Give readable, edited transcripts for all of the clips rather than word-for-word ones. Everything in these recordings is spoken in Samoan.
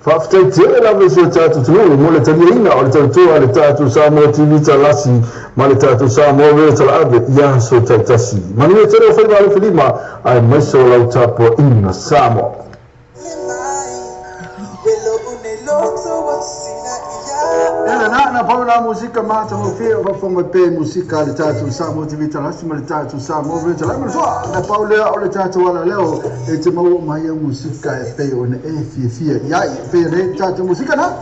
Faafetai tele lava i si o tatou atunuu mo le taliaina o le tautua a le tatou Samoa TV Talasi ma le tatou Samoa Radio Talaave i aso taitasi. Manuia tele o faiva alofelima aemaise o lau tapuaiga Samoa. Ela na pau na musika matagofie o faafofoga pe musika a le tatou Samoa TV Talasi ma le tatou Samoa Radio Talaave. Soa na pau lea o le tatou ala leo e te maua mai au musika e pei ona e fiafia i ai e pei ona e tatou musika na.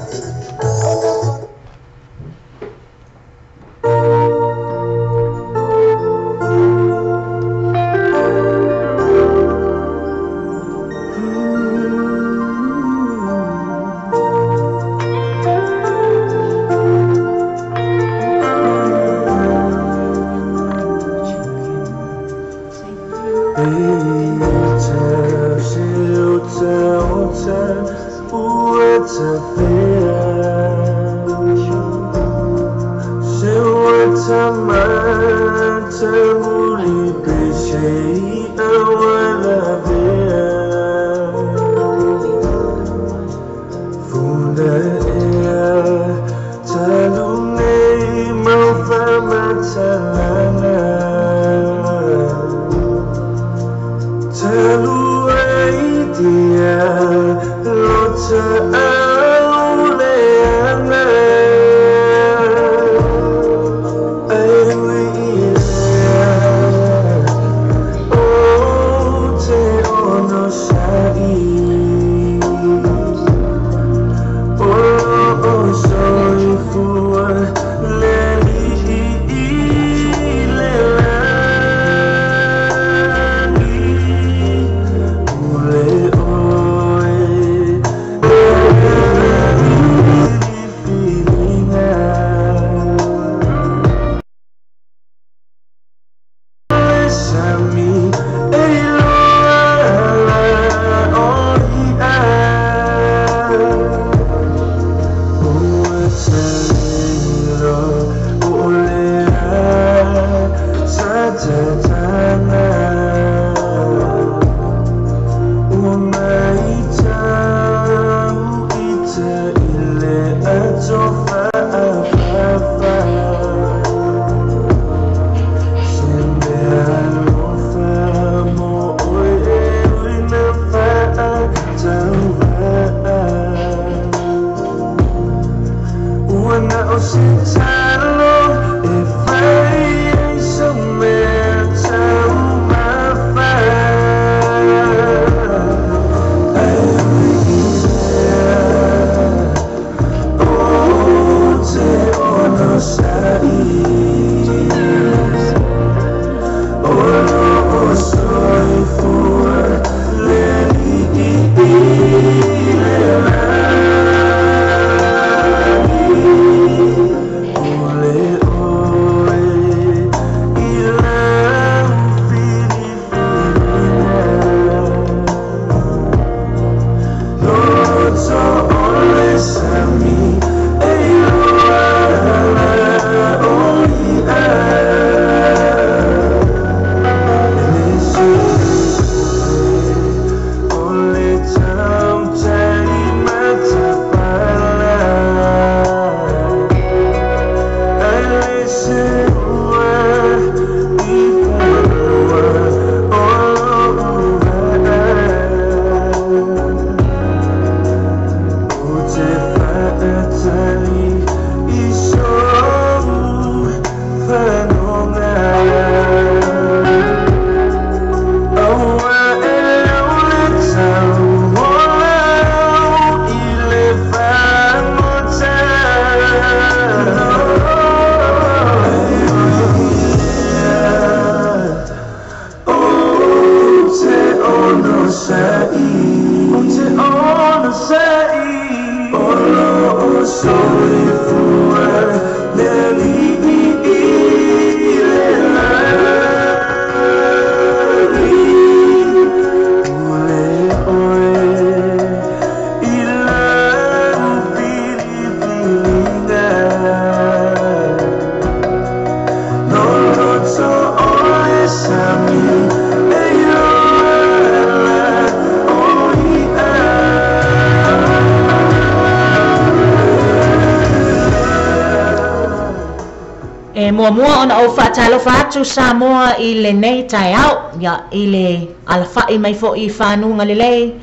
E muamua ona ou faatalofa atu Samoa i lenei taeao, ia i le alafa'i mai fo'i i fanuga lelei,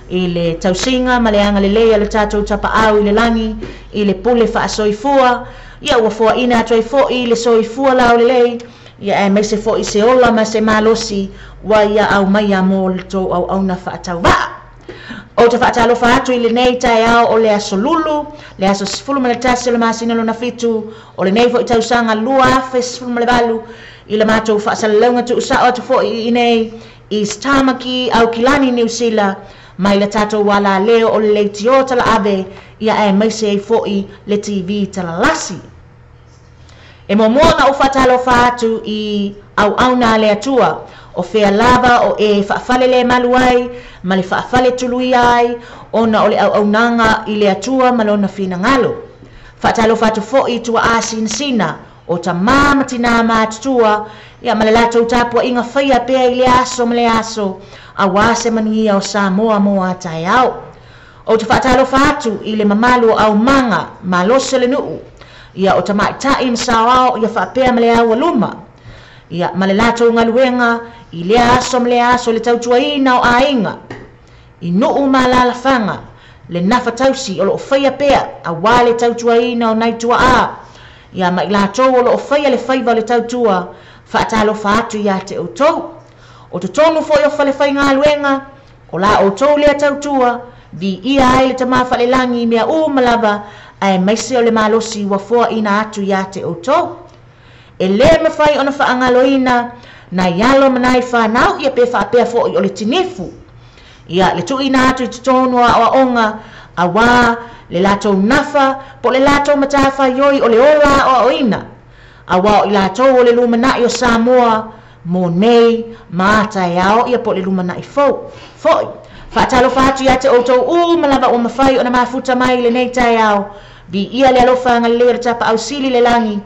i le tausiga ma le agalelei a le tatou Tapaau i le lagi, i le pule faasoifua, ia ua foaina atu ai fo'i le soifua laulelei, ia aemaise fo'i se ola ma se malosi ua ia aumaia mo le tou auauna faatauvaa. Ou te faatalofa atu i lenei taeao o le aso Lulu, le aso 11 o le masina lona 7, o lenei fo'i tausaga 2018, i le matou faasalalauga tuusao atu fo'i i inei i Tamaki, Aukilani, Niu Sila, mai le tatou alaleo o le leitio talaave, ia aemaise ai fo'i le TV talalasi. E muamua ona ou faatalofa atu i auauna a le Atua, o fea lava o e faafale le malu ai, ma le faafale tuluia ai, ona o le auaunaga i le Atua ma lona finagalo. Faatalofa atu fo'i i tuaa sinasina, o tamā ma tinā matutua, ia ma le latou tapua'iga faia pea i le aso ma le aso, auā se manuia o Samoa mo a taeao. Ou te faatalofa atu i le mamalu o aumaga malosi o le nuu, ia o tamaita'i ma saoao ia faapea ma le aualuma, ia ma le latou galuega i lea aso ma lea aso i le tautuaina o aiga, i nuu ma alalafaga, le nafatausi o loo faia pea auā le tautuaina o nai tuaa, ia ma i latou o loo faia le faiva o le tautua. Faatalofa atu iā te outou. O totonu fo'i o falefaigaluega o la outou lea tautua, viia ai le Tamā Falelagi i mea uma lava, aemaise o le malosi ua foaʻina atu iā te outou. E lē mafai ona faagaloina nai alo ma nai fanau, ia pe faapea fo'i o le tinifu, ia le tuuina atu i totonu o aoaoga, auā le latou nafa po o le latou matafaioi o le ola aoaoina, auā o i latou o le lumana'i o Samoa mo nei ma a taeao, ia po o le lumana'i fou fo'i. Faatalofa atu iā te outou uma lava ua mafai ona mafuta mai i lenei taeao. Viia le alofa agalelei o le Tapaau Sili le lagi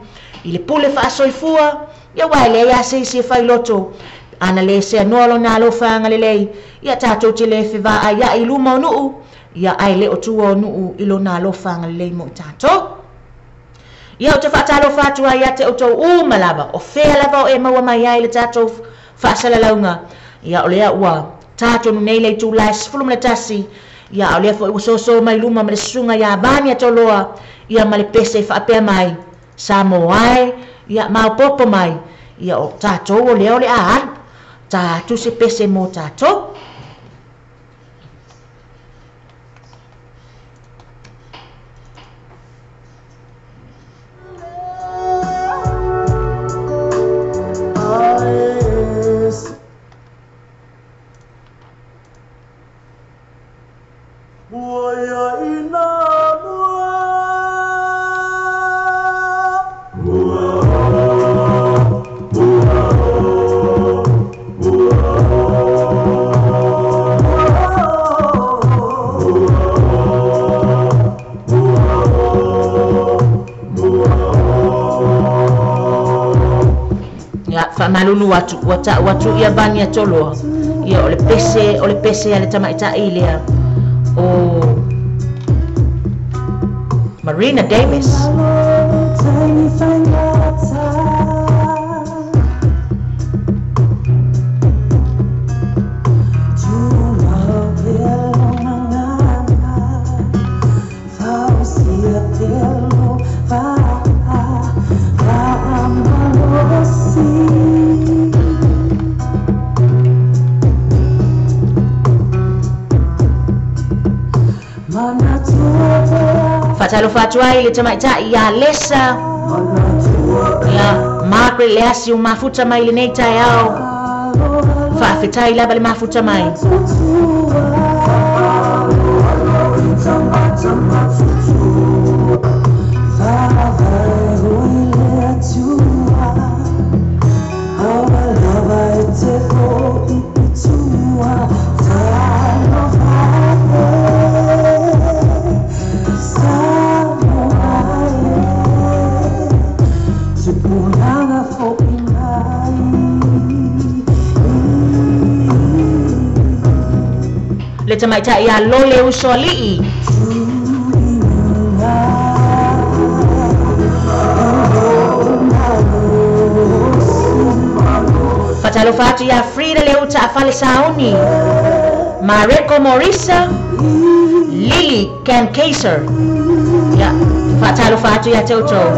i le pule faasoifua, ia ua e leai a se isi e failoto ana lē seanoa lona alofa agalelei, ia tatou te lē fevaaia'i i luma o nuu, ia ae lē o tua o nuu i lona alofa agalelei mo i tatou. Ia ou te faatalofa atu ai ia te outou uma lava, o fea lava o e maua mai ai le tatou faasalalauga, ia o lea ua tatonu nei le itulā e 11, ia o lea fo'i ua sosō mai luma ma le susuga iā Vania Toloa, ia ma le pese faapea mai, Samoa e, ia maopopo mai, ia o tatou o lea o le a alu, tā atu se pese mo tatou. Ia faamalulu atu ua taʻu atu ia Vania Toloa, ia o le pese a le tamaitaʻi lea o Marina Davis. Faatalofa atu ai le tamaitaʻi iā Lesa, ia Margaret Leasi o mafuta mai lenei taeao. Faafetai lava le mafuta mai. Le tamaitaʻi iā Lole Usoali'i. Faatalofa atu ia Frida Leuta Afale Sauni, Mareko Morisa, Lily Kankaser. Ia, faatalofa atu ia te outou.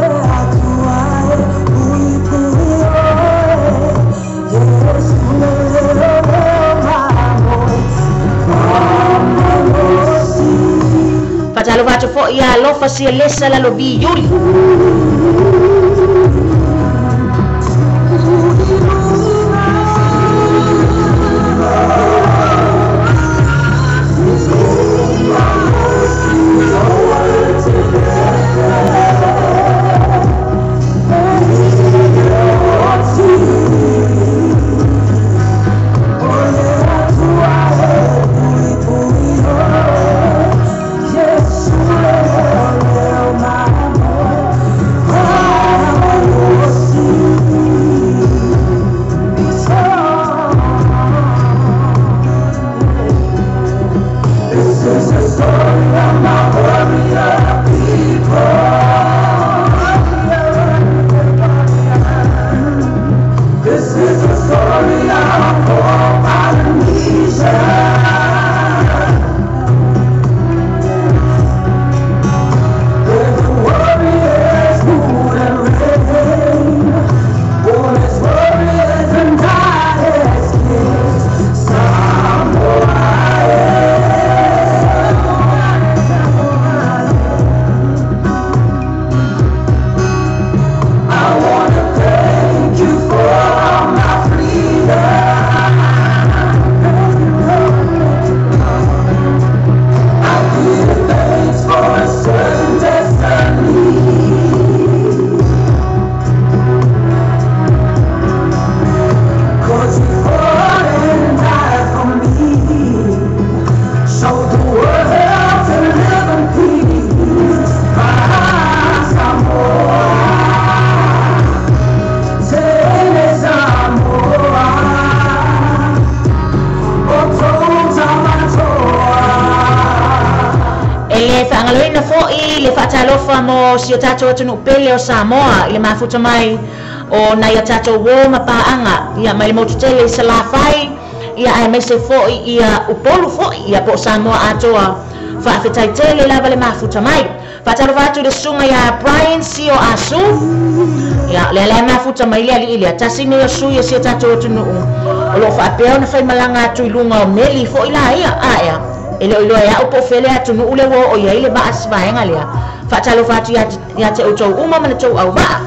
Faatalofa atu fo'i ia Alofa Sialesa Lalovi Iuli. Faatalofa mo si o tatou atunuu pele o Samoa i le mafuta mai o nai o tatou uō ma paaga ia mai le motu tele i Salafai ia aemaise fo'i ia Upolu fo'i ia po o Samoa atoa. Faafetai tele lava le mafuta mai. Faatalofa atu i le susuga ia Brian Sio Asu. Ia lea lea mafuta mai le alii lea tasi nei o sui o si o tatou atunuu o loo faapea ona faimalaga atu i luga o meli fo'i la ia aea e le o iloa e a'u po o fea le atunuu le ua oo i ai le vaa se vaega lea. Faatalofa atu ia te outou uma ma le tou auvaa.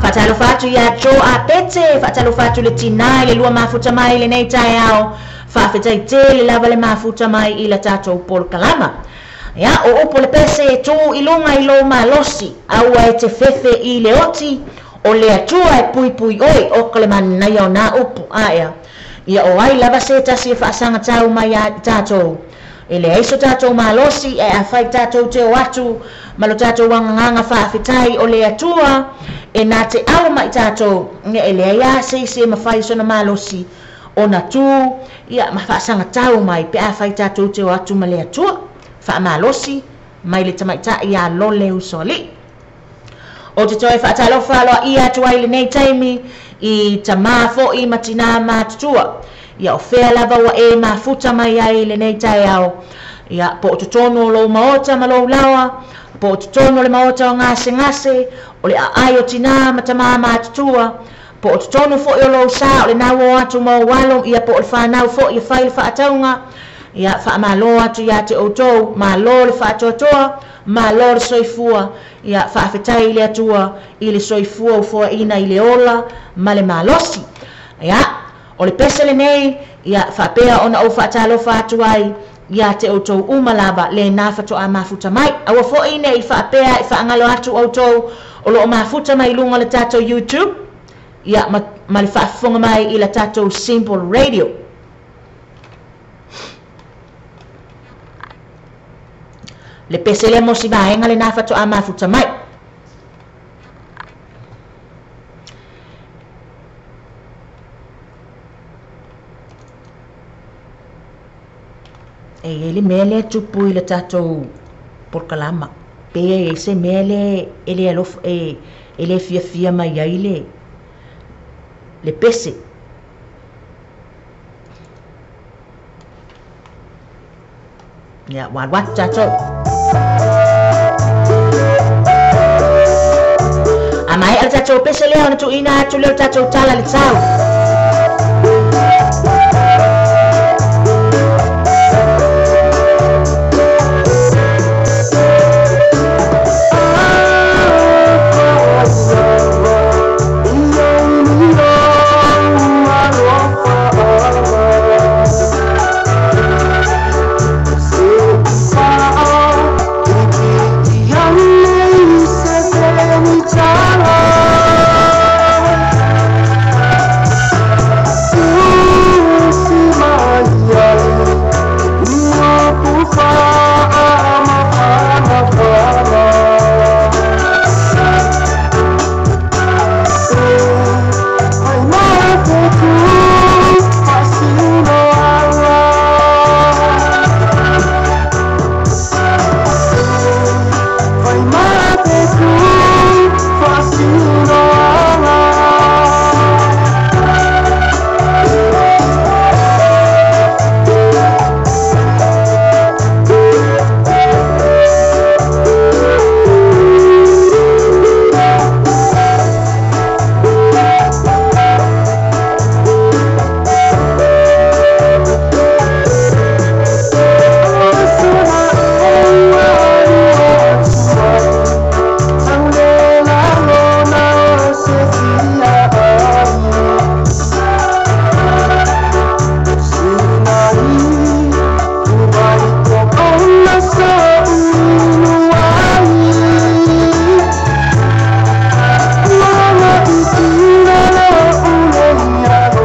Faatalofa atu ia Jo Apete, faatalofa atu le tinā i le lua mafuta mai i lenei taeao. Faafetai tele lava le mafuta mai i la tatou polokalama. Ia, o upu le pese e tū i luga i lou malosi, aua e te fefe i le oti, o le Atua e puipui oe, o ka le manaia o nā upu aea. Ia o ai lava se tasi e faasagatau mai ia tatou. E leai so tatou malosi e afai tatou te o atu ma lo tatou agagaga faafetai o le Atua e na te alo mai tatou. Ia e leai a se isi e mafai sona malosi ona tū ia ma faasagatau mai pe afai tatou te o atu ma le Atua faamalosi mai le tamaita'i ia lole usoalii. O te toe faatalofa aloaia atu ai lenei taimi i tamā fo'i ma tinā matutua. Ia o fea lava ua e mafuta mai ai lenei taeao. Ia po o totonu o lou maota ma lou laoa, po o totonu o le maota o gasegase, o le aai o tinā ma tamā matutua, po o totonu fo'i o lou sa o le nau o atu ma ou alo, ia po o le whanau fo'i e fai le faatauga. Ia faamālō atu iā te outou, malo le faatoatoa, malo le soifua. Ia faafetai i le Atua i le soifua ufoaʻina i le ola ma le malosi. Ia o le pese lenei, ia faapea ona ou faatalofa atu ai ia te outou uma lava lenā fatoā mafuta mai. Aua foʻi neʻi faapea e faagalo atu outou o loo mafuta mai luga o le tatou YouTube, ia ma le faafofoga mai i la tatou Simple Radio. Le pese lea mo si vaega lenā fatoā mafuta mai. E i ai le mea lea tupu i le tatou polokalama. Pe e i ai se mea lea e le alofa e le fiafia mai ai le pese. Ia, ua alu atu tatou. A maea le tatou pese lea ona tuuina atu lea o le tatou tala i le tau.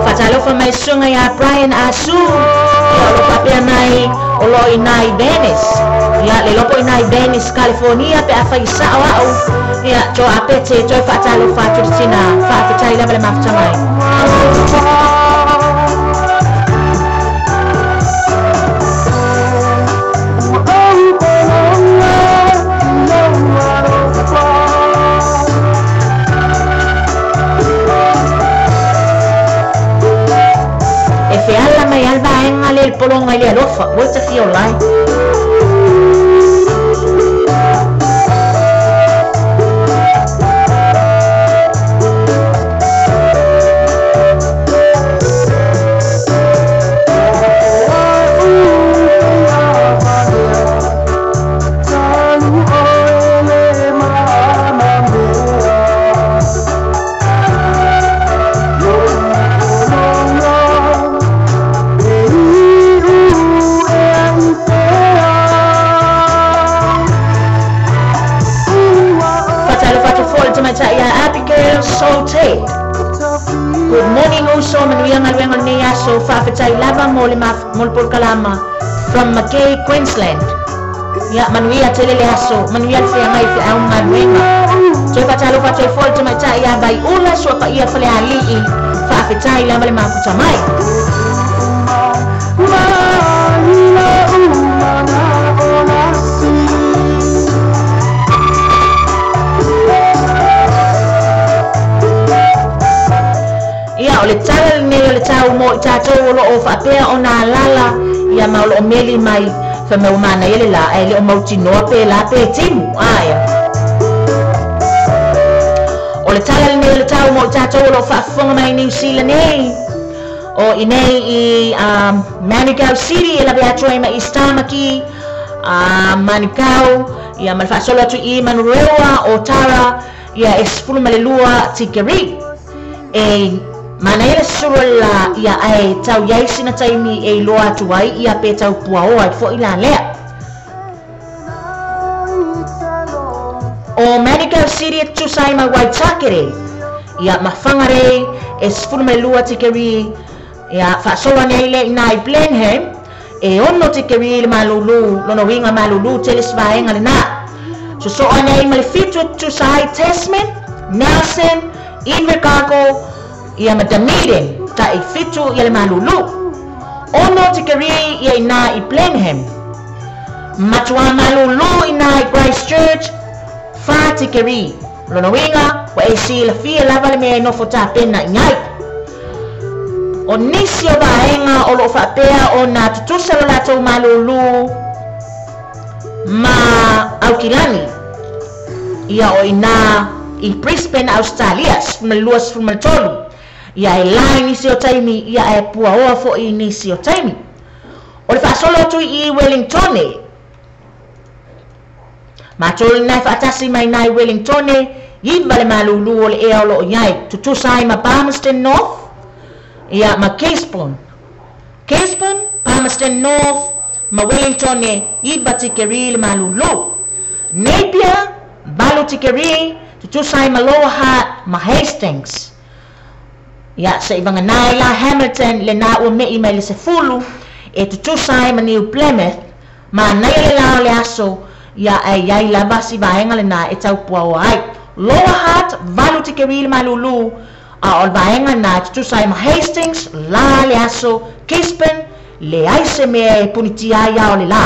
Faatalofa mai susuga iā Brian Asu, ia o loo faapea mai o loo inā i Venice. Ia le iloa po inā i Venice, California, pe afai sao a'u. Ia to apete toe faatalofa atu le tinā. Faafetai lava le mafuta mai. E feala mai a le vaega le le pologa i le alofa ua tafia o lai. Faatalofa atu foi le tamaitai ia Abigail Sote. Good morning uso, manuia galuega o lenei aso. Faafetai lava mo le mo le polokalama from Mackay, Queensland. Ia manuia tele le aso, manuia le feagai feau galuega. Toe faatalofa atu ai foi le tamaitai ia Vaiula Suapaia Falealii. Faafetai lava le mafuta mai. Ia o le tala lenei o le tau mo i tatou o loo faapea ona alala, ia ma o loo meli mai fai mai ua manaia le lā ae le o mautinoa pe la pe timu aia. O le tala lenei o le tau mo i tatou o loo faafofoga mai New Zealand nei. O i nei i Manukau City e lawe atu ai ma East Tamaki, Manukau, ia ma le faasolo atu i Manurewa o Tara, ia e 12 tikeri. E manaia le susulu o le la, ia ae tau iai sina taimi e iloa atu ai, ia pe tau puaoa ai fo'i la lea. O Manukau City e tutusa ai ma Waitakere, ia ma Whangarei e 12 tikeri, ia faasolo ane ai lea i ina i Blenheim, e 6 tikeri le malulu, lona uiga malulu tele se vaega lenā. Sosoo ane ai ma le 7 e tutusa ai Tasman, Nelson, Invercargill, ia ma Dunedin, ta'i 7 ia le malulu. 6 tikeri ia ina i Blenheim. Matuā malulu ina i Christchurch, 4 tikeri. Lona uiga, ua e silafia lava le mea e nofo tapena i ai. O nisi o vaega o loo faapea ona tutusa lo latou malūlū ma Aukilani, ia o ina i Brisbane, Australia, 12 13. Ia e la i nisi o taimi, ia e puaoa fo'i i nisi o taimi. O le faasolo atu i Wellingtone, matou lenā e faatasi mai ina i Wellingtone, 9 le malūlū o le ea o loo iai, tutusa ai ma Palmerston North, ia ma Gisborne. Gisborne, Palmerston North, ma Wellingtone, 9 tikeri le malūlū. Napier, 8 tikeri, tutusa ai ma Lower Hutt, ma Hastings. Ia se'i vaganā ai la Hamilton lenā ua me'i mai le 10, e tutusa ai ma New Plymouth, manaia le la o le aso, ia ae iai lava si vaega lenā e taupuaoa ai. Lower Hutt, 8 tikeri le malūlū, a o le vaega lenā e tutusa ai ma Hastings, la le aso, Gisborne, leai se mea e punitia ai a o le lā.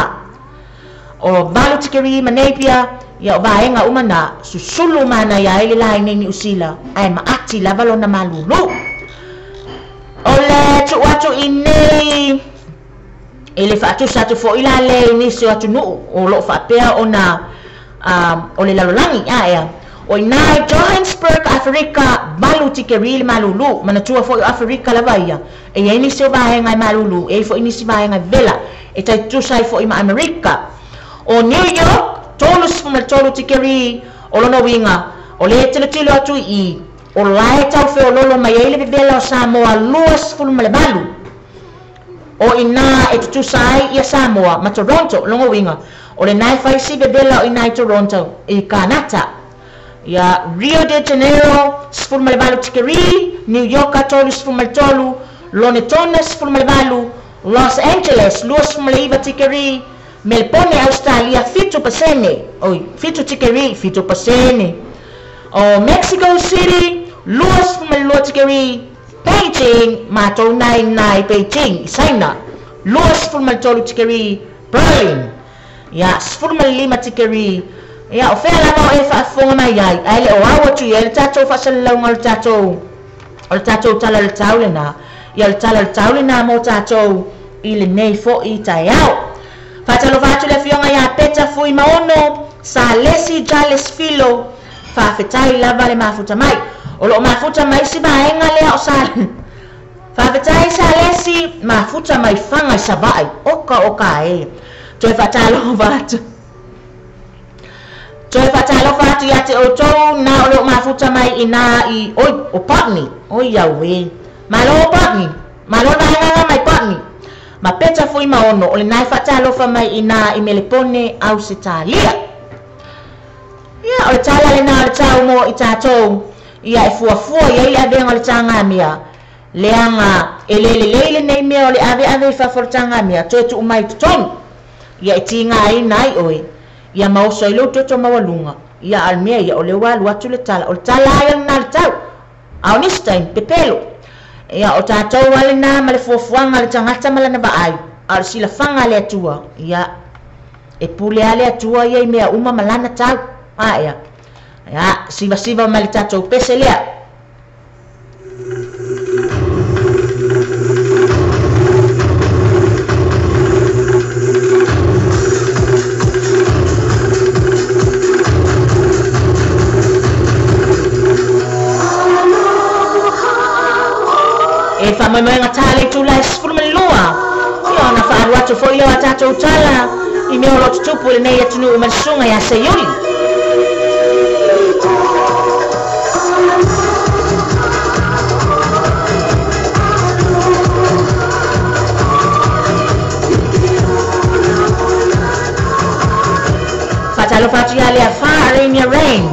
O 8 tikeri ma Napier, ia o vaega uma na, susulu manaia ai le la i nei Niu Sila, ae maati lava lona malūlū. O le tuu atu i nei, e le faatusa atu fo'i la le i nisi o atunuu, o loo faapea ona o le lalolagi aea. O ina i Johannesburg, Aferika, 8 tikeri le malūlū, manatua fo'i o Aferika lava ia. E iai nisi o vaega e malūlū, e iai fo'i nisi vaega e vela, e taitutusa ai fo'i ma Amerika. O New York, 33 tikeri o lona uiga, o le tilotilo atu i, o lae taufeololo mai ai le vevela o Samoa 28. O ina e tutusa ai ia Samoa ma Toronto, lona uiga, o lenā e fai si vevela o ina i Toronto, i Kanata. Ia Rio de Janeiro, 18 tikeri, New York 33, Lonetona 18, Los Angeles 29 tikeri, Melbourne, Australia 7%, oi, 7 tikeri, 7%. O Mexico City 22 tikeri, Beijing, matou nai nai Beijing, China, 23 tikeri, Berlin, ia 15 tikeri. Ia o fea lava o e faafofoga mai ai, ae le o au atu i ai le tatou faasalalauga o le tatou tala o le tau lenā. Ia o le tala o le tau lenā mo tatou i lenei fo'i taeao. Faatalofa atu le afioga iā Peta Fui Maono, Sa Lesi Jales Filo, faafetai lava le mafuta mai. O loo mafuta mai si vaega lea o Sa Faafetai Sa Lesi, mafuta mai Faga i Sava'i, oka oka e. Toe faatalofa atu. Toe faatalofa atu ia te outou na o loo mafuta mai ina i oi o Putney. Oi au e. Malo o Putney. Malo vaega mai Putney. Ma Peta Fui Maono, o lenā e faatalofa mai ina i Melepone, Ausetalia. Ia o le tala lenā o le tau mo i tatou, ia e fuafua i ai le avega o le tagamea. Leaga e le lelei lenei mea o le aveave i fafo o le tagamea, toe tuu mai i totonu. Ia e tigaina ai oe, ia ma oso ai lou toto maualuga. Ia a o le mea ia o le ua alu atu le tala, o le tala ai o lenā le tau. A o nisi taimi, pepelo. Ia o tatou a lenā ma le fuafuaga a le tagata ma lana vaai, a o le silafaga a le Atua, ia e pule a le Atua ia i mea uma ma lana tau. Aea, ia sivasiva mai le tatou pese lea. E faamoemoega tā le itula e 12 ia ona faalu atu foʻi lea o a tatou tala i mea o loo tutupu i lenei atunuu ma le susuga iā Seiuli. Faatalofa atu iā le afā Arania Rain.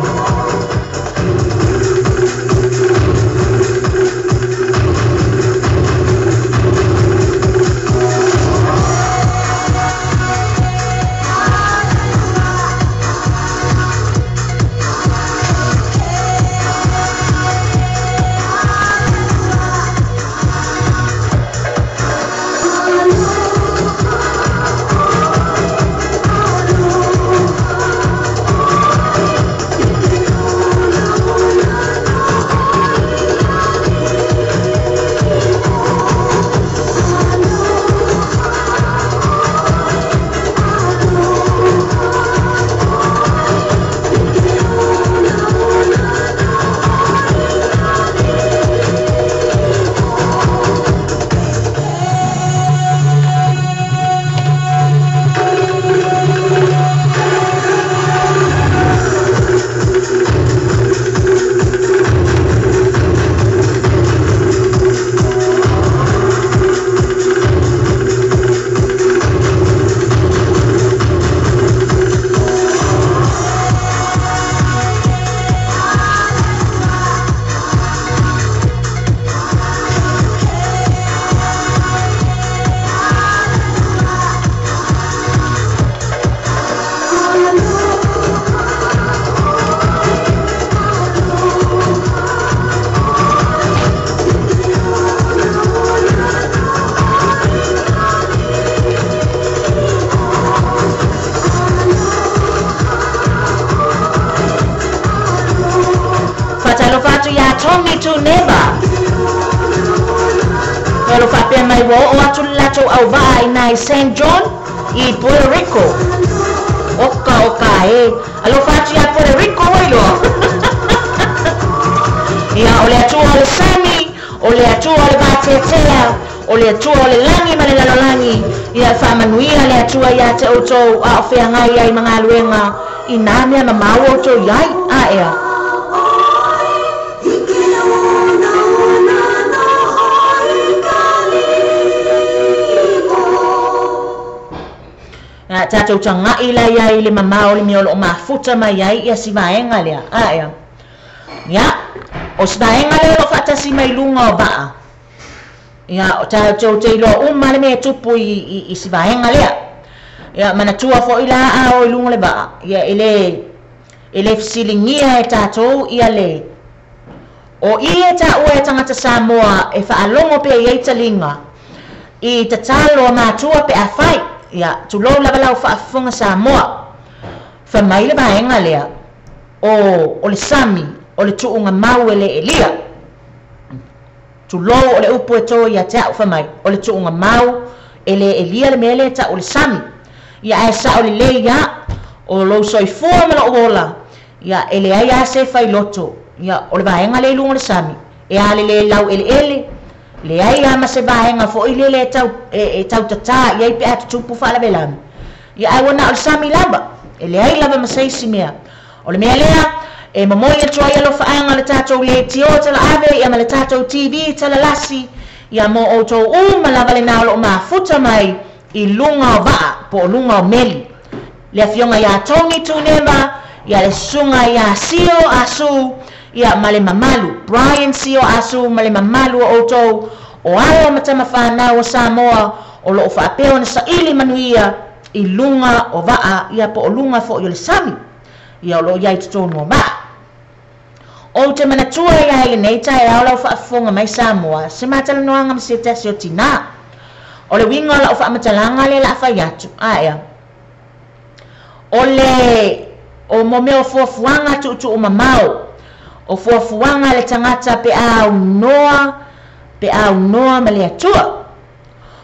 Faatalofa atu iā Tony Tuneva. O lo faapea mai ua oo atu le latou auvaa inā i San John i Puerto Rico. Oka oka e. Alofa atu iā Puerto Rico oi loa. Ia o le Atua o le sami, o le Atua o le vateatea, o le Atua o le lagi ma le lalolagi. Ia faamanuia le Atua iā te outou a o feagai ai ma galuega i nā mea mamao outou iai. Aea. Tatou tagaʻi la iai le mamao le mea o loo mafuta mai ai ia si vaega lea. Aea. Ia, o si vaega lea o loo faatasi mai luga o vaa. Ia, o tatou te iloa uma le mea e tupu i si vaega lea. Ia, manatua foʻi la a o i luga o le vaa. Ia, e le fesiligia e tatou ia le o i e taʻua e tagata Samoa e faalogo pea i ai taliga i tatalo a matua pe afai. Ia, tulou lava lau faafofoga Samoa. Fai mai le vaega lea o le sami o le tuuga mau e le elia. Tulou o le upu e to ia te au fai mai o le tuuga mau e le elia le mea lea e taʻu le sami. Ia ae sao lelei ia o lou soifua ma lou ola. Ia e leai a se failoto. Ia o le vaega lea i luga o le sami e a lelē lau eleele. Leai a ma se vaega foʻi lele e tautatā i ai pe a tutupu faalavelave. Ia ae ua na o le sami lava. E leai lava ma se isi mea. O le mea lea e momoli atu ai alofaaga le tatou leitio tala ave ia ma le tatou TV talalasi. Ia mo outou uma lava lenā o loo mafuta mai i luga o vaa po o luga o meli. Le afioga iā Tony Tuneva, ia le susuga iā Sio Asu, ia ma le mamalu Brian Sio Asu ma le mamalu o outou o alo ma tamafanau o Samoa o loo faapea ona saili manuia i luga o vaa ia po o luga foʻi o le sami. Ia o loo iai totonu o vaa. Ou te manatua ia i lenei taeao lau faafofoga mai Samoa se matalanoaga ma se tasi o tinā. O le uiga o lau faamatalaga lea la fai atu. Aea. O le o mo mea o fuafuaga tuutuu mamao. O fuafuaga le tagata pe aunoa ma le Atua.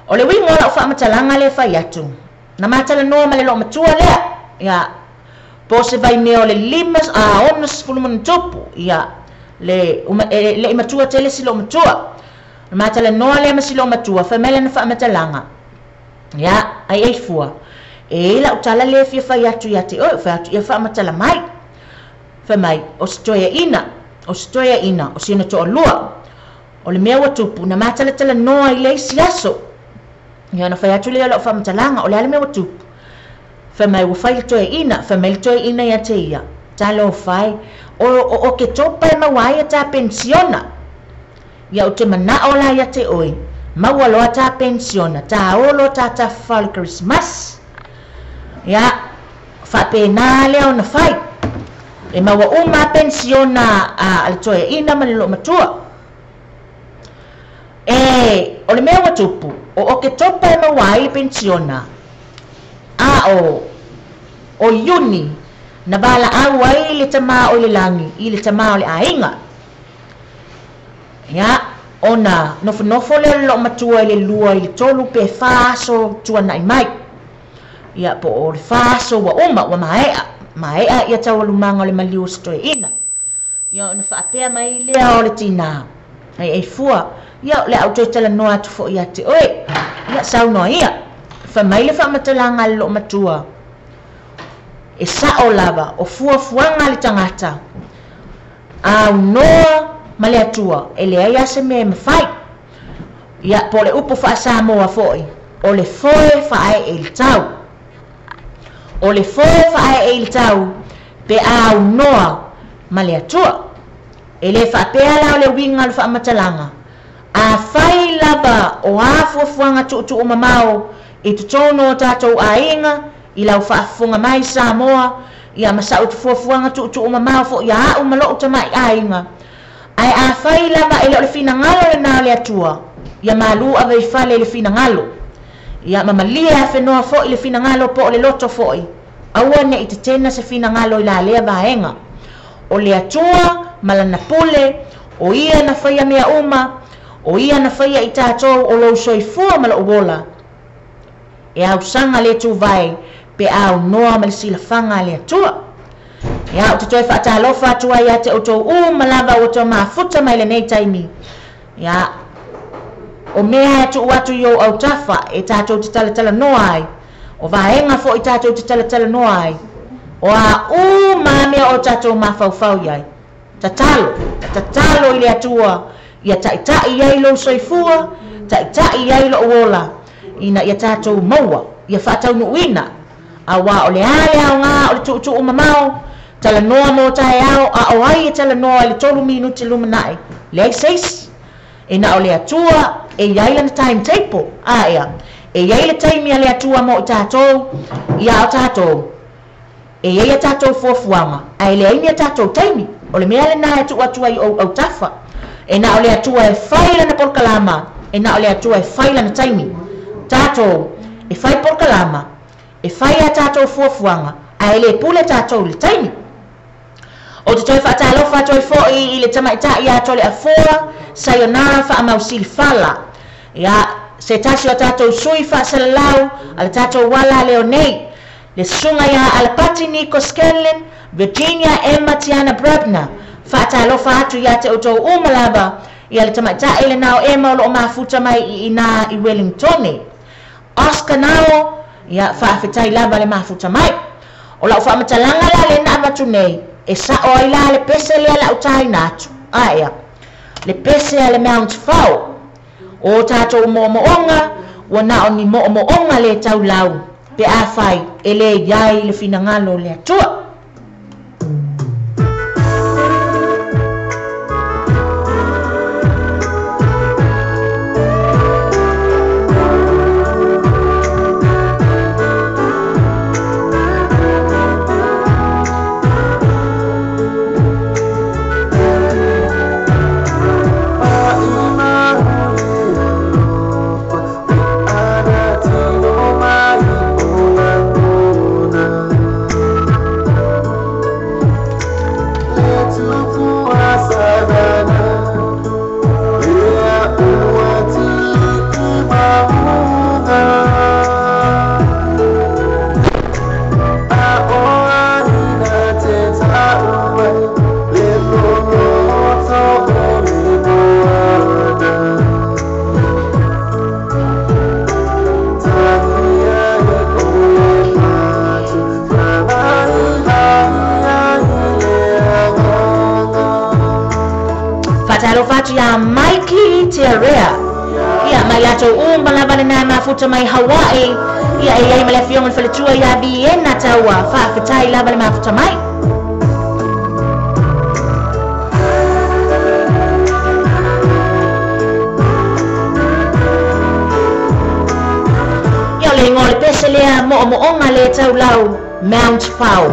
O le uiga o lau faamatalaga lea fai atu. Na matalanoa ma le loo matua lea. Ia po se vaimea o le 60 ma ona tupu. Ia le i matua tele si loo matua. Ona ma talanoa lea ma si loomatua, fai mai lana faamatalaga, ia, ai ai fua, e i ai lau tala lea e fia fai atu ia te oe, fai atu ia faamatala mai. Fai mai, o se toeaina, o se toeaina, o si ona toalua. O le mea ua tupu, na ma talatalanoa i le isi aso. Ia ona fai atu lea o lau faamatalaga, o le a le mea ua tupu? Fai mai ua fai le toeaina, fai mai le toeaina ia te ia, Talofa e, o, o Oketopa e maua ai a ta penisiona. Ia ou te manao la ia te oe, maua loa ta penisiona, ta o loa ta tafafao i le Kerisimasi. Ia, faapena lea ona fai. E maua uma a penisiona a le toeaina ma le loomatua. E, o le mea ua tupu, o Oketopa e maua ai le penisiona, a o, o Iuni na valaau ai le Tama o i le lagi i le tama o le aiga. Ia, ona nofonofo lea o le loomatua i le 2 i le 3 pe 4 aso tuanai mai. Ia, po o le 4 aso ua uma, ua maea, maea ia taualumaga o le maliu o se toeaina. Ia, ona faapea mai lea o le tinā, Ai ai fua, ia o le a ou toe talanoa atu foi ia te oe. Ia, saunoa ia. Fai mai le faamatalaga a le loomatua, E sao lava, o fuafuaga a le tagata, aunoa ma le Atua, e leai lava se mea e mafai. Ia, po o le upu faa-Samoa foi, o le foe faaee i le tau. O le foe faaee i le tau pe a aunoa ma le Atua. E le faapea la o le uiga o le faamatalaga, afai lava o a fuafuaga tuutuumamao i totonu o tatou aiga, i lau faafofoga mai Samoa, ia ma sau fuafuaga tuutuumamao foi ia au ma lou tamai aiga, ae afai lava e le o le finagalo lena o le Atua, ia malu ave i fale i le finagalo, ia ma malie afenoa foi le finagalo po o le loto foi, aua ne i tetena se finagalo i la lea vaega. O le Atua ma Lana pule, o Ia na faia mea uma, o Ia na faia i tatou o lou soifua ma lou ola. E ausaga le tuvae pe a aunoa ma le silafaga a le Atua. Ia, ou te toe faatalofa atu ai ia te outou uma lava ua toe mafuta mai lenei taimi. Ia, o mea e tuu atu i ou autafa e tatou te talatalanoa ai, o vaega foi tatou te talatalanoa ai, o a uma a mea o tatou mafaufau i ai. Tatalo, tatalo i le Atua ia taitai i ai lou soifua, taitai i ai lou ola, ina ia tatou maua, ia faataunuuina, aua o le a le aoga o le tuutuu mamao, talanoa mo taeao, a o ai e talanoa i le 3 minuti lumanai, leai se isi. E na o le Atua e i ai lana timetable, a ea, e i ai le taimi a le Atua mo i tatou, ia o tatou. E i ai a tatou fuafuaga, ae leai ni a tatou taimi. O le mea lena e tuu atu ai i ou autafa. E na o le Atua e fai lana polokalama, e na o le Atua e fai lana taimi. Tatou e fai polokalama, e fai a tatou fuafuaga, ae le pule tatou i le taimi. Ou te toe faatalofa atu ai foi i le tamaitai ia Toleafoa Sayonara Faamausili Fala, ia, se tasi o tatou sui faasalalau a le tatou uala leo nei, le susuga ia Alapati Niko Scanlan, Virginia Emma Tiana Brebner. Faatalofa atu ia te outou uma lava, ia le tamaitai lena o Emma o loo mafuta mai i ina i Wellingtone. Oscar Nao, ia, faafetai lava le mafuta mai. O lau faamatalaga la lea na avatu nei, e sao ai la le pese lea la utaina atu. A ea, le pese a le Mount Fao. O tatou moomooga, ua na o ni moomooga le taulau, pe afai e le i ai le finagalo o le Atua. tatou uma lava lena mafuta mai Hawaii. Ia e ai ma le afioga le faletua ia Vienna Taua. Faafetai lava le mafuta mai. Ia o le igoa o le pese lea mo'omo'oga le taulau Mount Fao.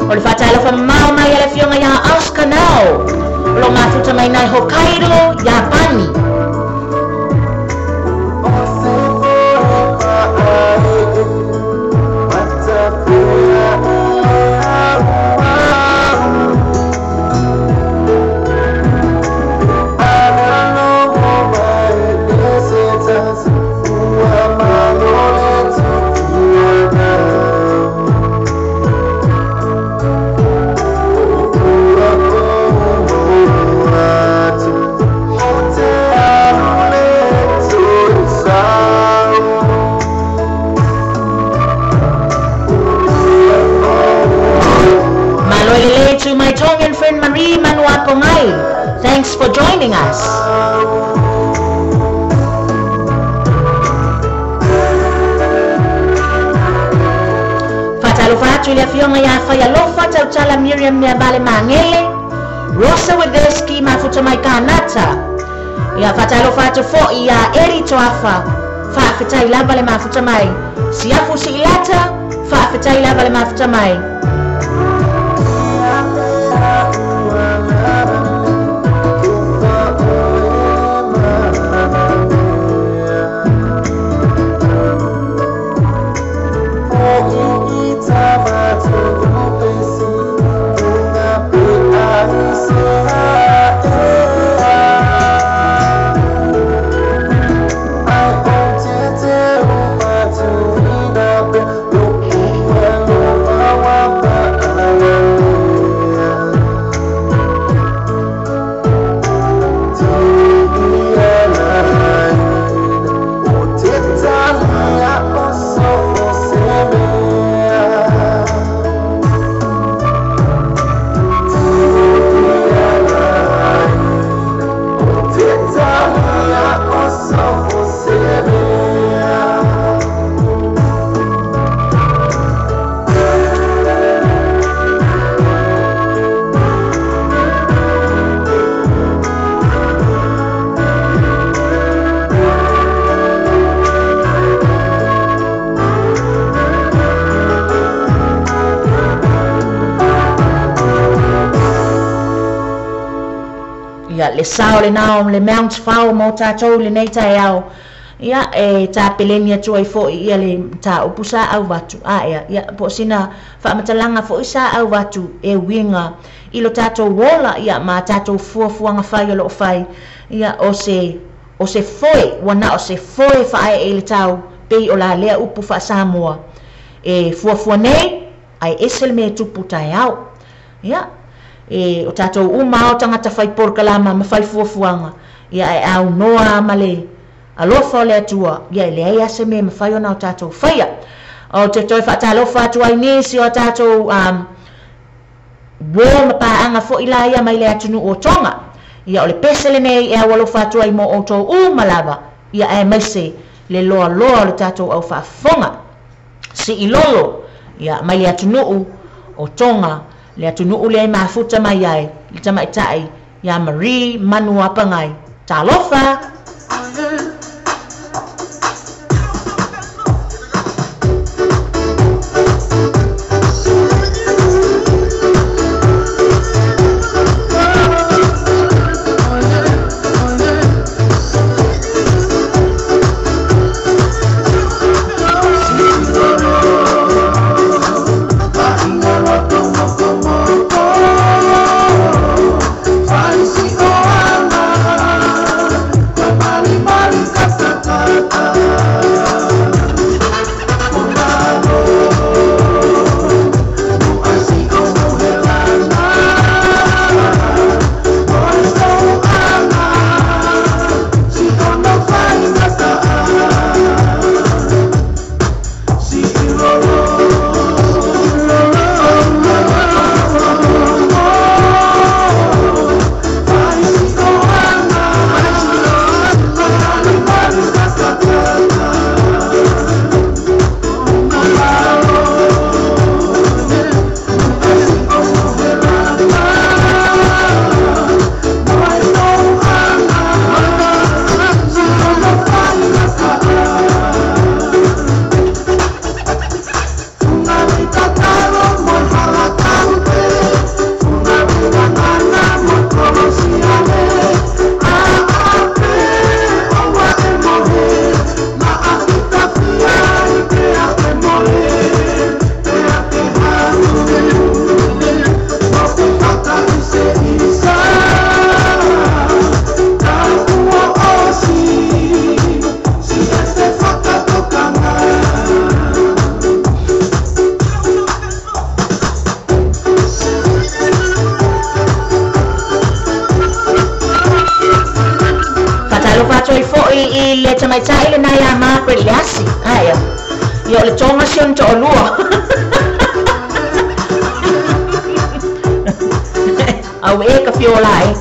O le faatalofa mamao mai a le afioga iā Oscar Nao o lo mafuta mai nai Hokkaido, Iapani. Maloelele to my Tongan friend Marie Manuapongai. Thanks for joining us. Faatalofa atu i le afioga iā Faialofa Tautala Miriam Meavale Magele, Rosa Wethersky mafuta mai Kanata. Ia faatalofa atu fo'i iā Eri Toafa. Faafetai lava le mafuta mai. Siafu Si'ilata, faafetai lava le mafuta mai. Ia le sao lenā o le Mount Fao mo tatou lenei taeao. Ia e tapeleni atu ai fo'i ia le mataupu sa auvatu aea. Ia po o sina faamatalaga fo'i sa auvatu e uiga i lo tatou ola ia ma tatou fuafuaga fai o loo fai. Ia o se o se foe ua na o se foe faaee i le tau pei o la lea upu faasamoa e fuafua nei ae ese le mea e tupu taeao. Ia e o tatou uma o tagata fai polokalama ma fai fuafuaga. Ia ae aunoa ma le alofa o le Atua. Ia e leai lava se mea e mafai ona o tatou faia. O te toe faatalofa atu ai nisi o tatou uō ma paaga fo'i la ia mai le atunuu o Toga. Ia o le pese lenei e aualofa atu ai mo outou uma lava. Ia aemaise le loaloa o le tatou aufaafofoga. Si'ilolo ia mai le atunuu o Toga, le atunuu lea e mafuta mai ai le tamaitai iā Marie Manuapagai. Talofa! Aia ia o le toga si ona to'alua. Auē ka fiola e.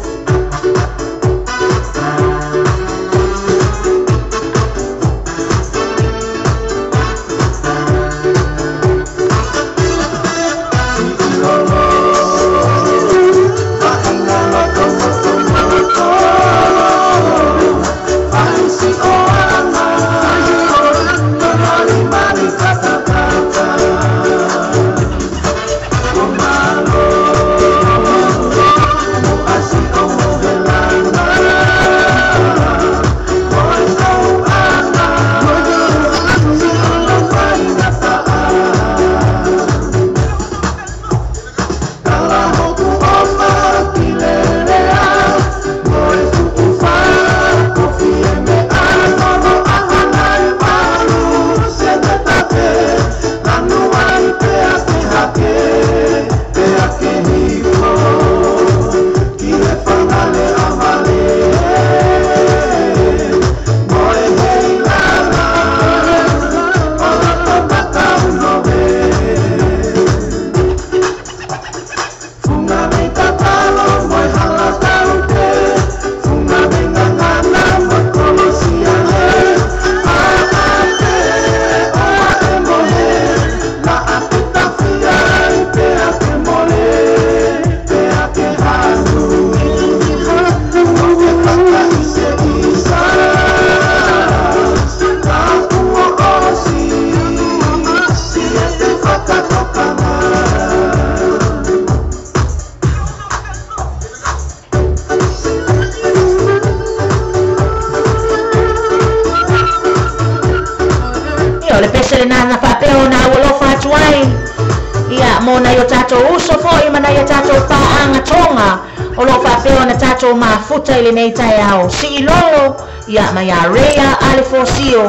Ia o le pese lenā na faapea ona aualofa atu ai ia mo nai o tatou uso fo'i ma nai a tatou paaga toga o loo faapea ona tatou mafuta i lenei taeao si'ilolo ia ma iā Rea ale Fosio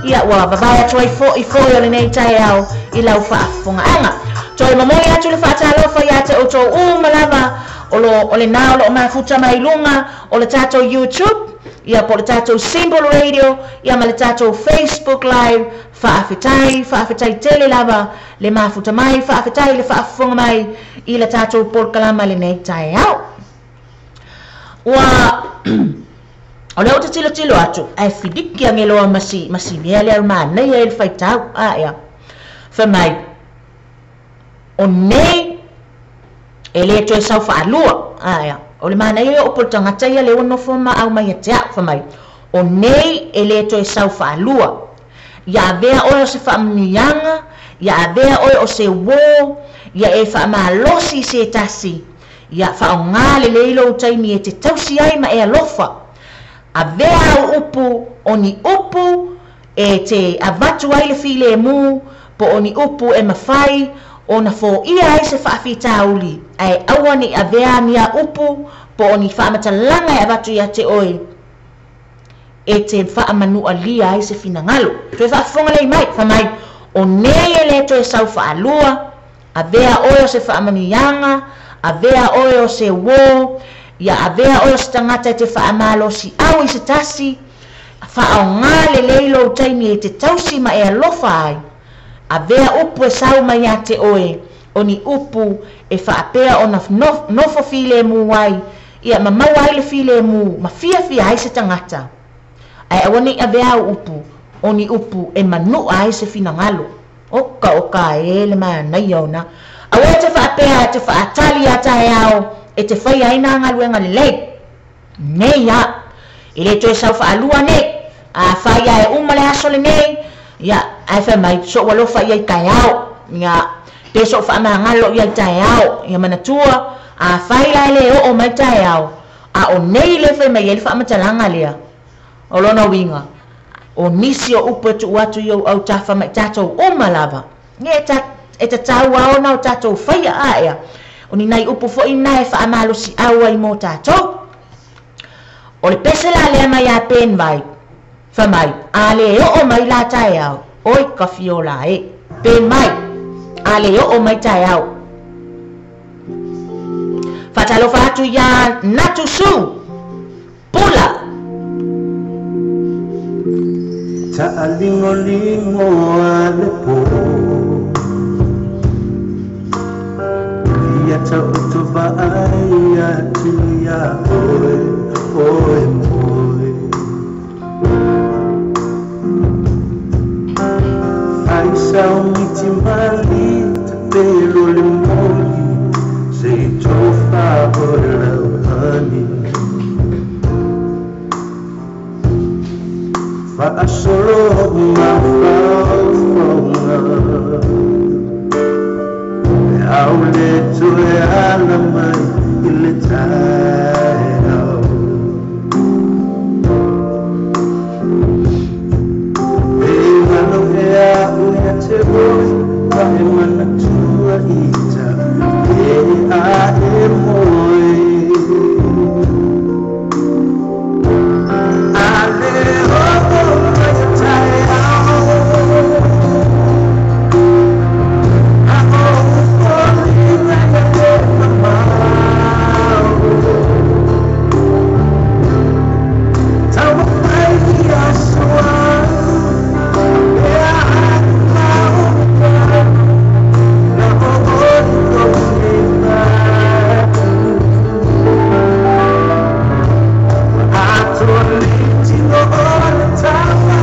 ia ua vavae atu ai fo'i foe o lenei taeao i lau faafofogaaga. Toe momoli atu le faatalofa iā te outou uma lava o lo o lenā o loo mafuta mai luga o le tatou YouTube ia po o le tatou Symbol Radio ia ma le tatou Facebook Live. Faafetai, faafetai tele lava le mafuta mai, faafetai le faafofoga mai i le tatou polokalama lenei taeao. Ua o lea ou te tilotilo atu ae filiki ageloa ma si ma si mea lea manaia i le faitau aea. Fai mai o nei e lē toe sau faalua aea. O le manaia ia o upu o le tagata ia lea ua nofo ma aumai ia te a'u. Fai mai o nei e lē toe sau faalua. Ia avea oe o se faamanuiaga, ia avea oe o se uō, ia e faamalosi i se tasi, ia faaaogā lelei lou taimi e te tausi ai ma e alofa. Avea au upu o ni upu e te avatu ai le filemu po o ni upu e mafai ona foia ai se faafitauli, ae aua ne i avea ni a upu po o ni faamatalaga e avatu iā te oe e te faamanualia ai se finagalo. Toe faafofoga lei mai, fai mai, o nei e lē toe sau faalua, avea oe o se faamanuiaga, avea oe o se uō, ia avea oe o se tagata e te faamalosiau i se tasi, faaogā lelei lou taimi e te tausi ma e alofa ai. Avea upu e sau mai iā te oe, o ni upu e faapea ona nofo filemu ai, ia ma maua ai le filemu ma fiafia ai se tagata. Ae aua ne i avea au upu, o ni upu e manu'a ai se finagalo. Oka oka e le manaia ona. Aua e te faapea e te faatali iā taeao e te faia ai nā galuega lelei. Nei a. E lē toe sau faalua nei. Afai a e uma le aso lenei, ia, ae fai mai, so'u alofa ia i taeao. Ia, pe so'u faamagalo ia i taeao. Ia manatua, afai la e lē oo mai taeao, a o nei le fai mai ai le faamatalaga lea. O lona uiga, o nisi o upu e tuu atu i ou autafa ma i tatou uma lava, ia e ta, e tatau lava ona o tatou faia aea, o ni nai upu foi na e faamalosiau ai mo tatou. O le pese la lea mai iā Ben Vai, fai mai, a lē oo mai la taeao, oi ka fiola e. Ben mai, a lē oo mai taeao. Faatalofa atu iā Natu Su, Pula. Taalingolingo a le po Ia tauto vaai atu ia oe, oe moe Faisa o miti mali te pelo le moli Se i tofa o le lauhani Faasolo mafaofaoga E au le toe ala mai i le taeao E ngalo ea ua ia te oe Pa e manatua ita E a e moe Ale o mai taeao A o foliga ia te mamao Taumafai i aso alu Pea aku maumau Na o oe lou nei fatu Atoa le tino o le tama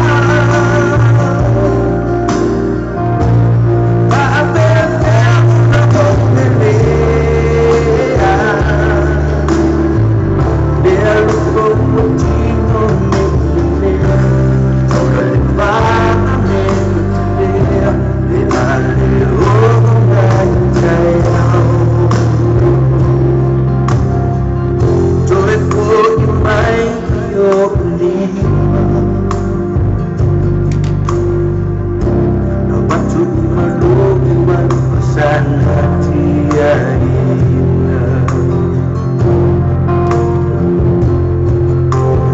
Faapefea ona ou lelea Le alofa ua tino nei lelea Taula le vaa me le Le ale o ngai taeao Toe fo'i mai i ou lima Avatu i malo ua fasanatiaina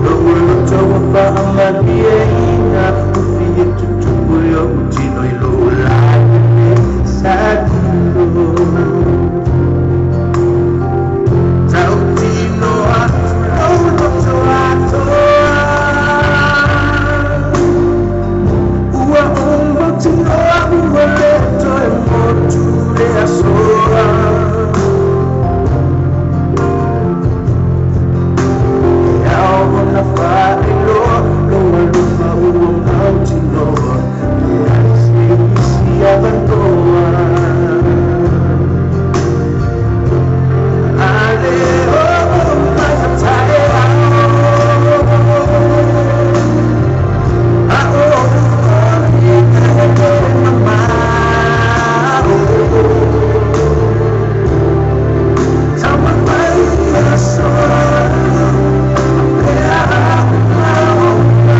Lou loto ua faamalieina Ufi e tutupu i ou tino i lou lagi sa tino Tautino atu lou loto atoa Ua uma tinoa ua le toe motu le asoa E ao ona faailoa lou alofa ua mautinoa Leai se isi avanoa Ale o mai taeao A o foliga e le mamao Taumafai i aso alu Pea aku maumau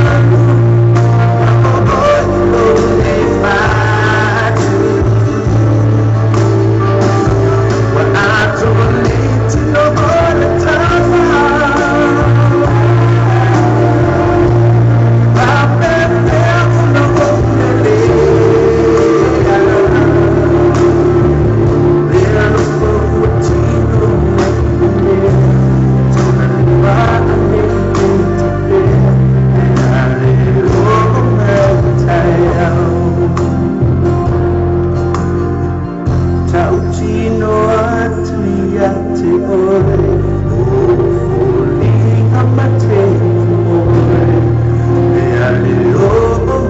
Na o oe lou nei fatu Ua atoa le tino o le tama Faapefea ona ou lelea Le alofa ua tino nei lelea Taula le vaa me le tapea E ale o ngai taeao Tautino atu ia te oe O foliga mate moe Le ale o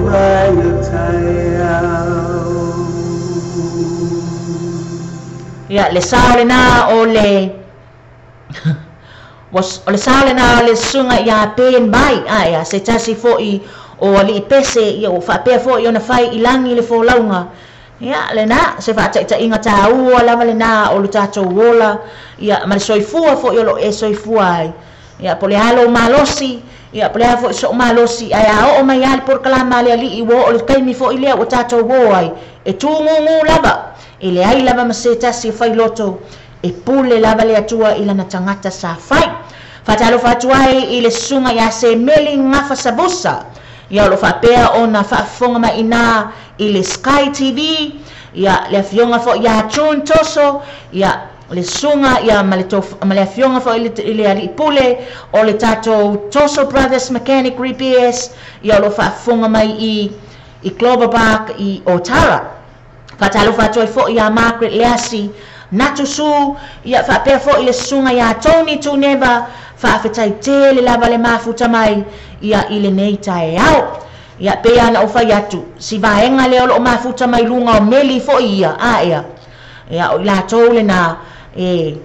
mai o taeao Ia le sao lena o le o le sao lena o le susuga ia Ben Mai ae se tasi fo'i o alii pese ia ua faapea fo'i ona fai i lagi le folauga. Ia lena se faataitaiga tāua lava lena o le tatou ola ia ma le soifua fo'i o loo e soifua ai. Ia po le a lou malosi ia po le a fo'i so'o malosi ae a oo mai a le polokalama a le alii ua oo le taimi fo'i lea ua tatou o ai e tugūgū lava e leai lava ma se tasi e failoto e pule lava le Atua i lana tagata sa fai. Faatalofa atu ai i le susuga ia Semeli Gafa Savusa ia o lo faapea ona faafofoga mai ina i le Sky TV ia le afioga fo'i ia June Toso ia le susuga ia ma le ma le afioga fo'i i le ali'i pule o le tatou Toso Brothers Mechanic Repairs ia o lo'o faafofoga mai i i Clover Park i Otara. Faatalofa atu ai fo'i iā Margaret Leasi Natu Su ia faapea fo'i le susuga iā Tony Tuneva faafetai tele lava le mafuta mai ia i lenei taeao. Ia pei ana ou fai atu si vaega lea o lo'o mafuta mai luga o meli fo'i ia aea ia o i latou lenā e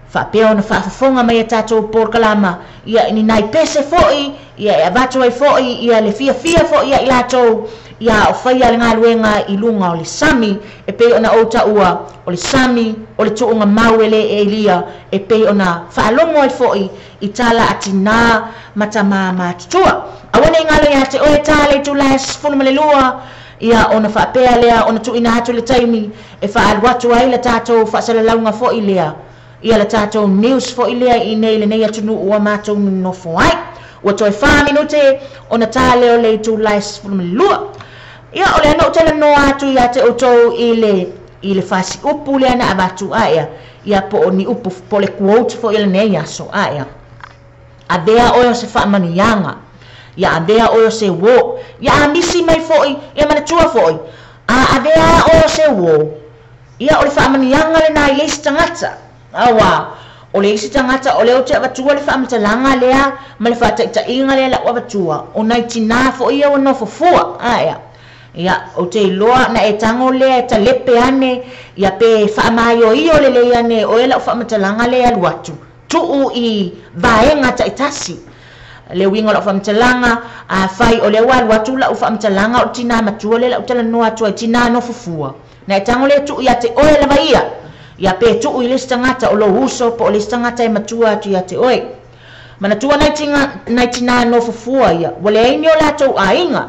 faapea ona faafofoga mai e tatou polokalama ia ni nai pese fo'i ia e avatu ai fo'i ia le fiafia fo'i ia i latou ia o faia le galuega i luga o le sami e pei ona ou ta'ua o le sami o le tu'uga mau e lē e ilia e pei ona faalogo ai fo'i i tala a tinā ma tamā matutua. Aua nei galo iā te oe tā le itulā e 12 ia ona faapea lea ona tu'uina atu le taimi e fa'aalu atu ai la tatou fa'asalalauga fo'i lea ia la tatou news fo'i lea i nei lenei atunu'u ua matou nonofo ai. Ua toe 4 minute ona tā lea o le itulā e 12. Ia o le ana ou talanoa atu iā te outou i le fasiupu lea na avatu aea ia po o ni upu po le quote fo'i lenei aso aea. Avea oe o se faamanuiaga ia avea oe o se uō ia a misi mai fo'i ia manatua fo'i a avea oe o se uō ia o le faamanuiaga lenā i le isi tagata auā o le isi tagata o lea ou te avatua le faamatalaga lea ma le faataʻitaʻiga lea la'u avatua o nai tinā fo'i ia ua nofofua aea ia ou te iloa na e tago lea e talepe ane ia pe faamaioio lelei ane oe la'u faamatalaga lea alu atu tu'u i vaega ta'itasi le uiga o la'u faamatalaga afai o lea ua alu atu la'u faamatalaga o le tinā matua lea la'u talanoa atu ai tinā nofofua na e tago lea tu'u iā te oe lava ia ia pe tu'u i le isi tagata o lou uso po o le isi tagata e matua atu iā te oe. Manatua nai tinā nofofua ia ua leai ni o latou aiga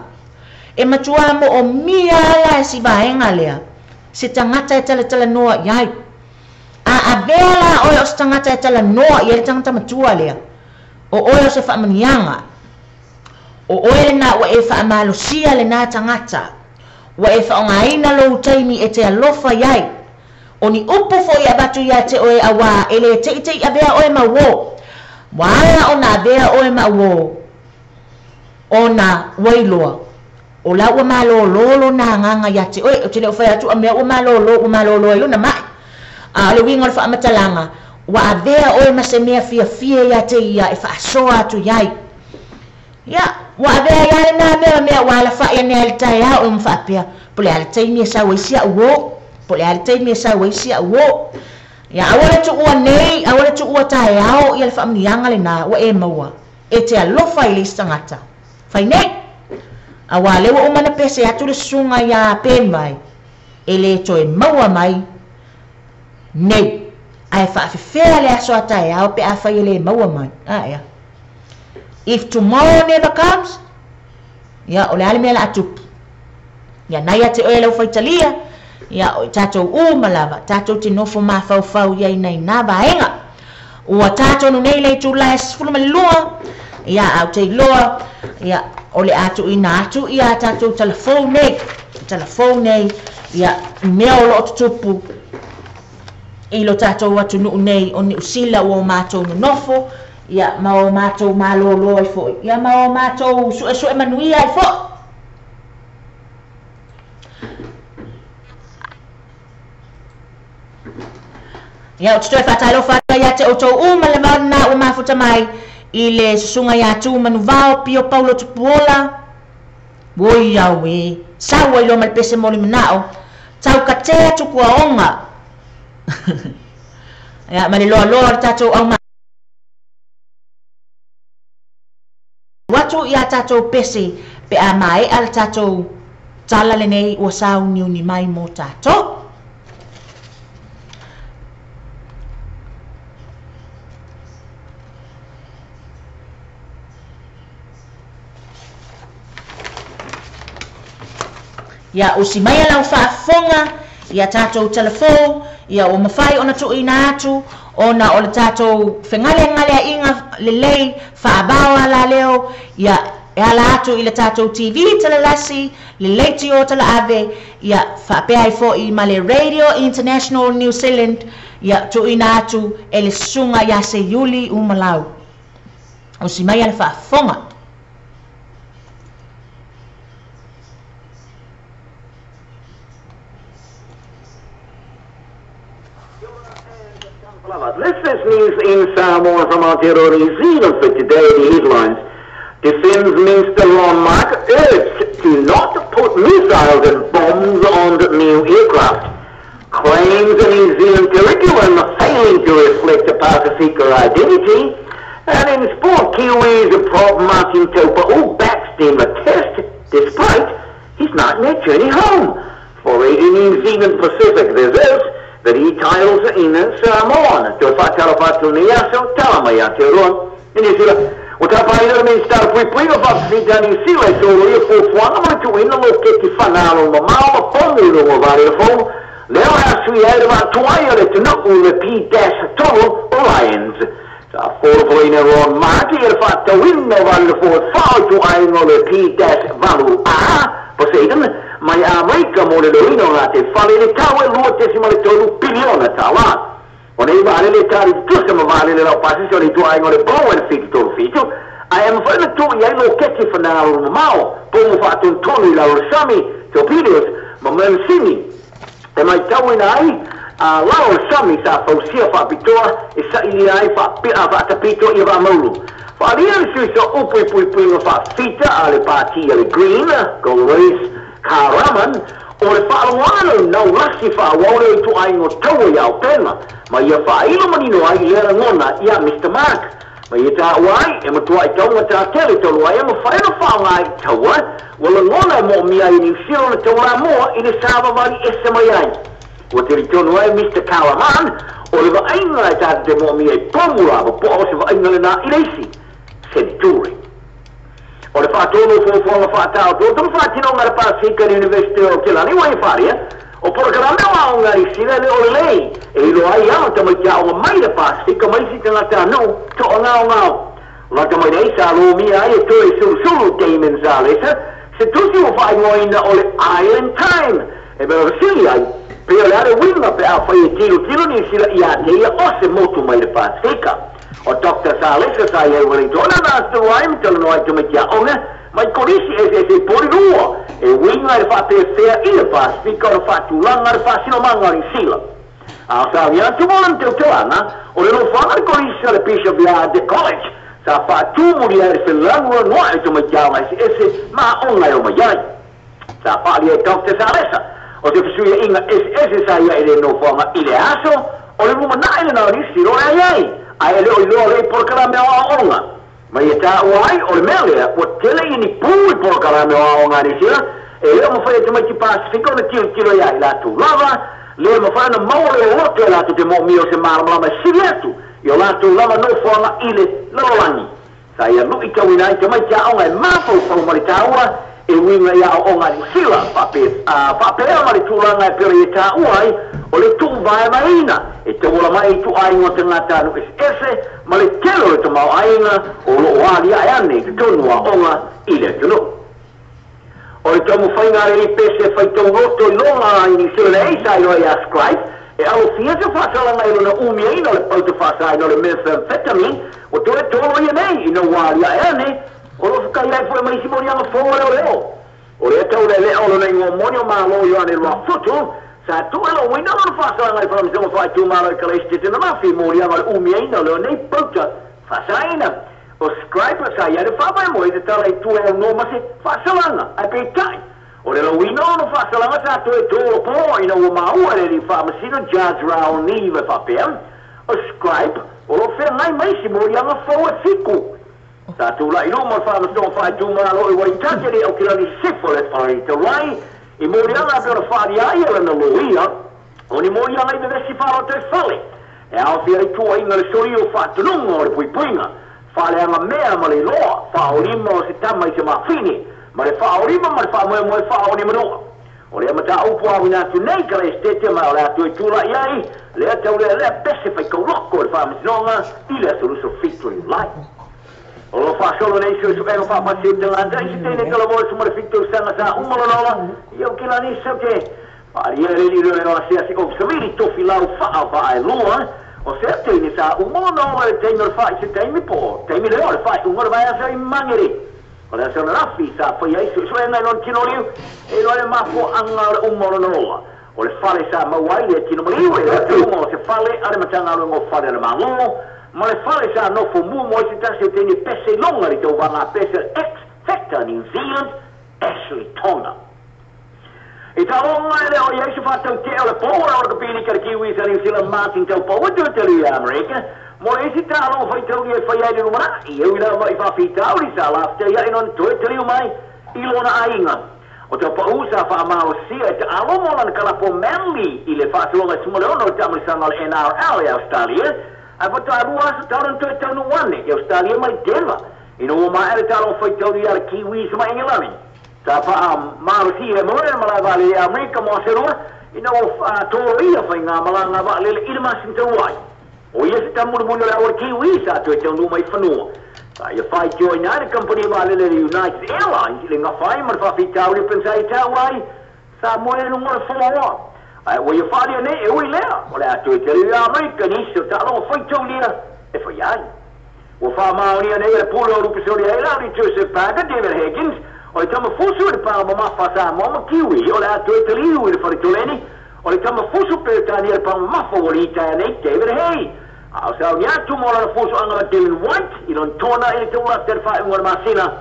e matuā mo'omia ala e si vaega lea se tagata e talatalanoa i ai. A avea la oe o se tagata e talanoa i ai le tagata matua lea o oe o se faamanuiaga o oe lenā ua e faamalosia lenā tagata ua e faaaogāina lou taimi e te alofa i ai o ni upu fo'i avatu iā te oe auā e lē teʻiteʻi avea oe ma uō ua ala ona avea oe ma uō ona ua iloa o la ua malōlō lona agaga iā te oe. Ou te le o fai atu a mea ua malōlō ai lona ma'i a o le uiga o le faamatalaga ua avea oe ma se mea fiafia iā te ia e faasoa atu iai. Ia ua avea ia lenā mea mea ua alafa'i ane ai le taeao e ma faapea po le a le taimi e sau ai si a'u ō po le a le taimi e sau ai si a'u ō. Ia aua le tu'ua nei aua le tu'ua taeao ia le faamanuiaga lenā ua e maua e te alofa i le isi tagata fai nei auā lea ua uma na pese atu le susuga iā pe mai e lē toe maua mai nei ae faafefea le aso a taeao pe afai e lē maua mai aea. If tomorrow never comes ia o le a le mea la atupu ia nai a te oe lau faitalia ia o i tatou uma lava tatou te nofo mafaufau ia ina i nā vaega ua tatonu nei le itulā e 12 ia au te iloa ia o le a tu'uina atu ia tatou talafou nei ia mea o lo'o tutupu i lo tatou atunu'u nei o Niusila ua o matou nonofo ia ma o matou malōlō ai fo'i ia ma o matou su'esu'e manuia ai fo'i. Ia ou te toe faatalofa atu ai ia te outou uma le vaonā ua mafuta mai i le susuga iā Tu Manuvao Pio Paulo Tupuola oi au e sau ai loa ma le pese moli mana'o taukatea tukuaoga ia ma le loaloa o le tatou au atu ia tatou pese pe a mae'a le tatou tala lenei ua sauniuni mai mo tatou. Ia usi mai lau faafofoga ia tatou talafou ia ua mafai ona tu'uina atu ona o le tatou fegalegalea'iga lelei faavao ala leo ia E ala atu i le tatou TV talalasi, le leitio talaave, ia faapea ai fo'i ma le Radio International New Zealand, ia tuuina atu e le susuga ia Seiuli Umalau. Usi mai a le faafofoga. This is news in Samoa from Aotearoa New Zealand for today, the headlines. Defence Minister Ron Mark urged to not put missiles and bombs on new aircraft. Claims the New Zealand curriculum failing to reflect the Pasifika identity. And in sport, Kiwis prop Martin Taupau backs Denver Test despite his nightmare journey home. For Radio New Zealand Pacific, this is the details in Samoan. Te whātara nei aso, tala mai Aotearoa. New Zealand. O tā paina le Minista o Puipuiga whakawhita New Zealand so ia fuafuaga ma le tuuina lo keti whanalo ma mao ma pomu i luga o vaalele fou. Lea o le a sui ai le vaatuai o le atunuu le P-3 o Lions. Sa folofoloina Ron Mark i le faatauina o vaalele fou e fao i tuaiga o le P-8A Poseidon mai Amerika mo le loina o ngā te whale le tau e 2.3 piliona tālā. O nei vaalele tari tusa ma vaalele lau pasisi o le tuaiga o le Boeing 737, ae mafai ona tuu i ai loketi fanagalo mamao, pomu faatontonu i lalo le sami, torpedoes, ma mansini. E maitauina ai a lalo le sami sa fausia faapitoa e sailia ai faatapito ia vaamaulu. Faalia le suisa upu i puipuiga faafita a le pati a le Green, Golrace Karaman, o le faalogoana le naulasi faauau lea i tuaiga o taua ia Aupenga, ma ia faailo manino ai i lea lagona ia Mr. Mark. Ma ia taua ai, e matuai tauga tātele talu ai e mafai ona faaaoga ai taua, ua lagona e moomia ai e Niu Sila ona taulamoa i le savavali ese mai ai. Ua talitonu ai Mr. Karaman, o le vaaiga e tatou te moomia i pomu lava, po o se vaaiga lenā i le isi senituri. O le faatonu o fuafuaga faataotooto ma faatinoga a le Pasifika i le University o Aotearoa ua ia faalia, o polokalame o aoga a Niu Sila e le o lelei, e iloa ai ao tamaiti aoga mai le Pasifika mai isi tagatanuu to'agaogao. Lata mai nei sa lomia ai e toe sulusulu Damon Salesa se tusi ua faaigoaina o le Island Time e mea fesili ai pe o le a le uiga pe afai e tilotilo Niu Sila ia te ia o se motu mai le Pasifika. O Dr. Salesa sa i ai Wellingtona na atu ai ma talanoa ai tamaiti aoga mai kolisi eseese i Porirua e uiga i le faapefea i le Pasifika o le faatulaga le faasinomaga o Niu Sila. A o sa atu mo lana teuteuaga o le nofoaga le kolisi a le Bishop Yard College sa faatumulia ai le felanuanua'i o tamaiti aoga eseese ma aoga e o mai ai. Sa faalia e Dr. Salesa o se fesuia'iga eseese sa ia i le nofoaga i le aso o le lumana'i lenā o Niu Sila o le ai ai, ae e le o iloa lea i polokalame o aoaoga. Ma ia taua ai o le mea lea ua tele ia ni pū i polokalame o aoaoga a Niu Sila e le o mafai e tamaiti Pasifika ona tilotilo iā i latou lava, lea e mafai ona maua le loloto e latou te moomia o se malamalama e sili atu i o latou lava nofoaga i le lalolagi. Sa ia lu'itauina ai tamaiti aoga e mafaufau ma le taua e uiga i aoaoga a Niu Sila faapea ma le tulaga e pei ona ia taua ai o le tuuvaevaeina e tauala mai i tuaiga o tagata eseese ma le tele o le tamaoaiga o loo aliae ane i totonu o aoga i le atunuu. O le taumafaiga a le pese e faitauloto i loga i Niu Sila le ai sa iloa ia Scribe e alofia se faasalaga i lona umiaina o le pauta faasaina o le methamphetamine ua toe tolo ia nei ina ua aliae ane o loo fekai ai fo'i ma isi moliaga fou o leoleo. O lea taulelea o lona igoa moni o Malo Ioane Luafutu sa tu'e louina lona faasalaga i faamasinoga faaitumalo i Kalaisitete na mafi moliaga o le umiaina o lenei pauta faasaina. O Scribe sa ia le faamoemoe i te tala i tua e aunoa ma se faasalaga ae peitai o le lauina o lona faasalaga sa toe tolopo ina ua maua le alii faamasino Judge Raul Neve e faapea o Scribe o loo feagai mai isi moliaga fou e fiku. Sa tula'i luma o le faamasinoga faaitumalo i Waitati le Aukilani Sefo le Faletalai i moliaga e pei ona faalia ai e lana loia o ni moliaga i vevesi faalota e fale e aofia ai tuuaiga le solia o faatonuga o le puipuiga faaleaga mea ma le iloa faaolima o se tama i se mafine ma le faaolima ma le faamoemoe faaoni manua. O lea mataupu auina atu nei ka le esetete ma o le a toe tula'i ai lea taulealea pese faikauloko o le faamasinoga i le aso 27 o Iulai. O lo whaasolo nei su su ego whaapasi o te landa i se tēne tala moe su mara whitu sanga sa umalolola i au kila ni sau te whaaria reri reo reo ase ase o samiri tofi lau whaa whaa e lua o se tēne sa umalolola e teime o whaa i se teime po teime reo le whaa unga vai asa i mangere o le asa rafi sa whai ai su su enga i non tino riu e loa le mafo anga o le umalolola o le fale sa mauai le tino maliu e le tunga o se fale a le matanga o fale le malo ma le fale sa nofo mu mo se tasi o tēne pese longa le tau wanga pese X Factor New Zealand Ashley Tonga. I ta longa ele o iai se whātau te o le pōra o le kapini ka le Kiwi sa New Zealand Martin tau pau atu te lui Amerika mo le isi tā longa whai tau ni e whai ai le lumana i au ila mai whawhitauri sa lafte ia inon toe te liu mai i lona ainga. O te pau sa whaamalosia e te alomo lan kalapo Manly i le whaatulonga sumaleono o te amrisanga o le NRL e Australia. Ai whata rua asa tauran toe taunu wane i Australia mai Denver. Ina ua maere talo whai tauru i ala Kiwi sa mai Engelani. Ta whaa marosia e moe malai vale i Amerika mo Aotearoa ina ua tōro ia whai ngā malanga wa lele i le masin tau ai. O ia se tamurimuri o le awa Kiwi sa toe taunu mai whanua. Ta ia whai tio i nā le company wa lele le United Airlines i le ngawhai ma le whawhitauri pensai tau ai sa moe lunga le whanua. Ai ua ia wharia nei e ui lea o le atu e te riu Amerika nisi o taaloga faitaulia e fai ai. Ua whaamaonia nei e le pule o Rupesori ai lau ni Joseph Parker, David Higgins, o le tamafusu i le pāmamafa Samoa ma Kiwi o le atu e te riu i le wharetoleni o le tamafusu Peretania le pāmamafa ua litaea nei David Hay. A o sauni atu mo lana fusu anga ma Dylan White i lon tona i le taulata le whaeunga le masina.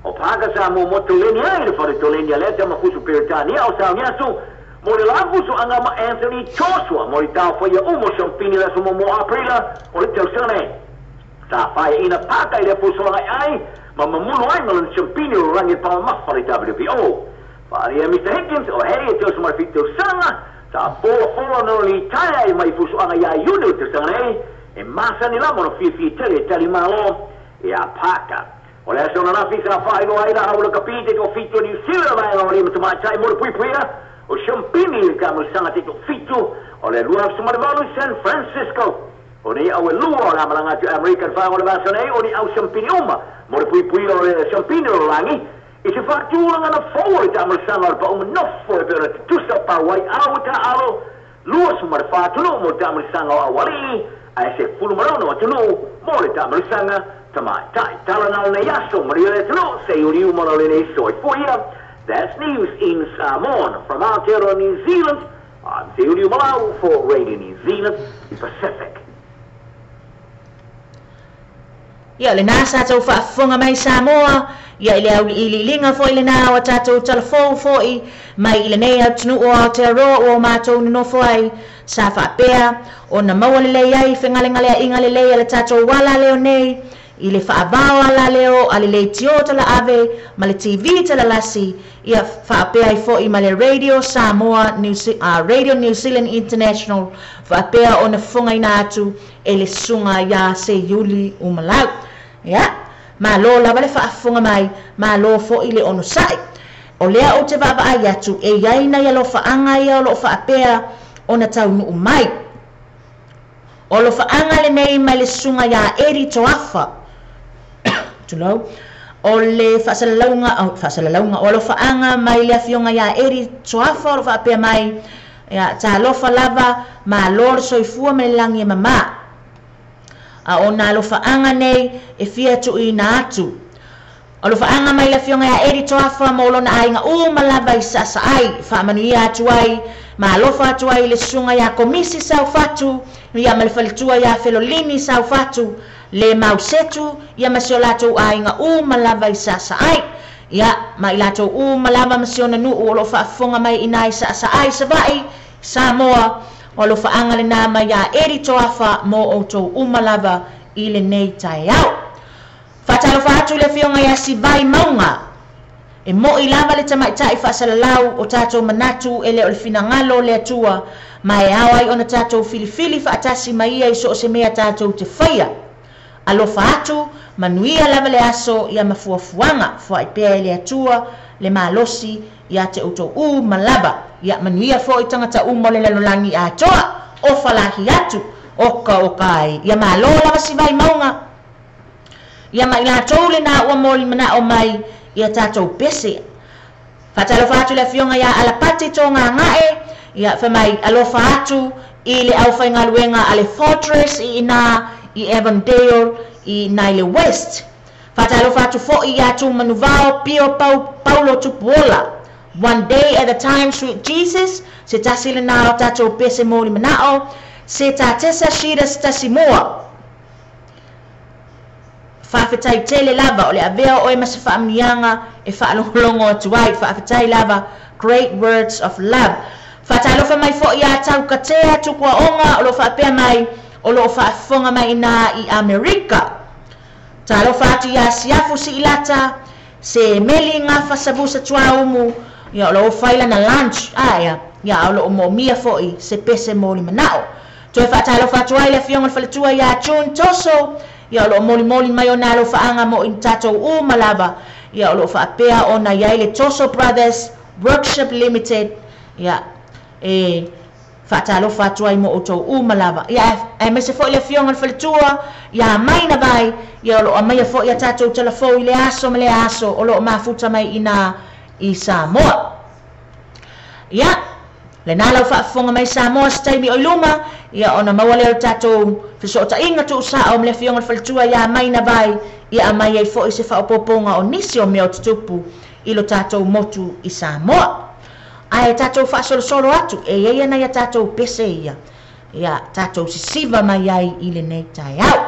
O Parker Samoa mo toleni ai le wharetoleni a lea tamafusu Peretania o sauni atu mo le lafusu anga ma Anthony Joshua mo le tau whaia umo Champini le aso mo Aprila o le tausane. Sa whaia ina Parker i le fusu anga ai ma mamulu ai ma lana Champini o rangi pamamafa le WBO. Wharia Mr. Higgins o hei e tausa mai whitu sanga sa fola fola no li taia i mai fusu anga ia iune o tausanga nei e masani lama no whiwhi tele e tali malo e a Parker. O le aso na rafi sa whaingoa ai la au le kapite o whitu New Zealand vai o le matamaitai mo le puipuia o Champini le kamusanga te to whitu o le lua sumaravalu San Francisco. O nei au e lua o la malanga atu American whaingoa le vasa nei o ni au Champini uma mo le puipuia o le Champini o langi i se whaatūranga na fō le tamasanga o le pauma nofo e pera te tusa pāwai au ta alo lua sumarawhātunu mo le tamasanga o awalii a e se fulumarona o tunu mo le tamasanga tamaitai talanau nei aso maria le tunu se uriu mana le nei soi foia. That's news in Samoan from Aotearoa New Zealand. I'm Seuriu Malau for Radio New Zealand Pacific. Ia le nā sa tau whaafonga mai Samoa, ia i le au i linga fo i le nā o tātou talafou fo i mai i le nei au tunu o Aotearoa o mātou nonofo ai sa whaapea o na maua le lei ai whengalengalea inga le lei a le tātou wala leo nei i le whaavao ala leo a le lei tio tala ave ma le TV tala lasi ia whaapea i fo i ma le Radio Samoa Radio New Zealand International whaapea o na funga ina atu e le sunga ia se Iuli umalau. Ia, ma lo lava le whaafunga mai, ma lo fo i le ono sai. O lea o te vaavaai atu e iai na ia lo whaanga ia o lo whaapea o na taunuu mai. O lo whaanga le nei mai le sunga ia Eri Toafa. Tulou. O le whaasalalauga, o lo whaanga mai le afionga ia Eri Toafa o lo whaapea mai. Ia, tā lofa lava, ma lo le soifua me le langi e mama. A o nā lo whaanga nei e fia tu i nā atu. O lo whaanga mai le afionga ia Eri Toafa mo lona ainga o malava i sasa ai, whaamanuia atu ai, ma alofa atu ai le sunga ia Komisi Saufatu, ia malefalitua ia Felolini Saufatu, le mausetu, ia masio latou ainga o malava i sasa ai. Ia mai latou o malava masio nuu o lo whaafonga mai inai sasa ai savai, Samoa. O lo whaanga le nama ia Eri Toafa mo o tau umalava i le nei tai au. Whatalofa atu le fionga ia Sivai Maunga. E mo i lava le tamaitai whaasalalau o tātou manatu e le o le finangalo le atua. Ma e au ai ona tātou filifili whaatasi mai ia i so o se mea tātou te whaia. Alofa atu, manuia lava le aso ia mafuafuanga whaipea e le atua le malosi ia te uto u malaba. Ia manuia fo i tangata u mo le lalolangi atoa o falahi atu o ka o kai. Ia malo lava Sivai Maunga. Ia ma i latou lenā ua molimana'o mai ia tatou pese. Faatalofa atu le afioga iā Alapati Togaga'e, ia fai mai alofa atu i le aufaigaluega a le Fortress i inā i Avondale i inā i le West. Faatalofa atu fo'i iā Tumanuvao Pio Paulo Tupuola. One day at a time, sweet Jesus, se tasi lenā o tatou pese molimana'o, se tatesa Shida se tasi mua. Faafetai tele lava o le avea o oe ma se faamanuiaga e faalogologo atu ai. Faafetai lava, great words of love. Faatalofa mai fo'i iā Taukatea Tukuaoga o lo o faapea mai o lo o faafofoga mai inā i Amerika. Talofa atu iā Siafu Siilata, se Meli Gafa Savusa Tuaumu, ia o lo o fai lana lunch, a ia, ia o lo o moomia fo'i se pese molimana'o. Toe faatalofa atu ai le afioga i le faletua iā June Toso, ia o lo o molimoli mai ona alofaaga mo i tatou uma lava, ia o lo o faapea ona i ai le Toso Brothers Workshop Limited, ia e faatalofa atu ai mo outou uma lava. Ia aemaise fo'i le afioga i le faletua iā Maina Vai, ia o lo o aumaia fo'i a tatou talafou i le aso ma le aso o lo o mafuta mai inā i Samoa. Ia lenā lau faafofoga mai Samoa se taimi o i luma, ia ona maua lea o le tatou fesootaiga tuusa'o ma le afioga i le faletua iā Maina Vai, ia aumai ai fo'i se faaopoopoga o nisi o mea o tutupu i lo tatou motu i Samoa. Ae tatou faasolosolo atu, e i ai ana ia tatou pese ia, ia tatou sisiva mai ai i lenei taeao.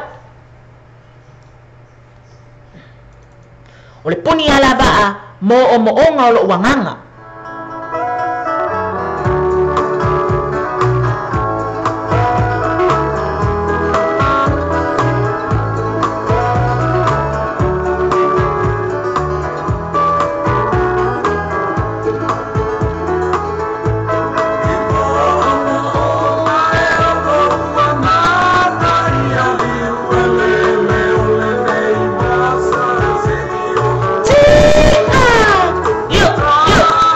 O le puni alavaa moomooga o lo'u agaga. Tia! Yo, yo.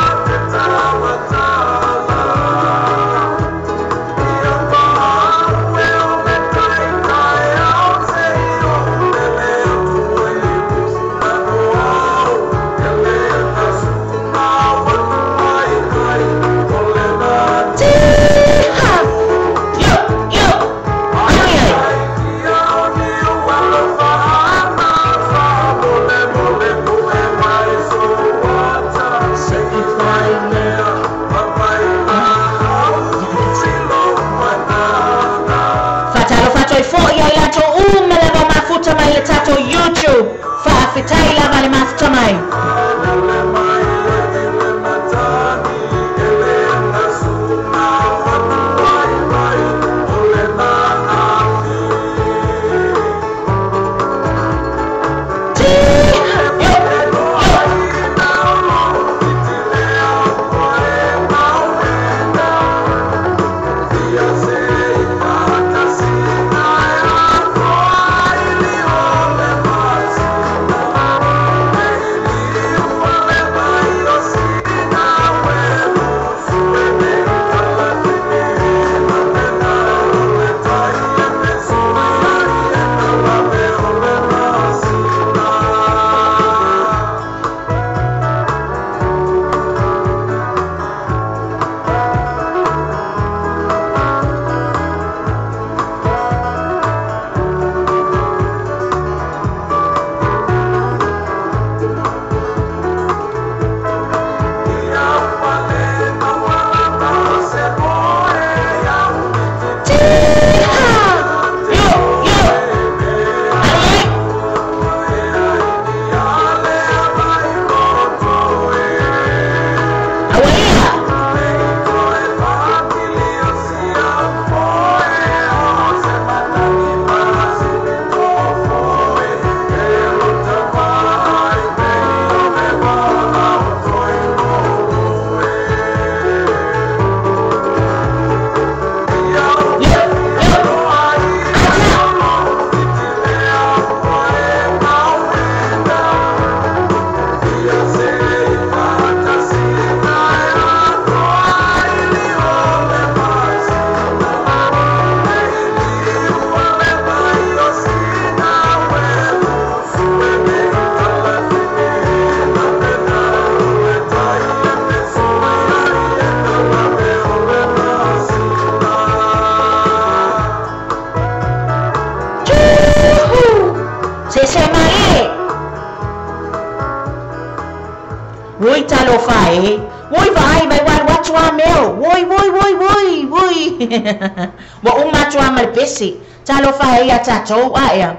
Oi ua uma atu lava ma le pese. Talofa e ia tatou aea.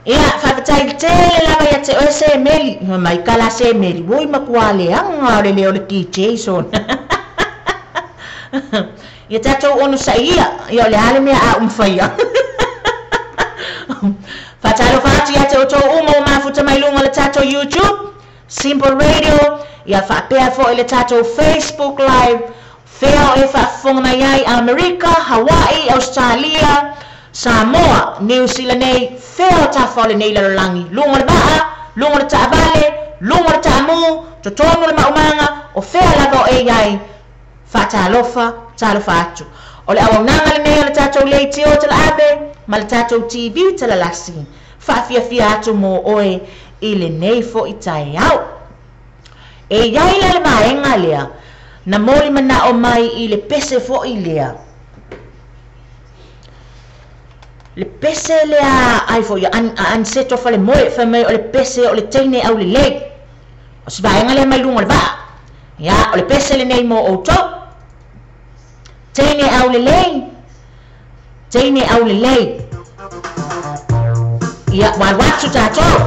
Ia, faafetai tele lava ia te oe Semeli. Mai kala Semeli. Oi matua leaga o le leo o le DJ sona. Ia tatou ono sa ia. Ia o le a le mea a umfaia. Faatalofa atu ia te outou uma ua mafuta mai luga o le tatou YouTube, Simple Radio, ia faapea foi le tatou Facebook Live, fea o e faafofoga mai ai, Amerika, Hawaii, Australia, Samoa, Niu Sila nei, fea o tafa o lenei lalolagi, luga o le vaa, luga o le taavale, luga o le taamu, totonu o le maumaga, o fea lava o e i ai, faatalofa, talofa atu. O le auaunaga lenei o le tatou leitio talaave ma le tatou TV talalasi, faafiafia atu mo oe i lenei fo'i taeao. E i ai la le vaega lea, na moli manao mai i le pese fo'i lea. Le pese lea ai fo'i a Aniceto Falemoe, fai mai o le pese o le teine aulelei. O se vaega lea mai luga o le vaa. Ia, o le pese lenei mo outou. Teine aulelei, teine aulelei. Ia, ua alu atu tatou.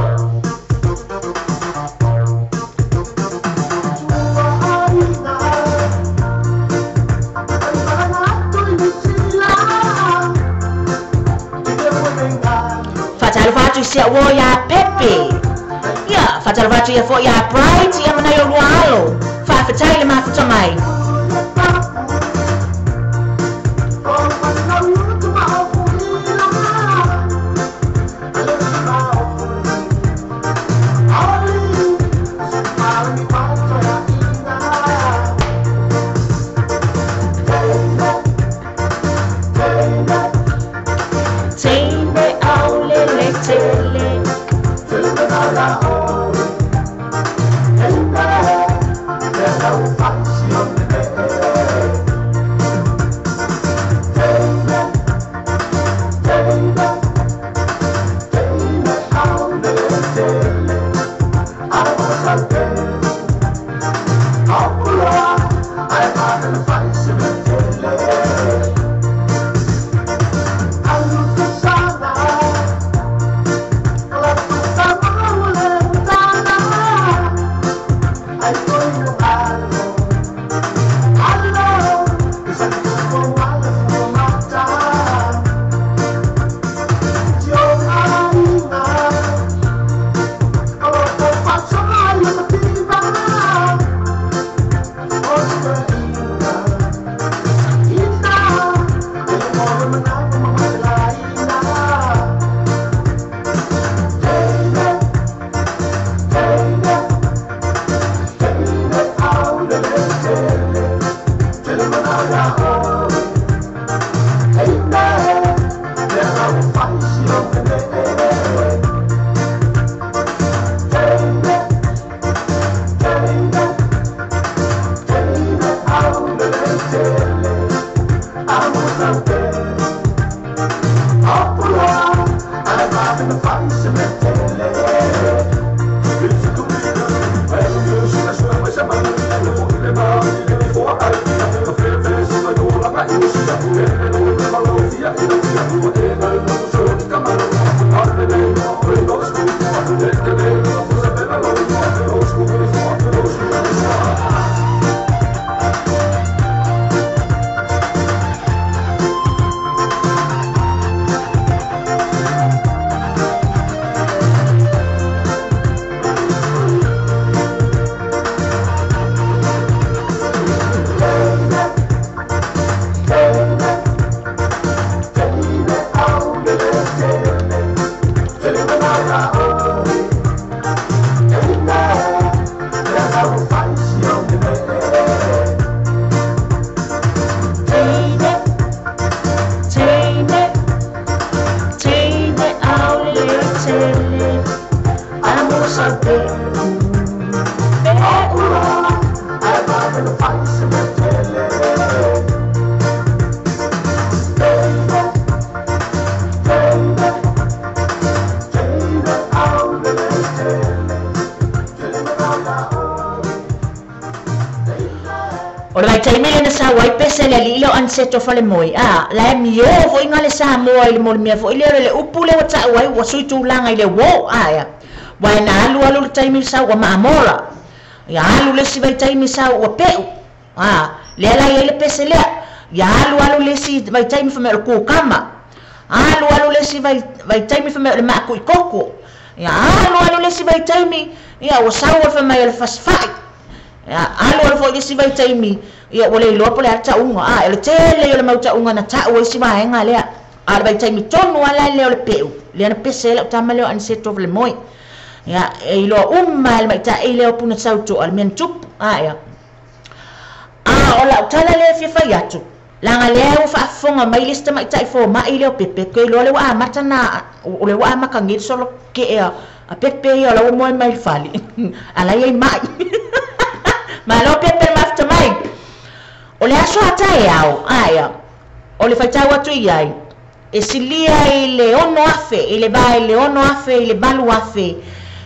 Faatalofa atu i si au uo iā Pepe. Ia, faatalofa atu ia foi iā Bright, ia ma nai o lua alo. Faafetai le mafuta mai. Teine aulelei tele. taimi le na sau ai pese le alii lea o Aniceto Falemoe a la e miō foʻiga le Samoa i le molimea foʻi lea o le upu lea ua taʻu ai ua sui tulaga i le uō aea uae na alu alu le taimi sau ua maamora ia alu le isi vaitaimi sau ua peʻu a lea la iai le pese lea ia alu alu le isi vaitaimi faimai o le kukama alu alu le isi vaitaimi faimai o le maakuʻikoko ia alu alu le isi vaitaimi ia ua sau o le faimai o le fasifaʻi ia alu alu foʻi le isi vaitaimi ia ua le iloa po le a le taʻuga a e le tele o le mau taʻuga na taʻu ai si vaega lea a le vaitaimi tonu ala lea o le peʻu lea na pese ai lau tama lea o Aniceto Falemoe ia e iloa uma e le maitaʻi lea o puna sautoa le mea na tupu aea a o lau tala lea fia fai atu laga lea ua faafofoga mai le isi tamaʻitaʻi fomaʻi lea o Pepe ke iloa le ua amata na o le ua amakagi le solo keʻe a Pepe ia o la ua moe mai le fale ala iai maʻi malo Pepe mafuta mai o le aso a taeao aea o le faitau atu iai e silia i le 6,000 i le va i le 6,000 i le 8,000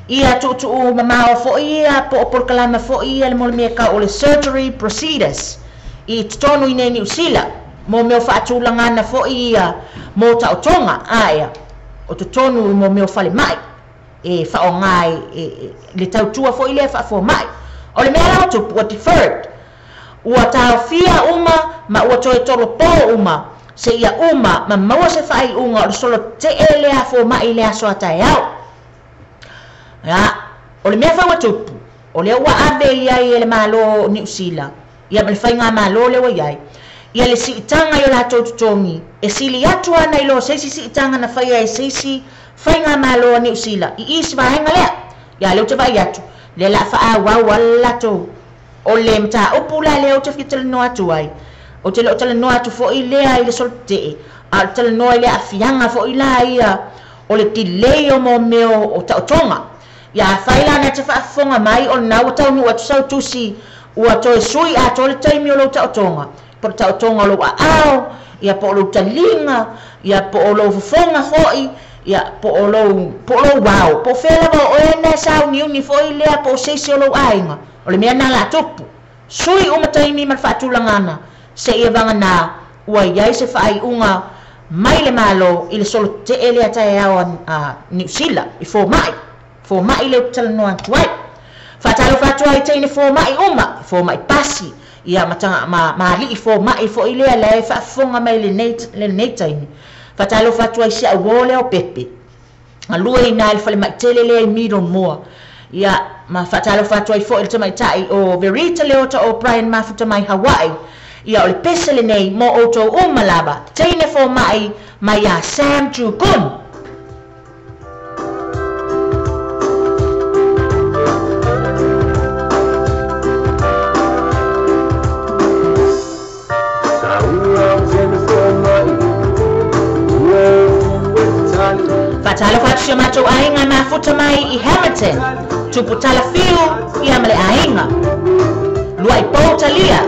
ia tuutuu mamao foʻi ia po o polokalama foʻi ia le molimea kau o le surgery procedures i totonu i nei Niusila mo mea o faatulagana foʻi ia mo taʻotoga aea o totonu mo mea o falemaʻi e faaaogā le tautua foʻi lea faafomaʻi o le mea la ua tupu ua deferred ua taofia uma ma ua toe tolopō uma seia uma ma maua se faaiuga o le solo teʻe lea fomaʻi le aso a taeao ia o le mea foi ua tupu o lea ua ave iai e le Mālō o Niusila ia ma le faigā mālō lea ua iai ia le siitaga i o latou totogi e sili atu ana i lo se isi siitaga na faia e se isi faigā mālō a Niusila i isi vaega lea ia lea ua te vaai atu lea la faaauau ala latou o le mataupu la lea ou te fia talanoa atu ai ou te le o talanoa atu foʻi lea i le solotetee a o le talanoa i le aafiaga foʻi la ia o le delay o mo mea o taotoga ia afai la na te faafofoga mai o lena ua taunuu atu sau tusi ua toe sui atoa le taimi o lou taotoga po o le taotoga o lou aao ia po o lou taliga ia po o lou fofoga foʻi ia po o lou ao po o fea lava o oe na e sauniuni foʻi lea po o seisi o lou aiga o le mea na la tupu sui uma taimi ma le faatulagana seia vaganā ua iai se faaiuga mai le Mālō i le solotetee lea taeao a Niusila i fomaʻi lea ou te talanoa atu ai faatalofa atu ai teine fomaʻi uma fomaʻi pasi ia ma alii fomaʻi foʻi lea la e faafofoga mai lenei taimi faatalofa atu ai si auō lea o Pepe galue inā i le falemaʻi tele lea i Middlemoa ia ma faatalofa atu ai foʻi le tamaitaʻi o Verita Leota o Brian mafuta mai Hawaii ia o le pese lenei mo outou uma lava teine fomaʻi mai iā Sam Jukun. Faatalofa atu si o matou aiga mafuta mai i Hamilton tupu talafiu ia ma le aiga luaʻi pou talia.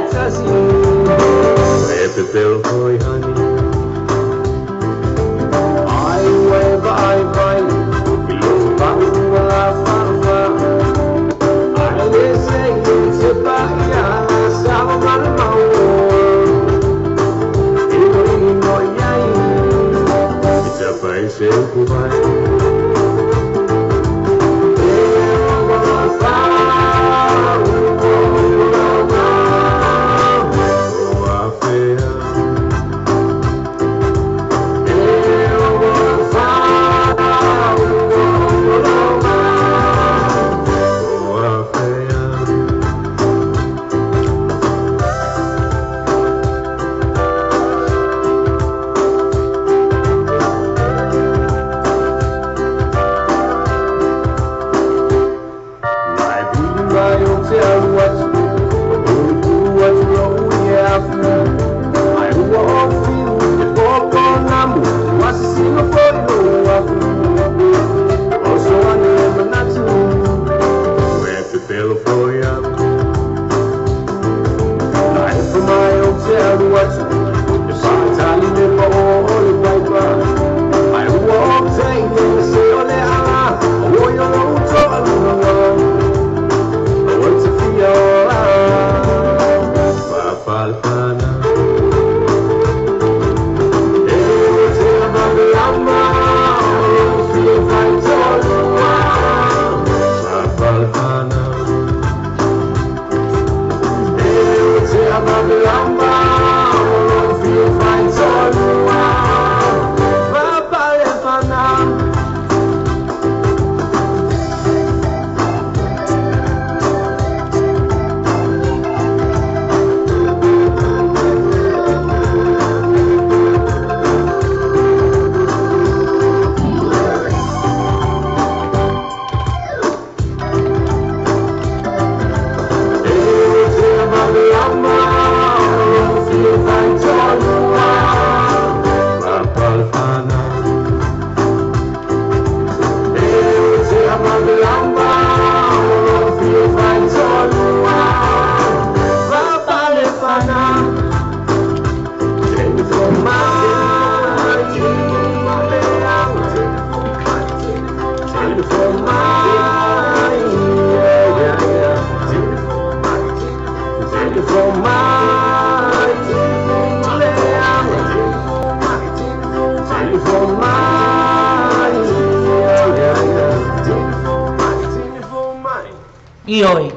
Ioi,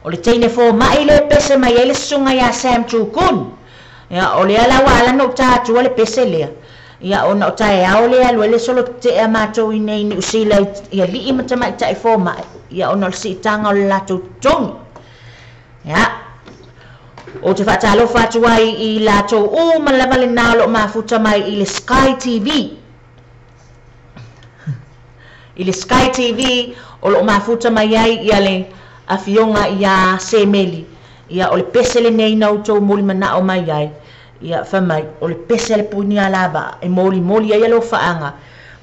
o le teine fō mai le pese mai ai le susuga iā Sam Tukun. Ia, o lea la ua ala ona ou ta atua le pese lea. Ia, ona o taeao lea e alu ai le solo tetea matou i inei i Niu Sila i alii ma tamaitai fomai, ia ona o le siitaga o le latou totogi. Ia, ou te faatalofa atu ai i latou uma lava lenā o lo o mafuta mai i le Sky TV. I le Sky TV o lo o mafuta mai ai ia le Afioga iā Semeli, ia o le pese lenei na outou molimanao mai ai, ia fai mai, o le pese a le Punialavaa e molimoli ai alofaaga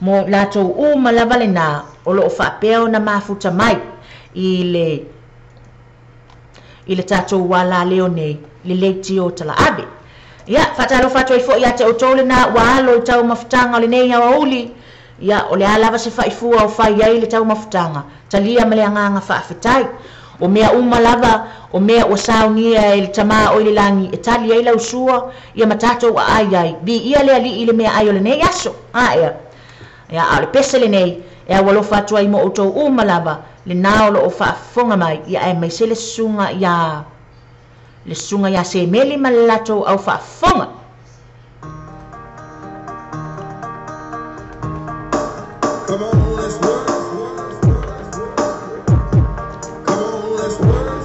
mo i latou uma lava lenā o lo o faapea ona mafuta mai i le i le tatou alaleo nei, le leitio talaave. Ia, faatalofa atu ai foi ia te outou lenā ua alo i taumafutaga o lenei aoauli, Ia, o le a lava se faifua o fai ai le taumafutaga, talia ma le agaga faafetai. O mea uma lava, o mea ua saunia e le Tama o i le lagi e tali ai lau sua, ia ma tatou aai ai, viia le Alii i le meaai o lenei aso. A ea? Ia, a o le pese lenei, e aualofa atu ai mo outou uma lava, lenā o lo o faafofoga mai, ia aemaise le susuga iā, le susuga iā Semeli ma le latou au faafofoga. Come on, let's work. Come on, let's work.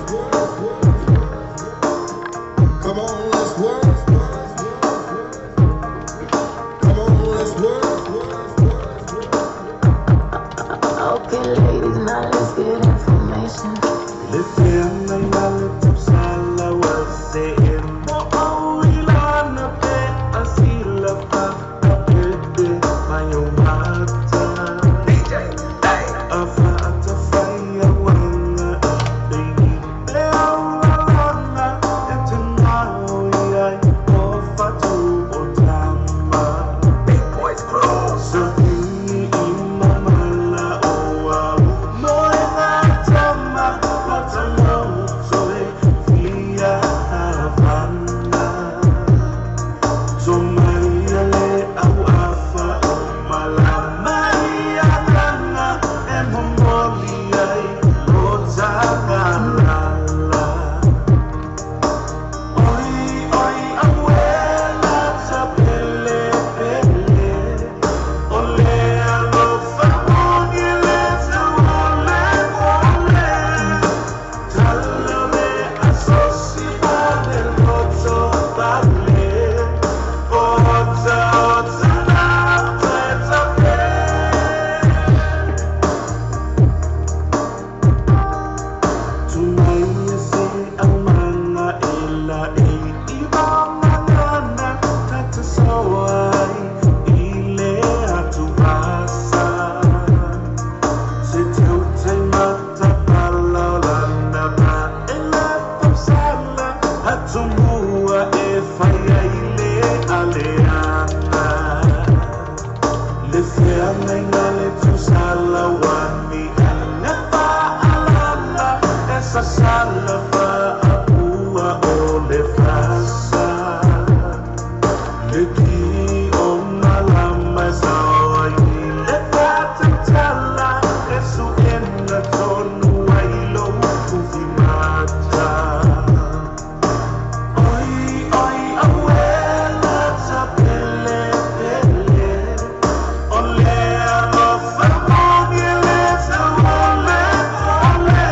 Come on, let's work. Come on, let's work. Okay, ladies, now let's get information. Le feagaiga le tausala ua see mo au i lana pe a silafa a pepe mai o mata. A faatafai auaga a peini le aulalana e te gao i ai o fatu o tama. Sa i mamala o au moenga tama o tamau toe fia havana. To mai le au afa o malama i alanga e momoli ai o takalala. Oi, oi, auela ta pele pele. O le alofa moni le te ole ole. Tala le asosi ale loto pale. Ota, ota, na te tape. Tumai se aumanga ela e i mangana tata soai i le atu asa. Se tau te mata palaolana ma ele tausala atumua e fai ai le aleana. Le feagaiga le tausala ua ni aga faalala e sasala faaua o le fasa. Le ki o malama e sao ai le faatatala e suʻena tonu ai lou ufimata. Oi, oi, auela ta pele pele. O le alofa moni le te ole ole.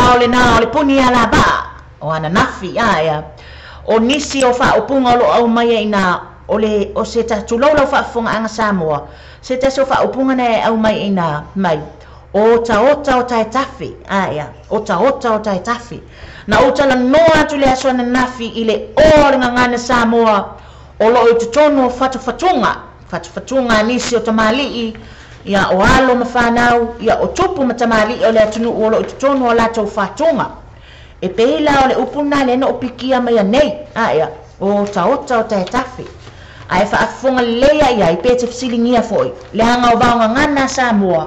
ao lena o le puni alava'a o ananafi aea o nisi o faaupuga o loo aumai ai iná o le o se tulou lau faafofogaaga Samoa se tasi o faaupuga na e aumai iná mai o otaota o taetafe aea otaota o taetafe na ou talanoa atu le aso ananafi i le ō o le gagana Samoa o loo i totonu o fatufatuga fatufatuga a nisi o tamalii ia o alo ma fanau ia o tupu ma tamalii o le atunuu o loo i totonu o latou fatuga e pei la o le upu lena lea na ou pikia mai nei aea o otaota o taetafe ae faafofoga lelei ai ai pe te fesiligia foi leaga o vaogagana a Samoa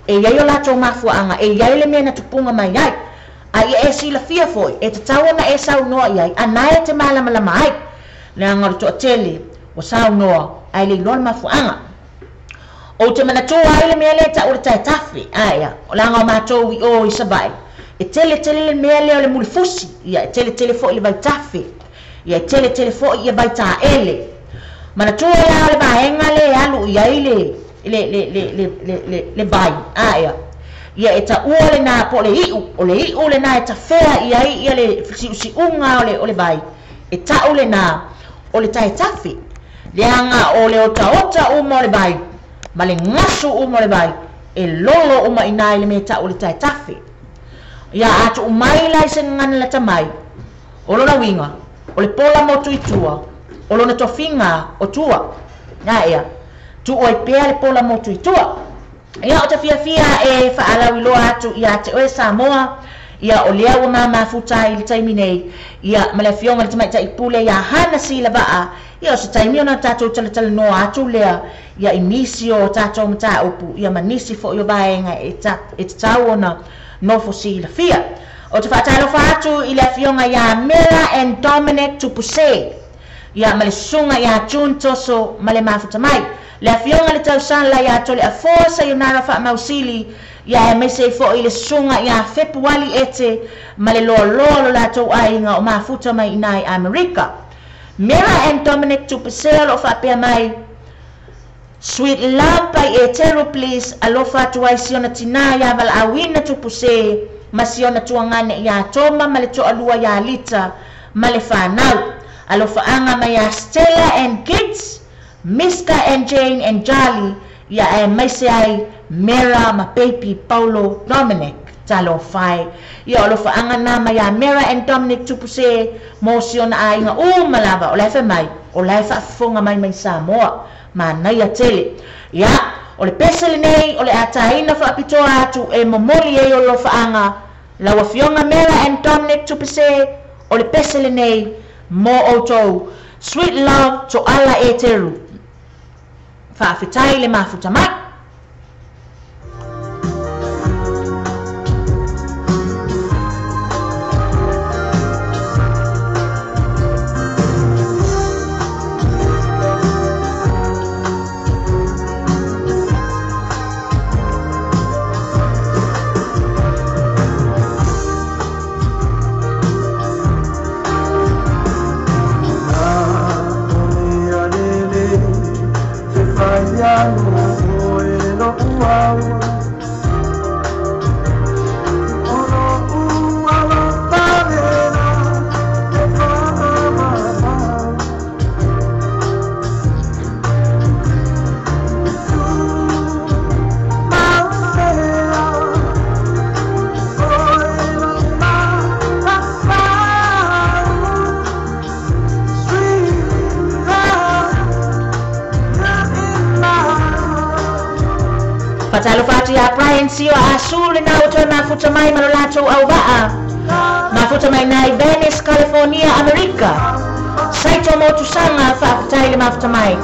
e iai o latou mafuaaga e iai le mea na tupuga mai ai a ia e silafia foi e tatau ona e saunoa i ai ana e te malamalama ai leaga o le toatele ua saunoa ae le iloa le mafuaaga ou te manatua ai le mea lea e tau le taetafe aea leaga o matou i o i Savaii e tele tele le mea lea o le mulifusi ia e tele tele foi le vaitafe ia e tele tele foi ia vaitaele manatua la o le vaega lea e alu i ai le le le le le le le le vai aea ia e taua lena po o le iu o le iu lena e tafea i ai ia le siusiuga o le vai e tau lena o le taetafe leaga o le otaota uma o le vai ma le gasu uma o le vai e lolo uma iná i le mea tau o le taetafe ia a tuu mai la i se gagana lata mai o lona uiga o le pola motu i tua o lona tofiga o tua aea tuu ai pea le pola motu i tua ia o te fiafia e faalauiloa atu ia te oe Samoa ia o lea ua mamafuta ai i le taimi nei ia ma le afioga i le tamaitai pule ia Hana Silavaa ia o se taimi ona tatou talatalanoa atu lea ia i nisi o tatou mataupu ia ma nisi foi o vaega e tatau ona nofo silafia. O te faatalofa atu i le afioga ia Mera and Dominic Tupuse ia ma le susuga ia June Toso ma le mafuta mai le afioga le tausala ia Toleafoa Sayonara Faamausili ia aemaise ai foi le susuga ia Fepuali Ete ma le loaloa o lo latou aiga o mafuta mai iná i Amerika. Mera and Dominic Tupuse o loo faapea mai Sweet love by Eteru please alofa atu ai si ona tinā ia Valaauina Tupuse ma si ona tuagane ia Toma ma le toalua ia Lita ma le fanau. Alofaaga mai ia Stella and kids, Miska and Jane and Jali ia aemaise ai Mera ma Baby Paulo Dominic. Talofa e. Ia o alofaaga na mai ia Mera and Dominic Tupuse mo si ona aiga uma lava o la e fai mai o la e faafofoga mai mai Samoa manaia tele. Ia o le pese lenei o le ataina faapitoa atu e momoli ai o alofaaga lau afioga Mera and Dominic Tupuse o le pese lenei mo outou Sweet Love Toala Eteru. Faafetai le mafuta mai. Faatalofa atu ia Brian Sio Asu lena ua toe mafuta mai ma lo latou auvaa. Mafuta mai nai Venice, California, Amerika. Saito Motusaga faafetai le mafuta mai.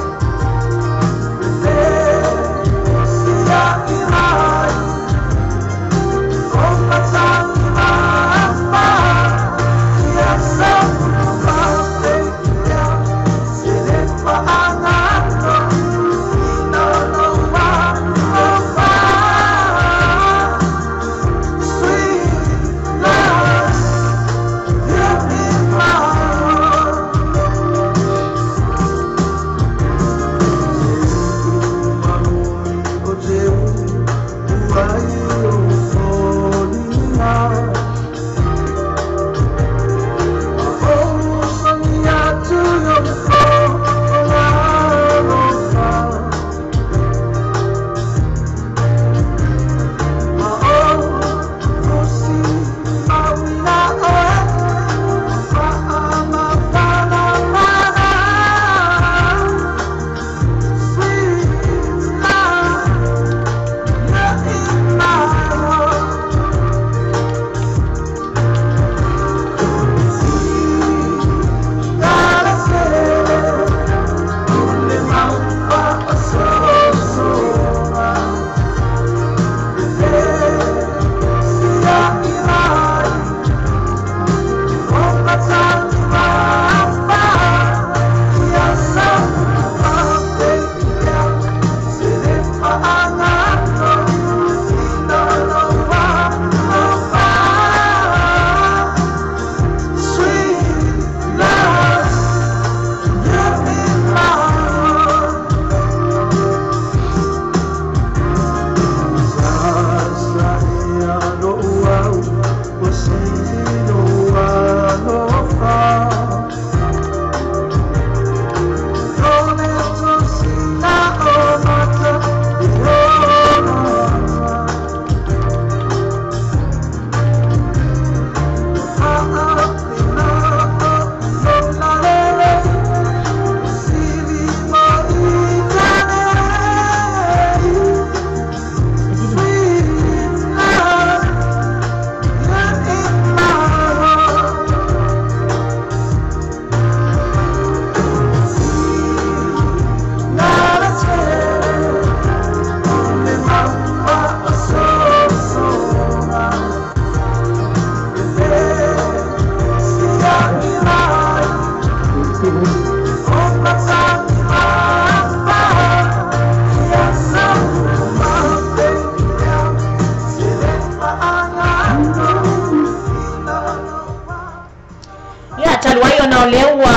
Talu ai ona o lea ua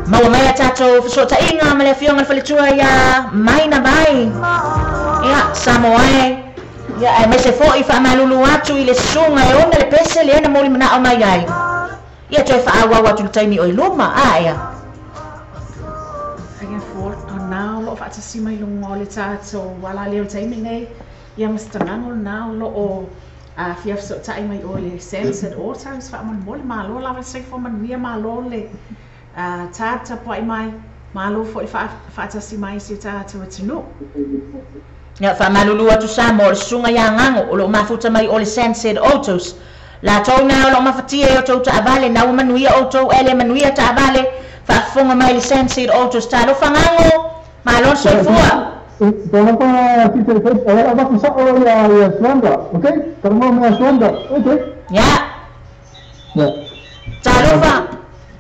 maua mai a tatou fesootaiga ma le afioga i le faletua iā Maina Vai, ia, Samoa e, ia, aemaise foi faamalulu atu i le susuga e ona le pese lea na molimanao mai ai, ia toe faaauau atu i le taimi o i luma. A ea. Faiga fua o na o loo faatasi mai luga o le tatou alaleo i le taimi lenei, ia ma se tagago lena o loo fia fesootai mai o le Sansid Autos. Faamolemole, malo lava le soifua manuia, malo le tapuai mai, malo foi faatasi mai i si o tatou atunuu. Ia, faamalulu atu Samoa, o le susuga ia Gago o loo mafuta mai o le Sansid Autos latou na o loo mafatia e outou taavale na ua manuia outou e le manuia taavale faafofoga mai le Sansid Autos. Talofa Gago, malo le soifua. Talofa Peter, avatu sao ia ia Suandra, okay? Talanoa ma Suandra, okay? Ia. Yeah. Talofa,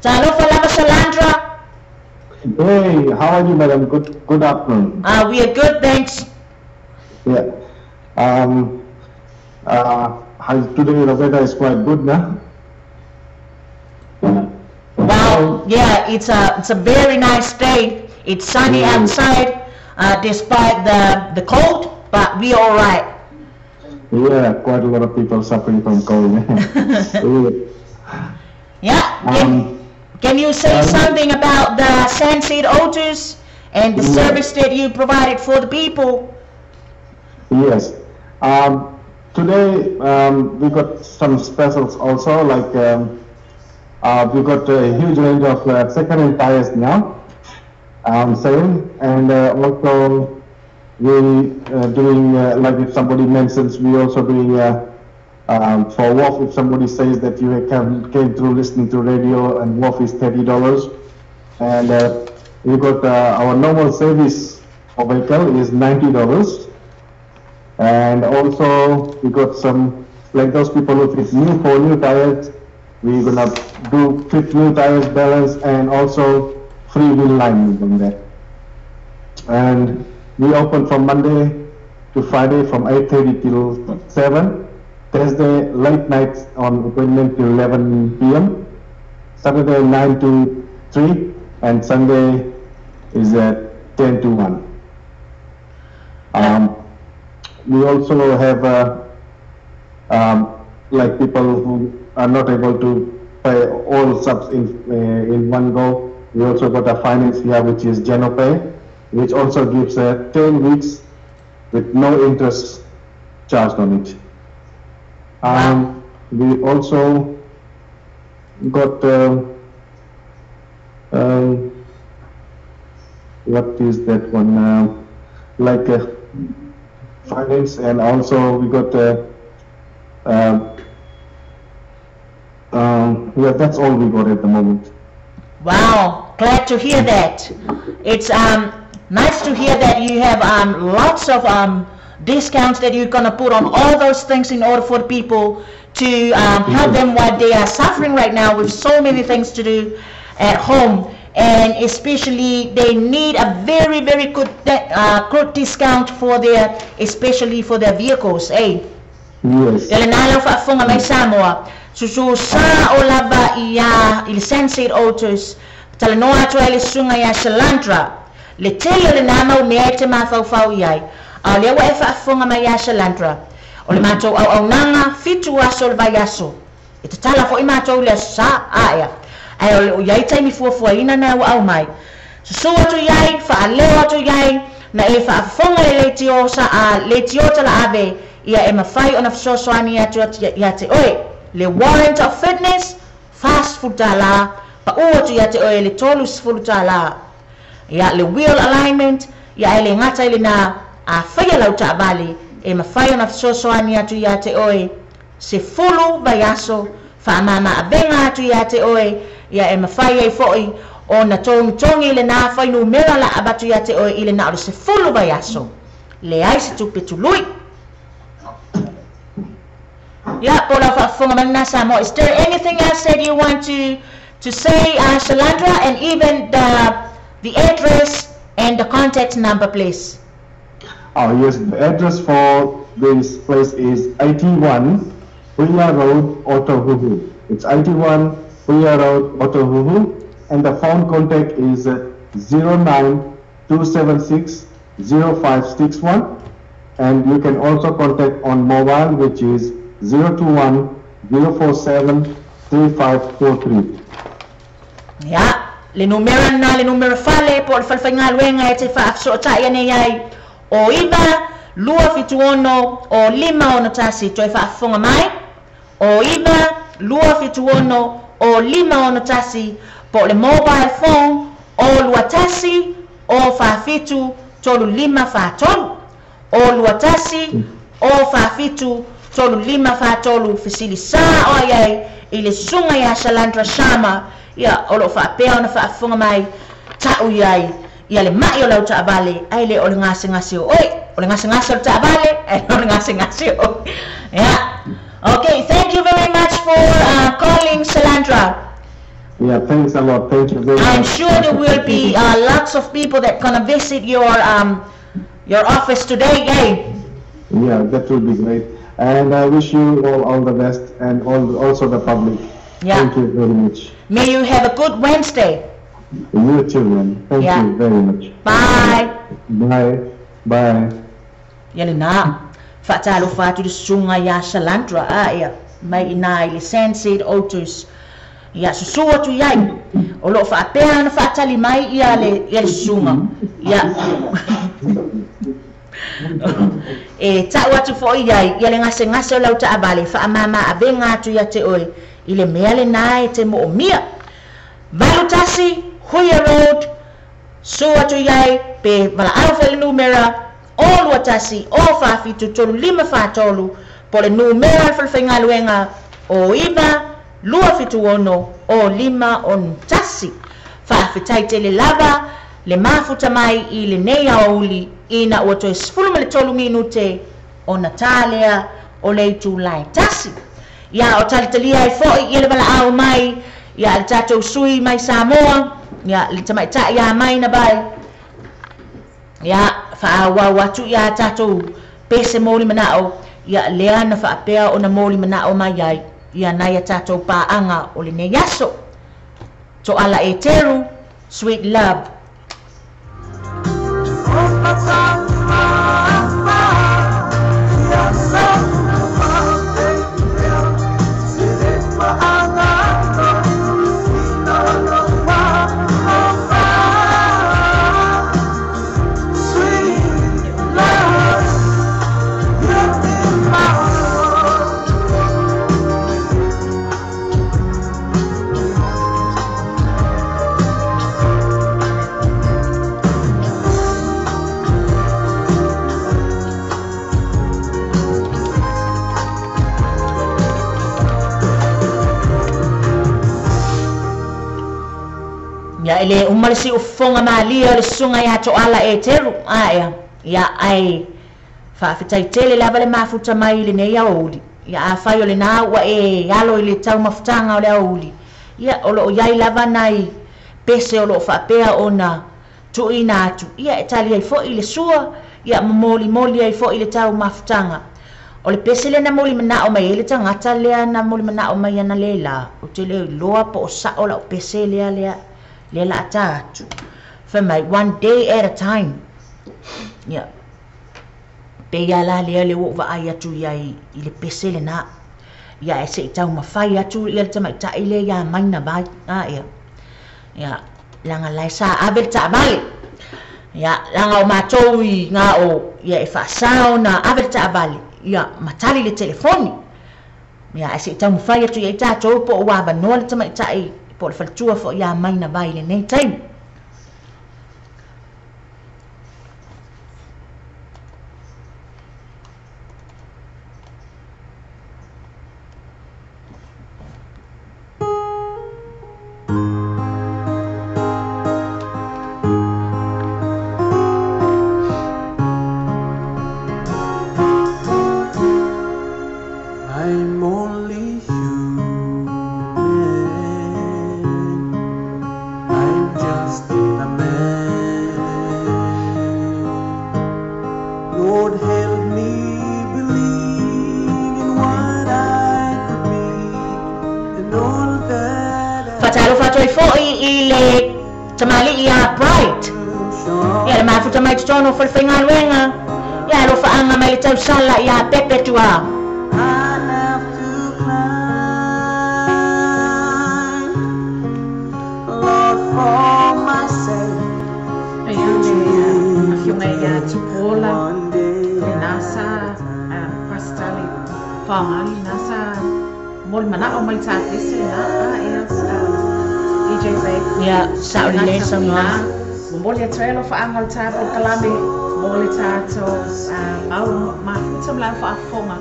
talofa lava Salandra. Hey, how are you, madam? Good afternoon. We are good, thanks. Yeah. Today the weather is quite good, now. Wow, yeah, it's a very nice day. It's sunny outside, despite the cold, but we are all right. Yeah, quite a lot of people suffering from cold. Yeah. Can you say something about the Sandseed Autos and the service that you provided for the people? Yes. Today we got some specials also, like we got a huge range of second-hand tires now on sale, and also we doing like if somebody mentions, we also doing for WOF, if somebody says that you came through listening to radio, and WOF is $30, and we got our normal service for vehicle is $90. And also we got some, like those people who fit new for new tires, we're gonna do fit new tires balance and also free wheel line on that. And we open from Monday to Friday from 8:30 till 7, Thursday late night on appointment till 11 p.m., Saturday 9 to 3, and Sunday is at 10 to 1. We also have like people who are not able to pay all subs in one go. We also got a finance here, which is Genopay, which also gives 10 weeks with no interest charged on it. We also got what is that one? Like finance, and also we got yeah, that's all we got at the moment. Wow, glad to hear that. It's nice to hear that you have lots of discounts that you're gonna put on all those things in order for people to help them while they are suffering right now with so many things to do at home. And especially they need a very, very good discount for their, especially for their vehicles, eh? Yes. Ia lena lau faafofoga mai Samoa. Susu sa o lava ia i le Sensate Autos, talanoa atu ai le susuga ia Salandra. Le tele o lena mau mea e te mafaufau i ai. A o lea ua e faafofoga mai ia Salandra. O le matou auaunaga, 7 aso o le vaiaso. E tatala fo'i matou i le aso Sā aea. Ae o le o iai taimi fuafuaina na ua aumai. Susu atu iai, faaleo atu iai, na e faafofoga le leitio sa a leitio talaave ia e mafai ona fesoasoani atu ia te oe. Le warrant of fitness, $40, paʻu atu ia te oe le $30. Ia le wheel alignment, ia e le gata i lena a faia lau taavale e mafai ona fesoasoani atu ia te oe 10 vaiaso faamama avega atu ia te oe ia e mafai ai fo'i ona togitogi lena fuainumera la avatu ia te oe i lena o le 10 vaiaso leai se tupe tului. Ya, po lau faafofoga mai lena Samoa. Is there anything else that you want to say, Shalandra, and even the address and the contact number, please? Oh yes, the address for this place is 81 Huila Road, Otahuhu. It's 81 Huia Road, Otahuhu, and the phone contact is 09276 0561, and you can also contact on mobile, which is 021 047 3543. Ia, le numera lena, le numera fale po o le falefaigaluega e te faafesootai ane ai, o 9 2 7 6 o 5 6 1. Toe faafofoga mai, o 9 2 7 6 o 5 6 1, po o le mobile phone o 2 1 o 4 7 3 5 4 3, o 2 1 o 4 7 3 5 4 3. Fesili sa o ai ai i le susuga ia Salandra Sharma, ia o loo faapea ona faafofoga mai ta'u i ai ia le ma'i o lau taavale, ae le o le gasegase o oe, o le gasegase o le taavale, ae le o le gasegase o oe. Yeah. Okay, thank you very much for calling, Salandra. Yeah, thanks a lot. Thank you very I'm much. sure there will be lots of people that gonna visit your office today, eh? Yeah, that will be great. And I wish you all the best, and also the public. Yeah. Thank you very much. May you have a good Wednesday. You too, man. Thank Yeah. you very much. Bye. Bye. Bye. Ia lena. Faatalofa atu le susuga iā Salandra a ia mai inā i le Sandseed Otus. Ia susu atu i ai. O loo faapea ona faatali mai ia le ia le susuga. Ia e ta'u atu fo'i ai ia le gasegase o lau taavale faamāmā avega atu ia te oe i le mea lenā e te mo'omia. 81 Huia Road, su atu i ai pe valaau fo'i le numera o 21 o 47 35 43, po le numera le falefaigaluega o 9 2 7 6 o 5 6 1. Faafetai tele lava le mafuta mai i lenei aoauli ina ua toe 13 minute ona tā lea o le itulā e tasi. Ia o talitalia ai fo'i ia le valaau mai ia le tatou sui mai Samoa, ia le tamaita'i ia mai na vai. Ia faaauau atu ia tatou pese moli mana'o, ia lea na faapea ona moli mana'o mai ai ia nai a tatou paaga o lenei aso. To'ala Eteru, Sweet Love. Ia e le uma le siufofoga malie o le susuga iā To'ala Eteru aea ia ae faafetai tele lava le mafuta mai i lenei aoauli. Ia afai o lenā ua e alo i le taumafutaga o le aoauli, ia o loo iai lava nai pese o loo faapea ona tuuina atu, ia e tali ai fo'i le sua, ia momolimoli ai fo'i le taumafutaga. O le pese lea na moli mana'o mai ai le tagata lea na moli mana'o mai ana lelā, ou te le iloa po o sa'o la'u pese lea lea lea la ata atu. Fai mai, one day at a time. Ia pei a la lea le ua ou vaai atu iai i le pese lenā. Ia e se'i taumafai atu ia le tamaita'i lea iā mai na vai a ia. Ia laga lae sa ave le taavale. Ia laga o matou i ga'o ia e faasā ona ave le taavale ia ma tali le telefoni. Ia ae se'i taumafai atu iai tatou po o ua avanoa le tamaita'i po o le faletua fo'i iā mai na vai i lenei taimi. I'm only human. I'm just atu ai fo'i i le tamalii ia Bright, ia le mafuta mai totonu o falefaigaluega, ia alofaaga mai le tausala iā Pepe Tuā. Ia le afioga ia Tupuola lenā sa Pastor le faogali lenā sa mo le manao mai Tafese lenā a ea DJ Babe. Ia sa'o lelei le saunoaga. Momoli atu ai alofaaga o le ta polokalame mo le tatou mau mafuta ma lau faafofoga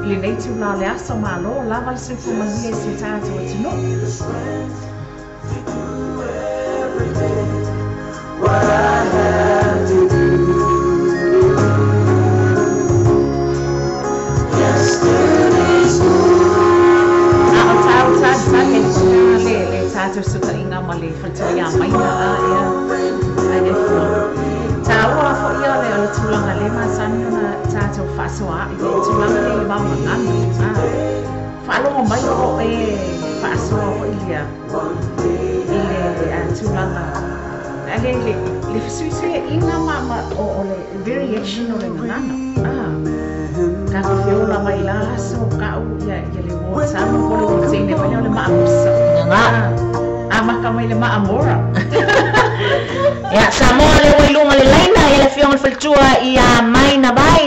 i lenei itulā o le aso. Malo lava le soifua manuia i si o tatou atunuu. A o tāu talitali ai le le tatou fesootaiga ma le faletua ia Maina a ea ai le fua. Taua foi ia o le o le tulaga le masani ona tatou faasoa ai i le tulaga lea i le vaogagana. A faalogo mai o lo o e faasoa foi ia i le tulaga le le le fesuisuiaiga ma ma o o le variation o le gagana. A tatou feola mai la aso ka'u ia ia le uo tama po o le uo teine foi lea o le maamusa. Gagā. Amata mai le maamora. Ia Samoa lea ua i luga o le laina ia le Afioga i le Faletua ia Maina Vai.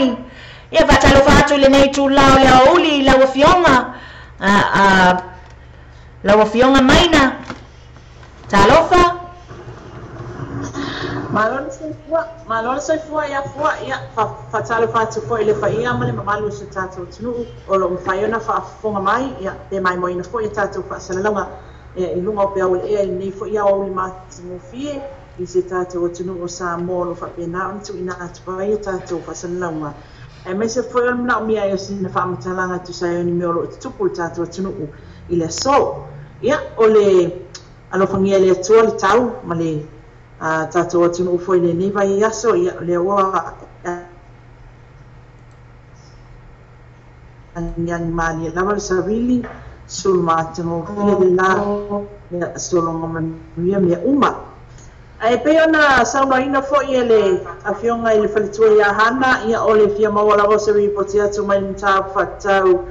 Ia faatalofa atu i lenei itulā o le aoauli i lau Afioga a a lau Afioga Maina. Talofa. Malo le soifua, malo le soifua ia Fua, ia faatalofa atu foi i le paia ma le mamalu o si o tatou atunuu o lo o mafai ona faafofoga mai, ia pe maimoaina foi a tatou faasalalauga i luga o peau o le ea i lenei foi aoauli matagofie i si o tatou atunuu o Samoa o lo o faapena ona tuuina atu ai a tatou faasalalauga aemaise foi o le manaomia ai o sina faamatalaga e tusa ai o ni mea o lo o tutupu i le tatou atunuu i le aso. Ia, o le alofagia e le Atua le tau ma le tatou atunuu foi i lenei vaiaso, ia, o lea ua agiagi malie lava le savili, sulu matagofie le la, ia, sologa manuia mea uma. Ae pei ona saunoaina foi e le Afioga i le Faletua ia Hana, ia, o le fia maua lava o se ripoti atu mai le mataupu faatatau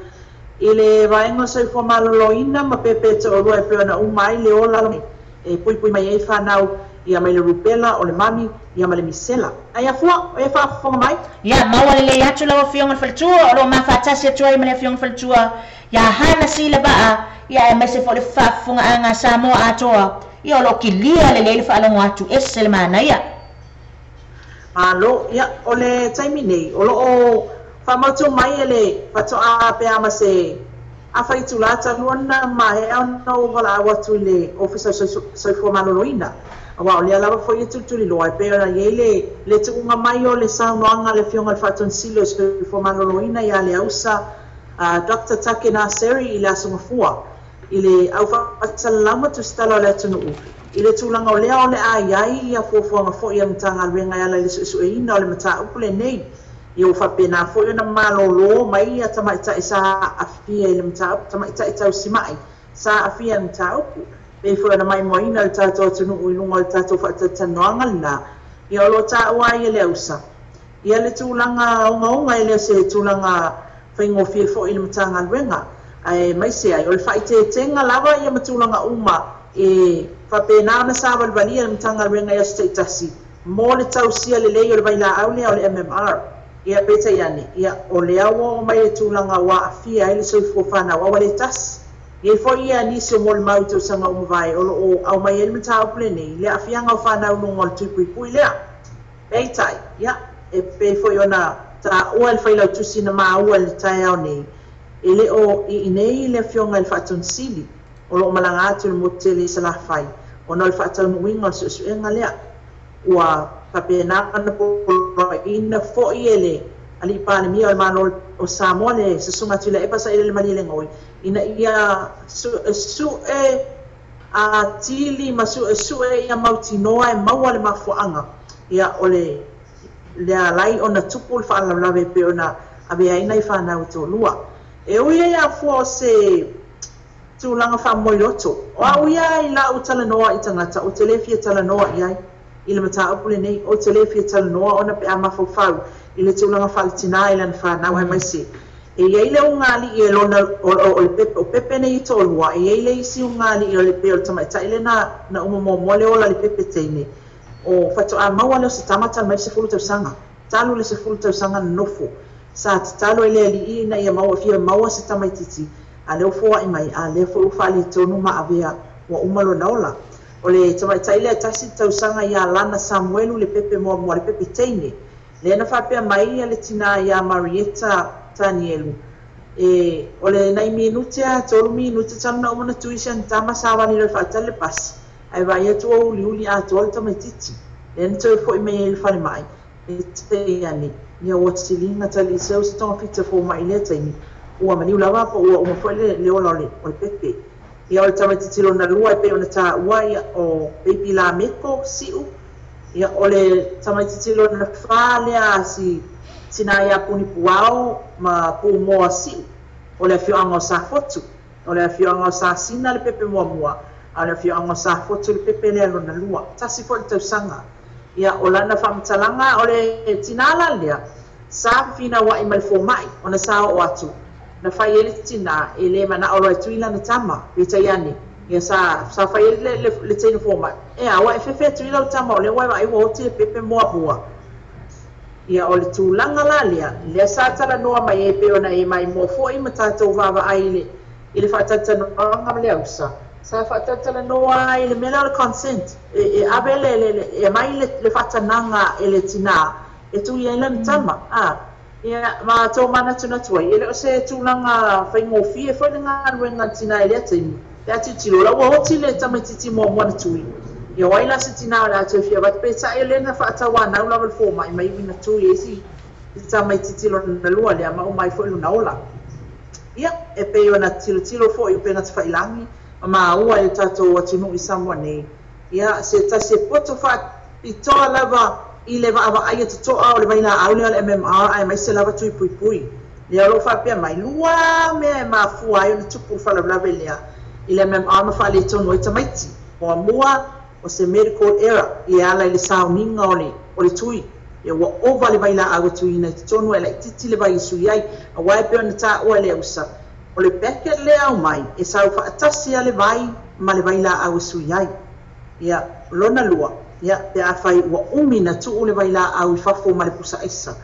i le vaega o soifua maloloina ma pepe toalua e pei ona uma ai le ola e puipui mai ai fanau ia mai le rupela, o le mami, ia ma le misela. Ai afua, o e faafofoga mai? Ia, maua lelei atu lau Afioga i le Faletua, o lo o mafaatasi atu ai ma le Afioga i le Faletua ia Hana Sila Vaa, ia aemaise foi le faafofogaaga a Samoa atoa, ia o lo o kilia lelei le faalogo atu, ese le manaia. Malo, ia, o le taimi nei, o lo o faamautu mai e le faatoa pe a ma se afa itulā talu ona maea ona ou valaau atu i le Ofisa o Soifua Maloloina, aua o lea lava foi e tulituliloa e pei ona i ai le le tuuga mai o le saunoaga a le Afioga i le Faatonisili o Soifua Maloloina ia Leausa Doctor Take Naseri i le Aso Gafua i le au faasalalau ma tusitala o le atunuu i le tulaga o lea o le a i ai ia fuafuaga foi a le Matagaluega e ala i le suesueina o le mataupu lenei. Ia ua faapena foi ona malolo mai ia tamaitai sa aafia i le mataupu, tamaitai tausimai sa aafia i le mataupu. Pei foi ona maimoaina le tatou atunuu i luga o le tatou faatalatalanoaga lena, ia o lo o taua ai e le ausa ia le tulaga ogaoga e le o se tulaga faigofie foi i le Matagaluega, aemaise ai o le faaiteetega lava ia ma tulaga uma e faapena ona savalivalia e le Matagaluega i aso taitasi mo le tausia lelei o le vailaau lea o le MMR. Ia, peitai ane, ia, o lea ua oo mai le tulaga ua aafia ai le soifua fanau, a ua le tasi. E i ai foi ia nisi o molimau i tausaga ua mavae o lo o aumai ai le mataupu lenei, le aafiaga o fanau i luga o le tui puipui lea. Peitai, ia, e pei foi ona taua e le Failautusi na maua i le taeao nei, e le o i inei le Afioga i le Faatonu Sili o lo o malaga atu i le motu tele i Salafai ona o le faataunuuina o le suesuega lea. Ua faapena ona poloaiina foi e le Alii Palemia o le Malo o Samoa le Susuga Tuilaepa Sailele Malielegaoi ina ia suesue atili ma suesue ia mautinoa e maua le mafuaaga ia o le le alai ona tupu le faalavelave e pei ona avea ai nai fanau e toalua. E ui ai a fua o se tulaga faamomoiloto. O a'u ia i la'u talanoa i tagata ou te lē fia talanoa i ai i le mataupu lenei, ou te lē fia talanoa ona pe a mafaufau i le tulaga faaletinā i lana fanau aemaise e i ai le ugali'i e lona o le pepe o pepe nei e to'alua, e i ai le isi ugali'i o le pei o le tamaita'i lena na uma muamua le ola i le pepe teine, o faatoā maua lea o se tama talu mai le 10 tausaga, talu le 10 tausaga na nofo. Sa tatalo ai le Alii ina ia maua fia maua se tamaitiiti, a lea ua foa'i mai, a lea foi ua faaletonu ma avea ua uma lona ola. O le tamaitai lea tasi le tausaga ia Lana Samuelu le pepe muamua le pepe teine. Lea na faapea mai le tinā ia Marieta Tanielu, e, o le nai minute a 3 minute talu na uma ona tui si ana tama savali loa e faatali le pasi, ae vaai atu ua uliuli atoa le tamaitiiti. Lea na toe fo'i mai ai i le falemai, peitai ane, ia ua siliga taliiseu se togafiti a foma'i i lea taimi, ua maliu lava po ua uma foi le ola o le pepe. Ia o le tamaitiiti lona lua e pei ona tāua, ia o Baby Lameko Si'u. Ia o le tamaitiiti lona fa lea a si tinā ia Punipuao ma Pūmoa Si'u, o le afioaga o Safotu. O le afioaga o Sasina le pepe muamua, a o le afioaga o Safotu le pepe lea lona lua. Tasi foi le tausaga. Ia, o lana faamatalaga, o le tinā la lea, sa fefinaua'i ma le foma'i, ona sa oo atu, na fai ai le tinā, e lē mana'o loa e tui lana tama, peitai ane, ia sa, sa fai ai le, le, le teine foma'i, e a, ua e fefe e tui lau tama o lea ua e vaai ua oti le pepe muamua. Ia, o le tulaga la lea, lea sa talanoa mai ai pei ona e maimoa foi ma tatou vaavaai i le, i le faatalatalanoaga ma le ausa, sa faatalatalanoa ai i le mea lea o le consent, e, e ave le, le, le, e aumai le, le faatanaga e le tinā e tui ai lana tama, a, ia, ma tomanatunatu ai, e le o se tulaga faigofie foi le galuega a le tinā i lea taimi, pe a tilotilo la ua oti le tamaitiiti muamua na tui. Ia, o ai la se tinā o le a toe fia avatu, peitai o lea na faatauanau lava le foma'i ma ivi na tui ai si tamaitiiti lona lua lea ma uma ai foi lona ola. Ia, e pei ona tilotilo foi upega tafailagi ma maua i le tatou atunuu i Samoa nei, ia, se tasi e poto faapitoa lava i le vaavaaia totoa o le vailaau lea o le MMR aemaise lava tui puipui. Lea o lo o faapea mai, lua mea e mafua ai ona tupu le faalavelave lea i le MMR ma faaletonu ai tamaiti. Muamua, o se medical error e ala i le sauniga o le o le tui, ia ua ova le vailaau e tuiina i totonu ae laitiiti le vai e sui ai, aua e pei ona taua e le ausa, o le packet lea aumai e sau faatasi a le vai ma le vailaau e sui ai. Ia, lona lua, ia, pe afai ua umi na tuu le vailaau i fafo ma le pusa aisa,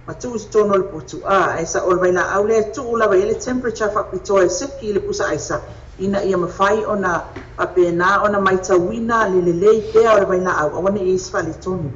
ma tuu i totonu o le potu, a, ae sa o le vailaau lea e tuu lava i ai le temperature faapitoa e seki i le pusa aisa, ina ia mafai ona faapena ona maitauina le lelei pea o le vailaau, aua ne i i ai se faaletonu.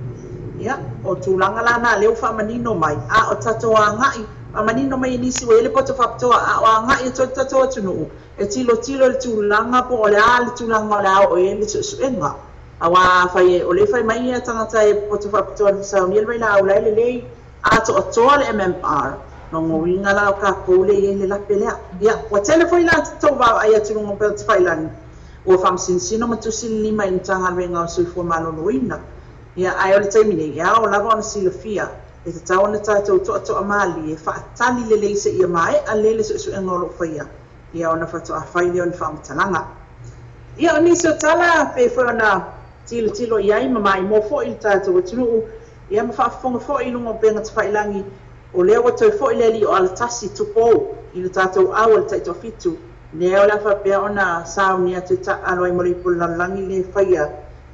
Ia, o tulaga la na lea ua faamanino mai, a o tatou agai, faamanino mai e nisi ua i ai le poto faapitoa, a o agai atu ai le tatou atunuu, e tilotilo i le tulaga po o le a le tulaga o le a oo i ai le suesuega. Aua afai o lea e fai mai ia tagata e poto faapitoa na saunia le vailaau la e lelei atoatoa le MMR, lona uiga la o tatou lea e i ai le lape lea. Ia, ua tele foi la tou vaavaai atu i luga o upega tafailagi, ua faamasinosino ma tusi le lima i le Matagaluega o le Soifua Maloloina. Ia, ae o le taimi nei, e ao lava ona silafia, e tatau ona tatou toatoamalie, faatali lelei seia maea lelei le suesuega o lo o faia, ia ona faatoa fai lea o ni faamatalaga. Ia, o nisi o tala, pei foi ona tilotilo i ai ma maimoa foi le tatou atunuu, ia ma faafofoga foi i luga o upega tafailagi, o lea ua toe foi le alii o Alatasi Tupou i le tatou au a le Taitoafitu, lea o le a faapea ona sauni atu e taaalo ai mo le ipu o le lalolagi lea e faia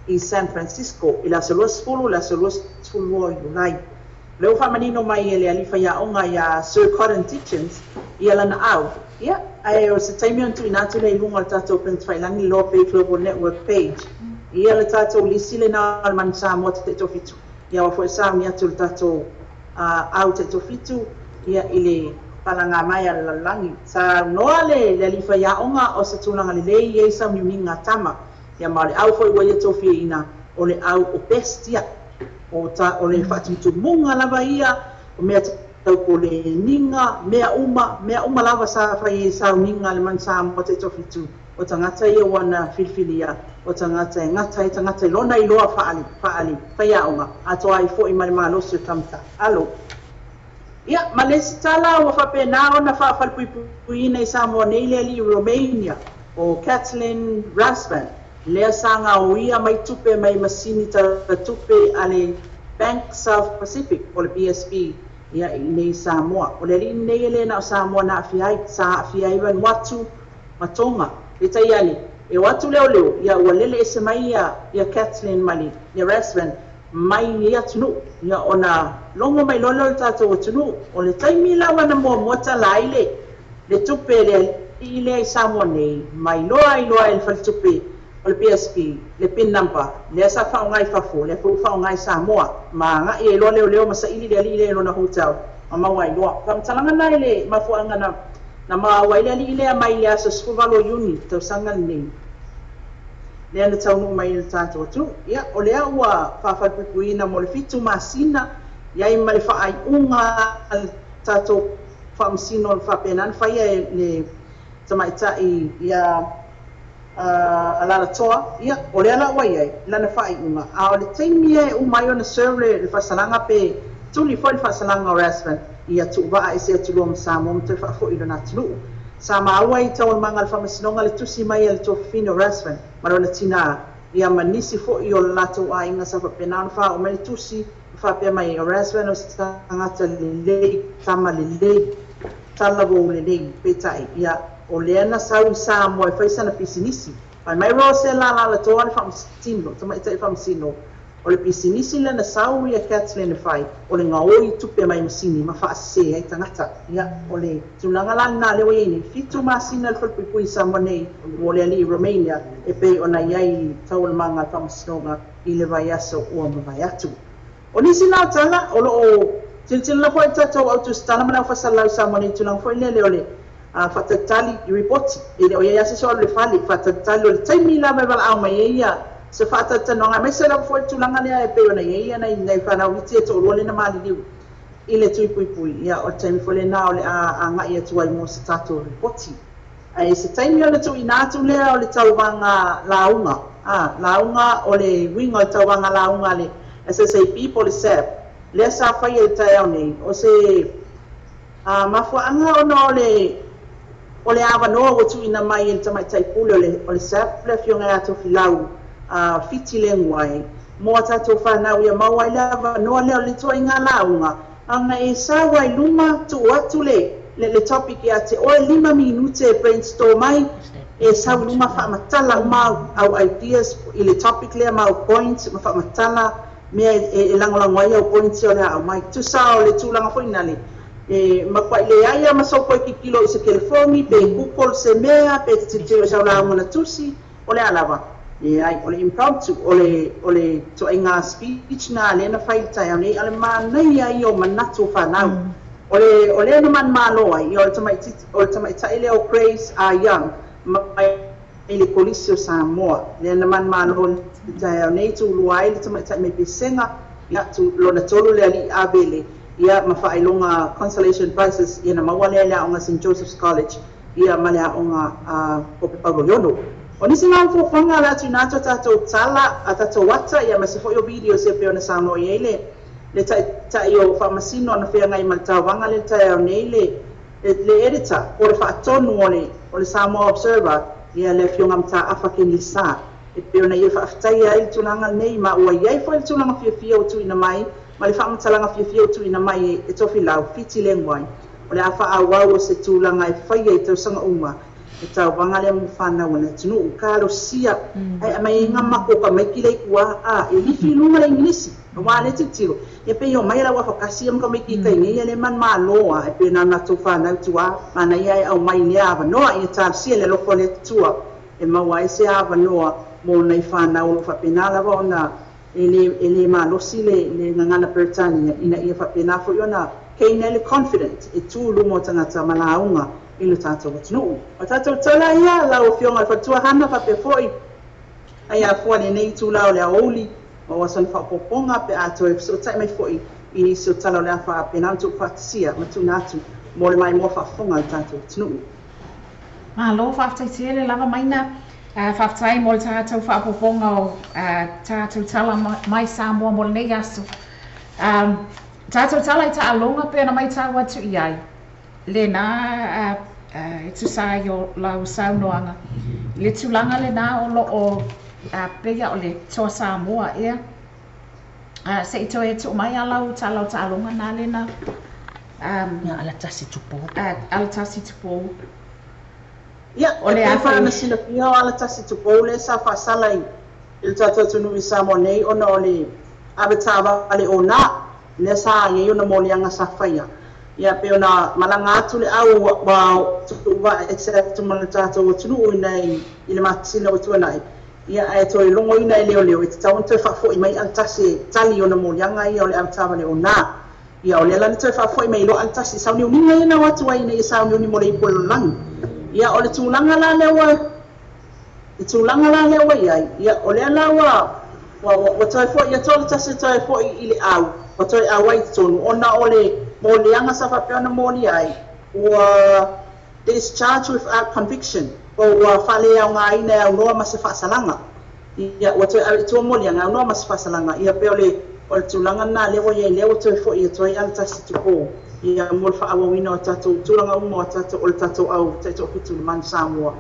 i San Francisco i le aso 20 i le aso 22 o Iulai. O lea ua faamanino mai e le alii faiaoga ia Sir Cotton Ditchens ia lana au, ia, ae o se taimi ona tuuina atu lea i luga o le tatou upega tafailagi, le Loa Bay Global Network page, ia le tatou lisi lena o le Manu Samoa Taitoafitu, ia aua foi e sauni atu le tatou au Taitoafitu ia i le palaga mai a le lalolagi. Saunoa le alii faiaoga o se tulaga lelei i ai sauniuniga a tama. Ia ma o le au foi ua ia tofiaina, o le au o best ia. O ta, o le faatumutumuga lava ia, o mea tau koleniga, mea uma, mea uma lava sa fai ai sauniga a le Manu Samoa Taitoafitu, o tagata ia ua na filifilia, o tagata e gata ai tagata i lona iloa faale, faale faiaoga, atoa ai foi ma le malosi o tama taalo. Ia, ma le isi tala ua faapena ona faafalepuipuiina i Samoa nei le alii o Romania, O Catalin Razvan, lea sa gaoia mai tupe mai masini talatupe a le Bank South Pacific po o le BSP ia i inei i Samoa. O le alii lenei e le na o Samoa na aafia ai, sa aafia ai Vanuatu ma Tonga. Peitai ane, e o atu leoleo, ia ua lele ese mai ia ia Catalin ma le ia Razvan mai ia atunuu, ia ona logo mai loa lea o le tatou atunuu. O le taimi lava na muamua tala ai le le tupe le alii lea i Samoa nei, ma iloa ai loa e le faletupe o le BSP le pin number lea sa faaaoga i fafo, lea foi ua faaaoga i Samoa, ma agai ai loa leoleo ma saili le alii lea i lona hotel ma maua ai loa. Faamatalaga na i le mafuaaga na na maua ai le alii lea mai le aso 18 o Iuni tausaga lenei lea na taunuu mai i le tatou atunuu. Ia, o lea ua faafalepuipuiina mo le 7 masina, i ai ma le faaiuga a le tatou faamasino na faapena ona faia e le tamaitai ia Alalatoa, ia, o lea la ua i ai lana faaiuga, a o le taimi e uma ai ona serve le faasalaga pe tuli foi le faasalaga o Razvan, ia tuuvaa ese atu loa ma Samoa ma toe faafoi i lona atunuu. Sa maua i taualumaga a le Faamasinoga le tusi mai a le tuafafine o Razvan ma lona tinā, ia ma nisi foi o le latou aiga sa faapena ona faaoo mai le tusi ma faapea mai, o Razvan o se tagata lelei, tama lelei, talavou lelei, peitai, ia, o lea na sau i Samoa e fai sana pisinisi. Fai mai Rose Lalaalatoa le faamasino, tamaitai faamasino, o le pisinisi lea na sau ia Kathleen e fai, o le gaoi tupe mai masini ma faasese ai tagata. Ia, o le tulaga la lena lea ua i ai nei, 7 masina le falepuipui i Samoa nei, mo le alii Romania e pei ona i ai i taualumaga a le faamasinoga i le vaiaso ua mavae atu. O nisi na o tala, o lo o tilotilo lava foi le tatou au tusitala ma le aufaisalau i Samoa nei i tulaga foi lele o le faatalitali i ripoti. E le o i ai lava se isi o alu i le fale, faatalitali o le taimi lava e valaau mai ai ia se faatalitanoaga, aemaise lava foi le tulaga lea e pei ona i ai nai nai fanau iti e toalua lea na maliliu i le tui puipui, ia o le taimi foi lena o le a agai atu ai mo se tatou ripoti. Ae se taimi ona tuuina atu lea o le tauvaga lauga, a, lauga o le uiga o le tauvaga lauga a le SSAB po o le SAB, lea sa faia i le taeao nei, o se mafuaaga ona o le o le avanoa ua tuuina mai e le tamaitai pule o le o le SAB, le Afioga ia Tofilau Fiti Leguai, mo a tatou fanau ia maua ai le avanoa lea o le ituaiga lauga, ona e sau ai luma tuu atu le le le topic ia te oe 5 minute e brainstorm ai, e sau i luma faamatala uma au au ideas i le topic lea ma au points ma faamatala mea e lagolago ai au points o le a aumai. Tusa o le tulaga foi na le e matuai leai lava ma sou toe tilotilo i se telefoni pe google se mea pe te tilotilo i sau lauga na tusi, o le a lava. Leai, o le impromptu, o le o le ituaiga speech na lea na fai i le taeao nei, a o le manaia ia o manatu o fanau. O le o lea na manumalo ai, ia o le tamaitiiti o le tamaitai lea o Grace Ah Young mai le Kolisi o Samoa, lea na manumalo i le taeao nei, tulua ai le tamaitai mai Pesega, ia, tu, lona tolu le alii Avele, ia ma faailoga Consolation Prizes, ia na maua lea i le aoga Saint Joseph's College, ia ma le aoga a Pope Paulo le Ono. O nisi na o fuafuaga o le a tuuina atu a tatou tala, a tatou ata, ia aemaise foi o videos e pei ona saunoa i ai le le Taitai o Faamasino na feagai ma le taovaga lea i le taeao nei, le le editor po o le faatonu o le o le Samoa Observer, ia le Afioga Mataafa Kenisa, e pei ona ia faafetaia ai le tulaga lenei, ma ua i ai foi le tulaga fiafia ua tuuina mai ma le faamatalaga fiafia ua tuuina mai e Tofilau Fiti Leguai, o le a faaauau o se tulaga e faia i tausaga uma e tauvaga lea mo fanau a le atunuu. Talosia ae aumai ai ngā mako ka maiki lei kua a e lifi i luga le Ingilisi aua le tilotilo ia pei o mai lau afakasi ia ma ka maiki i tai nei ia le manumalo a e pei ona matou fanau tua manaia e aumai lea avanoa ia talosia le alofa o le Atua e maua ai se avanoa mo nai fanau o lo o faapena lava ona e le e le malosi le le gagana Peretania ina ia faapena foi ona gain ai le confident e tu i luma o tagata ma lauga i lo tatou atunuu. O tatou tala ia, lau Afioga i le Faletua Hana faapea foi ai afua lenei itula o le aoauli maua sana faaopoopoga pe a toe fesootai mai foi i nisi o tala o le a faapena ona tuufaatasia ma tuuina atu mo le maimoa faafofoga a le tatou atunuu. Malo, faafetai tele lava Maina. Faafetai mo le tatou faaopoopoga o tatou tala mai Samoa mo lenei aso. Tatou tala i taaloga pei ona matau atu i ai, lena E tusa ai o lau saunoaga i le tulaga lenā o loo pei o le Toa Samoa ea. Se i toe tuu mai a lau tala o taaloga na lena. Ia Alatasi Tupou. Alatasi Tupou. Ia, o le a foi ona silafia o Alatasi Tupou lea sa faasala i le tatou atunuu i Samoa nei ona o le avetaavale ona lea sa i ai ona moliaga sa faia. Ia pei ona malaga atu le au ua tuuvaaese atu ma le tatou atunuu i le masina ua tuanai. Ia ae toe logoina e leoleo e tatau ona toe faafoi mai Alatasi e tali ona moliaga ia o le avetaavale ona. Ia o lea la na toe faafoi mai loa Alatasi sauniuniga ia na o atu ai ina ia sauniuni mo le ipu o le lalolagi. Ia o le tulaga la lea ua le tulaga la lea ua iai, ia o lea la ua toe fo'i atu Alatasi toe fo'i i le au, ua toe auai i totonu ona o le moliaga sa faapea ona molia ai ua discharge without conviction po ua faaleaogaina e aunoa ma se faasalaga. Ia ua toe ave i tua moliaga e aunoa ma se faasalaga. Ia pei o le tulaga lena lea ua iai lea ua toe fo'i atu ai Alatasi Tupou ia mo le faaauauina o tatou tulaga uma o tatou o le tatou au taitoafitu i le Manu Samoa.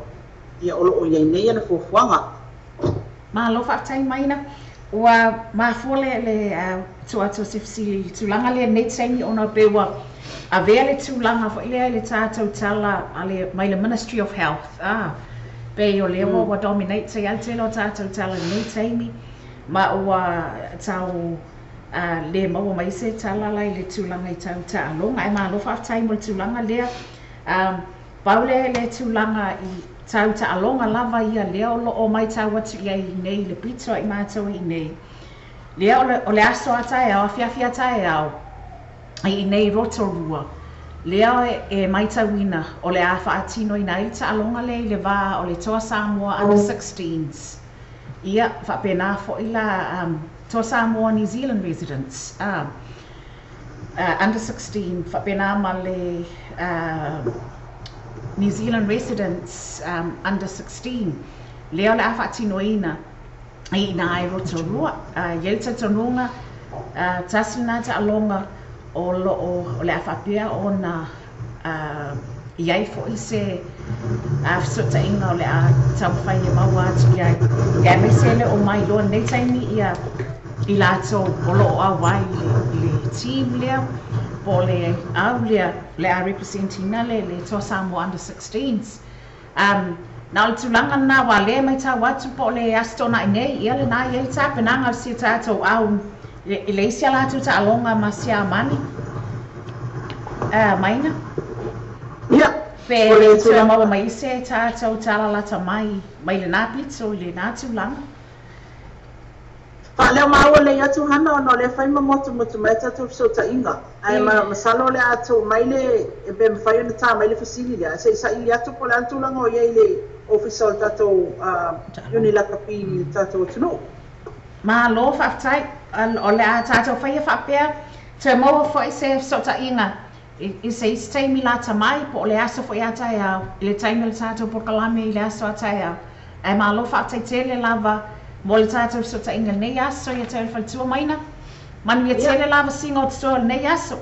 Ia o loo iai nei ana fuafuaga. Malo faafetai maina. Ua mafua le tuu atu o se fesili i le tulaga lea nei taimi ona pei ua avea le tulaga foi lea i le tatou tala ale mai le Ministry of Health. Pei o lea ua dominate ai le tele o tatou tala i lenei taimi ma ua tau le maua mai se tala la i le tulaga i tau taaloga. Ae malo faafetai mo le tulaga lea. Pau le tulaga i tau taaloga lava ia lea o loo matau atu iai nei le pito ai matou i nei. Lea o le aso a taeao, afiafi a taeao i nei Rotorua. Lea e matauina o le a faatinoina ai le taaloga lea i le va o le Toa Samoa under 16s. Ia faapena foi la Toa Samoa New Zealand residents under 16 faapena ma le New Zealand residents under 16. Lea o le a faatinoina i ina i Rotorua. I ai le talitonuga tasi lena taaloga o loo o le a faapea ona i ai foi se fesootaiga o le a taumafai e maua atu iai. Ia aemaise le o mai loa lenei taimi ia i latou o loo auai i le team lea po o le au lea le a represent ina le Toa Samoa under 16s. Na o le tulaga lena ua lea matau atu po o le Aso Toonai nei ia lena i ai le tapenaga o si o tatou au i le isi a latou taaloga ma Siamani. Maina. Ia, pe o le toe tulaga maua mai se tatou tala lata mai mai lenā pito i lenā tulaga. Faaleo maua lei atu hana ona o lea fai ma motumotu mai tatou fesootaiga. Ae masalo le a tuu mai le e pe mafai ona tā mai le fesili lea. Se i saili atu po o le a le tulaga o i ai i le ofisa o le tatou Iuni Lakapi i le tatou atunuu. Malo faafetai. O le a tatou faia faapea toe maua foi se fesootaiga i se isi taimi lata mai po o le aso foi a taeao i le taimi o le tatou polokalame i le aso a taeao. Ae malo faafetai tele lava mo le tatou fesootaiga lenei aso ia te oe le faletua maina. Manuia tele lava siga o totoe o lenei aso.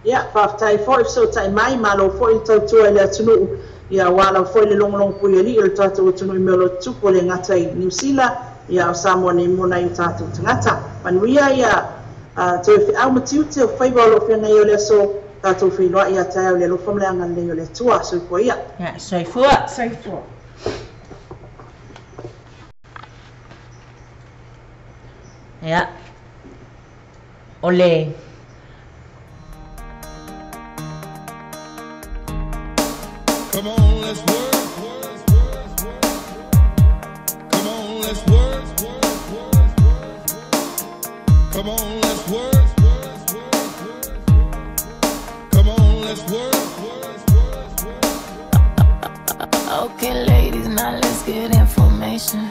Ia, faafetai foi fesootai mai, malo foi le tautua i le atunuu. Ia aua lava foi le logologo puialii o le tatou atunuu i mea o lo o tutupu e le gata i Niu Sila, ia o Samoa nei mo nai o tatou tagata. Manuia ia toe feau ma tiute o faiva o loo feagai ai o le aso, tatou feiloai ia taeao i le alofa ma le agalelei o le Atua. Soifua ia. Ia, soifua. Soifua. Ia, o le Come on, let's work. Come on, let's work. Come on, let's work. Come on, let's work. Okay, ladies, now let's get information.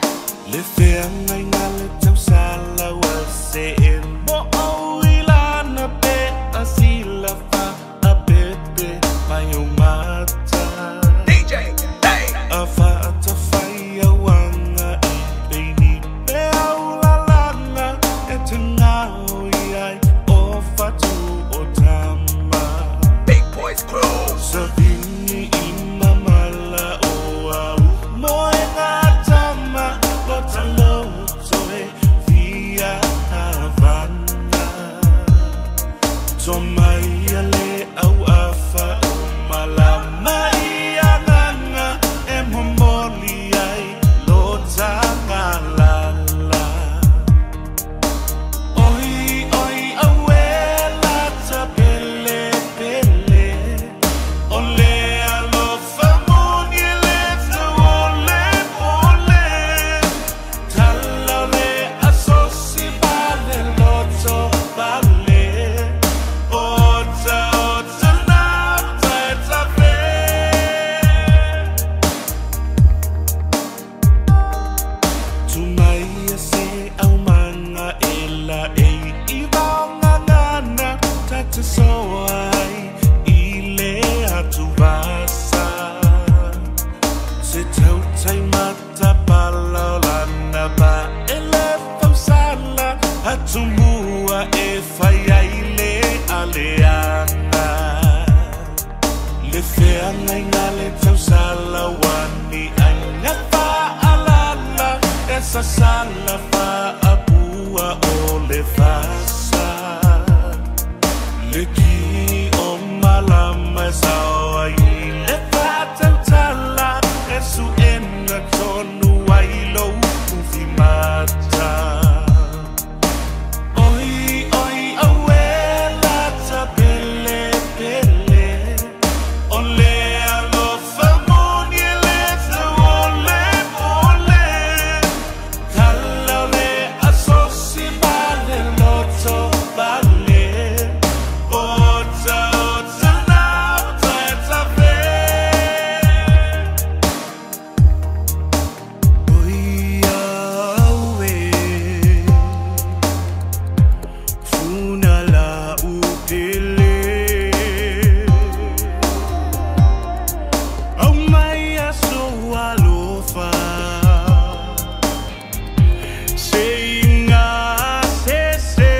Le feagaiga le tausala ua see mo o ilana pe a silafa a pepe mai o mata. DJ Day. A faatafai auaga i peini pe aulalanga e tagao i ai o fatu o tama. Big Boys Crew. Savini i Atumua e fai ai le aleaga Le feagaiga le tausala uani aiga faalala E sasala faapua o le fasa Le ki o malama e sao ai le faatautala E suʻena tonu ai lou ufimata Oi oi auela tapele pele O le alofa moni e le tauole ole Tala o le asosi ma le loto vale Ota ota na ota e tafe Oi aue Funa la upele Au mai aso alofa Se inga se se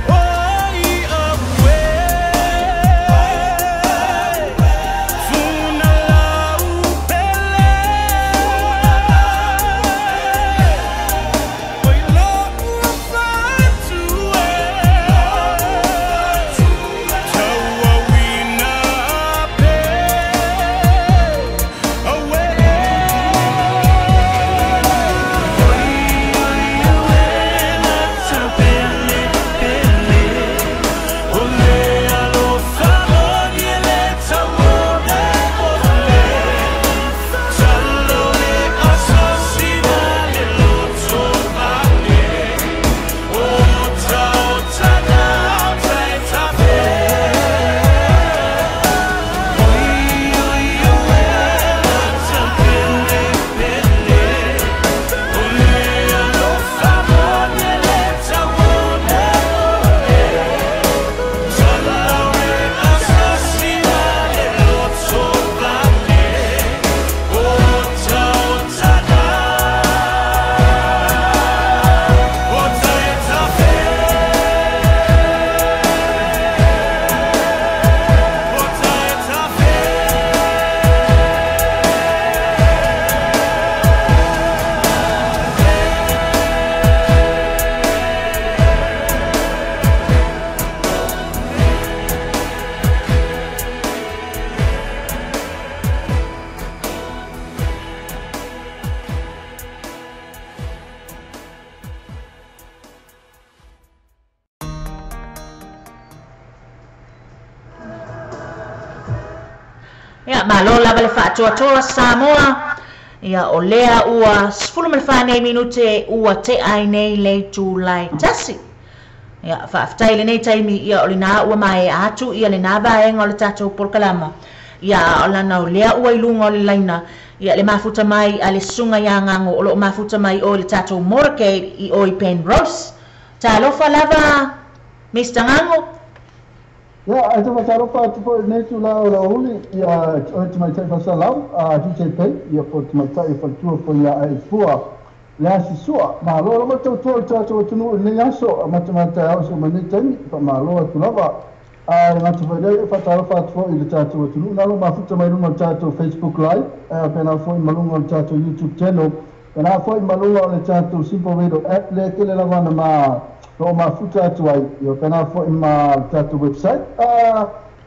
Oi aue Funa la upele Oi lo'u fatu e Tauauina pe Aue Oi oi aue la tapele pele O le alofa moni e le tauole ole Tala o le asosi ma le loto vale Ota ota na ota e tafe Oi oi aue la tapele pele O le alofa moni e le tauole ole Tala o le asosi ma le loto vale Ota ota na ota e tafe Ota e tafe Ia, malo lava le faatoatoa Samoa. Ia, o lea ua 14 minute ua te ai nei le itulai 1. Ia, faafetai lenei taimi, ia o lena ua mae atu ia lena vaega o le tatou polokalama. Ia, o lana o lea ua i luga o le laina. Ia, le mafuta mai a le susuga ia Gago o loo mafuta mai o le tatou motorcade i o i Penrose. Talofa lava, Mr. Gago. Ia, ai te whakatalofa atu foi nei tu la o la uli ia o te mai tai fasalau a DJ Pay ia po te mai tai faletua foi ia ai fua le asi sua malo lava tautua le tatou atunuu i lenei aso a matamata au so mai nei taimi faamalo atu lava a le gata foi lea whakatalofa atu foi i le tatou atunuu nalo mafuta mai luga o le tatou Facebook Live pena foi ma luga o le tatou YouTube channel pena foi ma luga o le tatou Simple Radio app le tele lava na ma o mafuta atu ai ia pena foi ma le tatou website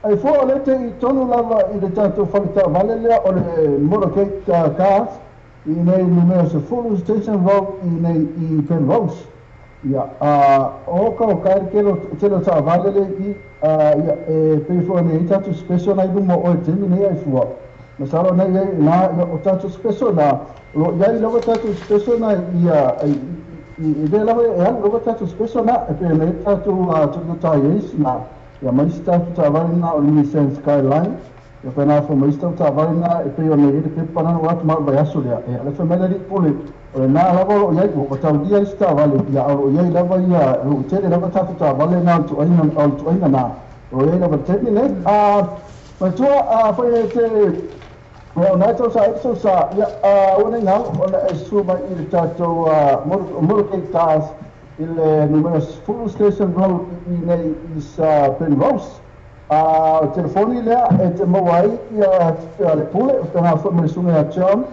ai fua o le te i tonu lava i le tatou faletaavale lea o le motorcade cars i nei numero 10 Station Road i nei i Penrose. Ia o ka o kai kelo tele taavale le i ia e pei foi nei tatou special na i luma o e taimi nei ai fua. Masalo nei ai na ia o tatou special na lo iai lava tatou special na ia i le lava e alu lava tatou special na e pe nei tatou Toyota Yaris na ia mai isi tatou taavale na o le Nissan Skyline ia pena fo mai isi tatou taavale na e pei o nei le pepa na o atu ma le vaiaso lea e ale fai mai le alii pule o le na lava o loo iai ua taulia isi taavale ia o loo iai lava ia loo tele lava tatou taavale na o le tuaiga na o loo iai lava le taimi nei matua foi e te Ia o nai tausaga i tausaga, ia, ua nei galo ona e susu mai i le tatou motorcade cars i le numera 10 Station Road i nei i sa Penrose. O le telefoni lea e te maua ai ia le pule, o feaga foi ma le susuga ia John,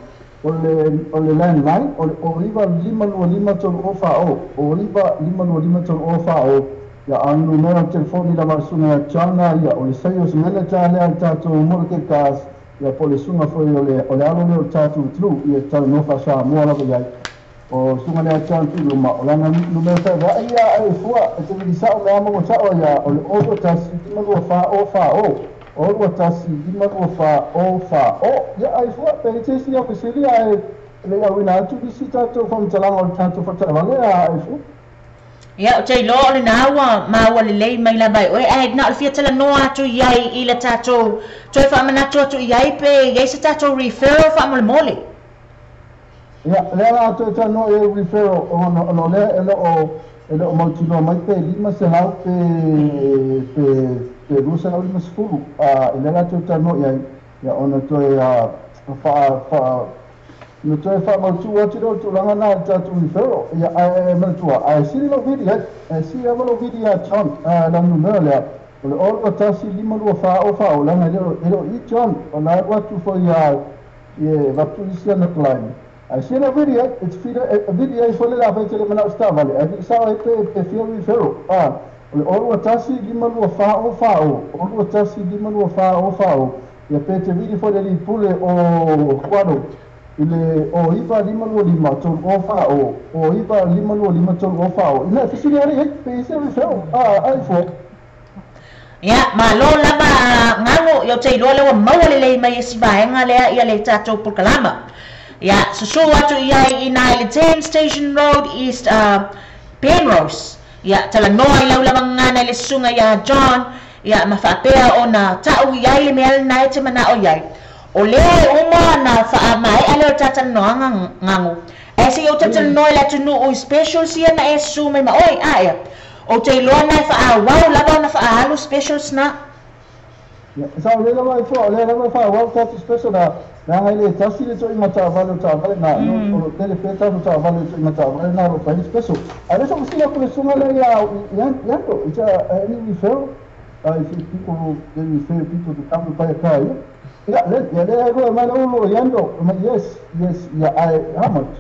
o le landline, o le 09525 3040, 09525 3040. Ia, a o le numera o le telefoni lava a le susuga ia John ia, o le sales manager lea a le tatou motorcade cars, Ia po o le susuga foi o le o le alo lea o le tatou atunuu, ia e talanoa faa-Samoa lava i ai. O le susuga lea John Tuiloma, o lana numera feaveai ia a e fua, e te vili sao mea ma ua sao ia, o le 0 2 1 5 2 4 0 4 0, 0 2 1 5 2 4 0 4 0. Ia a e fua, pe i ai se isi au fesili ae le i auina atu nisi tatou faamatalaga o le tatou faataavale a e fua. Ia, ou te iloa o lena ua maua lelei mai lava e oe, ae na o le fia talanoa atu i ai i le tatou toe faamanatu atu i ai pe i ai se tatou referral faamolemole. Ia, lea la toe talanoa i ai referral ona ona o lea e le o e le o mautinoa mai pe 500 pe pe pe 250 a i lea la toe talanoa i ai ia ona toe faa faa Na toe faamautu atu lea o le tulaga lena i le tatou referral. Ia, ae manatua, ae sili lou vili ai, ae sili lava lou vili ia John, lana numera lea, o le 0 2 1 5 2 4 0 4 0, leaga e le o i John, o la e alu atu foi ia, e avatu isi ana client. Ae sili lou vili ai, e te feel, e vili ai foi le la fai e te le manao i se taavale, ae vili sao ai pe fia referral. O le 0 2 1 5 2 4 0 4 0, 0 2 1 5 2 4 0 4 0, Ia pe te vili foi le alii pule o Kuano i le o 9 5 2 5 3 o 4 o, o 9 5 2 5 3 o 4 o. Ina e fesili alii ai, pe i se referral a ai fua. Ia, malo lava a Gago, ia ou te iloa lea ua maua lelei mai e si vaega lea ia le tatou polokalama. Ia, susu atu i ai i na i le 10 Station Road East Penrose. Ia, talanoa i lau lava gagana i le susuga ia John, Ia, ma faapea ona ta'u i ai le mea lena e te mana'o i ai. O lea e uma ona faamae'a lea o le ta talanoaga, Gago. Ae se i ou talatalanoa i le atunuu i specials ia na e susu mai ma oe, a ea? Ou te iloa na e faaauau lava ona faaalu specials na. Ia, sa o lea lava e fua, o lea lava e faaauau tatou special na, leaga e le tasi le toʻiga taavale o taavale na, o lo o tele pea tatou taavale o toʻiga taavale na o lo o fai ai special. Ae le sa fesili atu le susuga lea ia Ianto, is there any referral? If people they refer people to come to buy a car, ia. Ia, le, ia lea e lua mai le ulu o Ianto, mai yes, yes, ia, ae how much?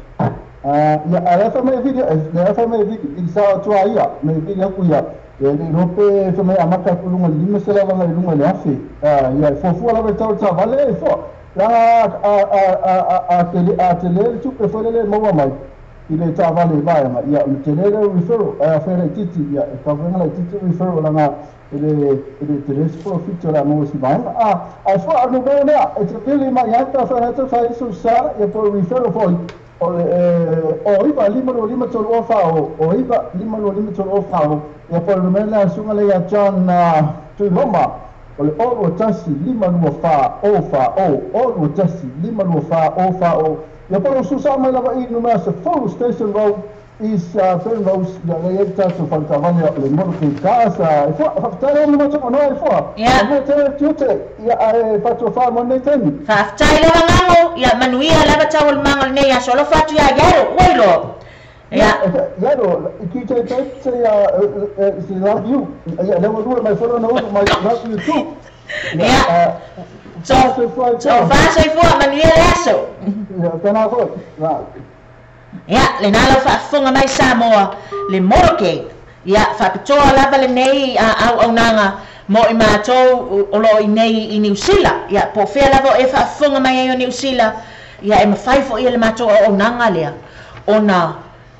Ia, ae la e fai mai e vili, lea e fai mai e vili, vili sao atu a ia, me vili aku ia, e le iloa pe fai mai amata atu i luga i le 500 agai i luga i le 1000. Ia, e fuafua lava i tau le taavale e fua. Leaga a, a, a, a, a tele, a tele le tupe foi lele e maua mai i le taavale i vaega, ia, ona tele lea o referral, ae afai e laitiiti, ia, e cover ina laitiiti referral leaga e le, e le tele se polofiti o le a maua i si vaega. A, ae fua, o le numera lea, e te vili mai ai pe afai o lea tau fai ai sou sa, ia po o le referral foi, O le o 9 5 2 5 3 o 4 o, o 9 5 2 5 3 o 4 o, ia po o le numera lea a le susuga lea ia John Tuiloma, o le o 2 1 5 2 4 o 4 o, o 2 1 5 2 4 o 4 o, ia po o le usu sao mai lava i numera 10 Station Road, East Penrose, ia lea i ai le tatou faletaavale o le Motorcade Cars. E fua, faafetai lea mo matou manoa e fua. Ia. Manuia tele le tiute, ia ae faatofa mo lenei taimi. Faafetai lava Gago, ia manuia lava taualumaga o lenei aso. Alofa atu ia Yaro, ua iloa. Ia. Yaro, DJ Babe say say love you. Ia lea ua lua mai foi lona ulu mai love you too. Ia. So, soifua. Tofa soifua, manuia le aso. Ia, tēnā koe. Ia, lena lau faafofoga mai Samoa, le motorcade, ia, faapitoa lava lenei auaunaga mo i matou o lo o i nei i Niu Sila. Ia, po o fea lava o e faafofoga mai ai o Niu Sila, ia, e mafai foi e le matou auaunaga lea ona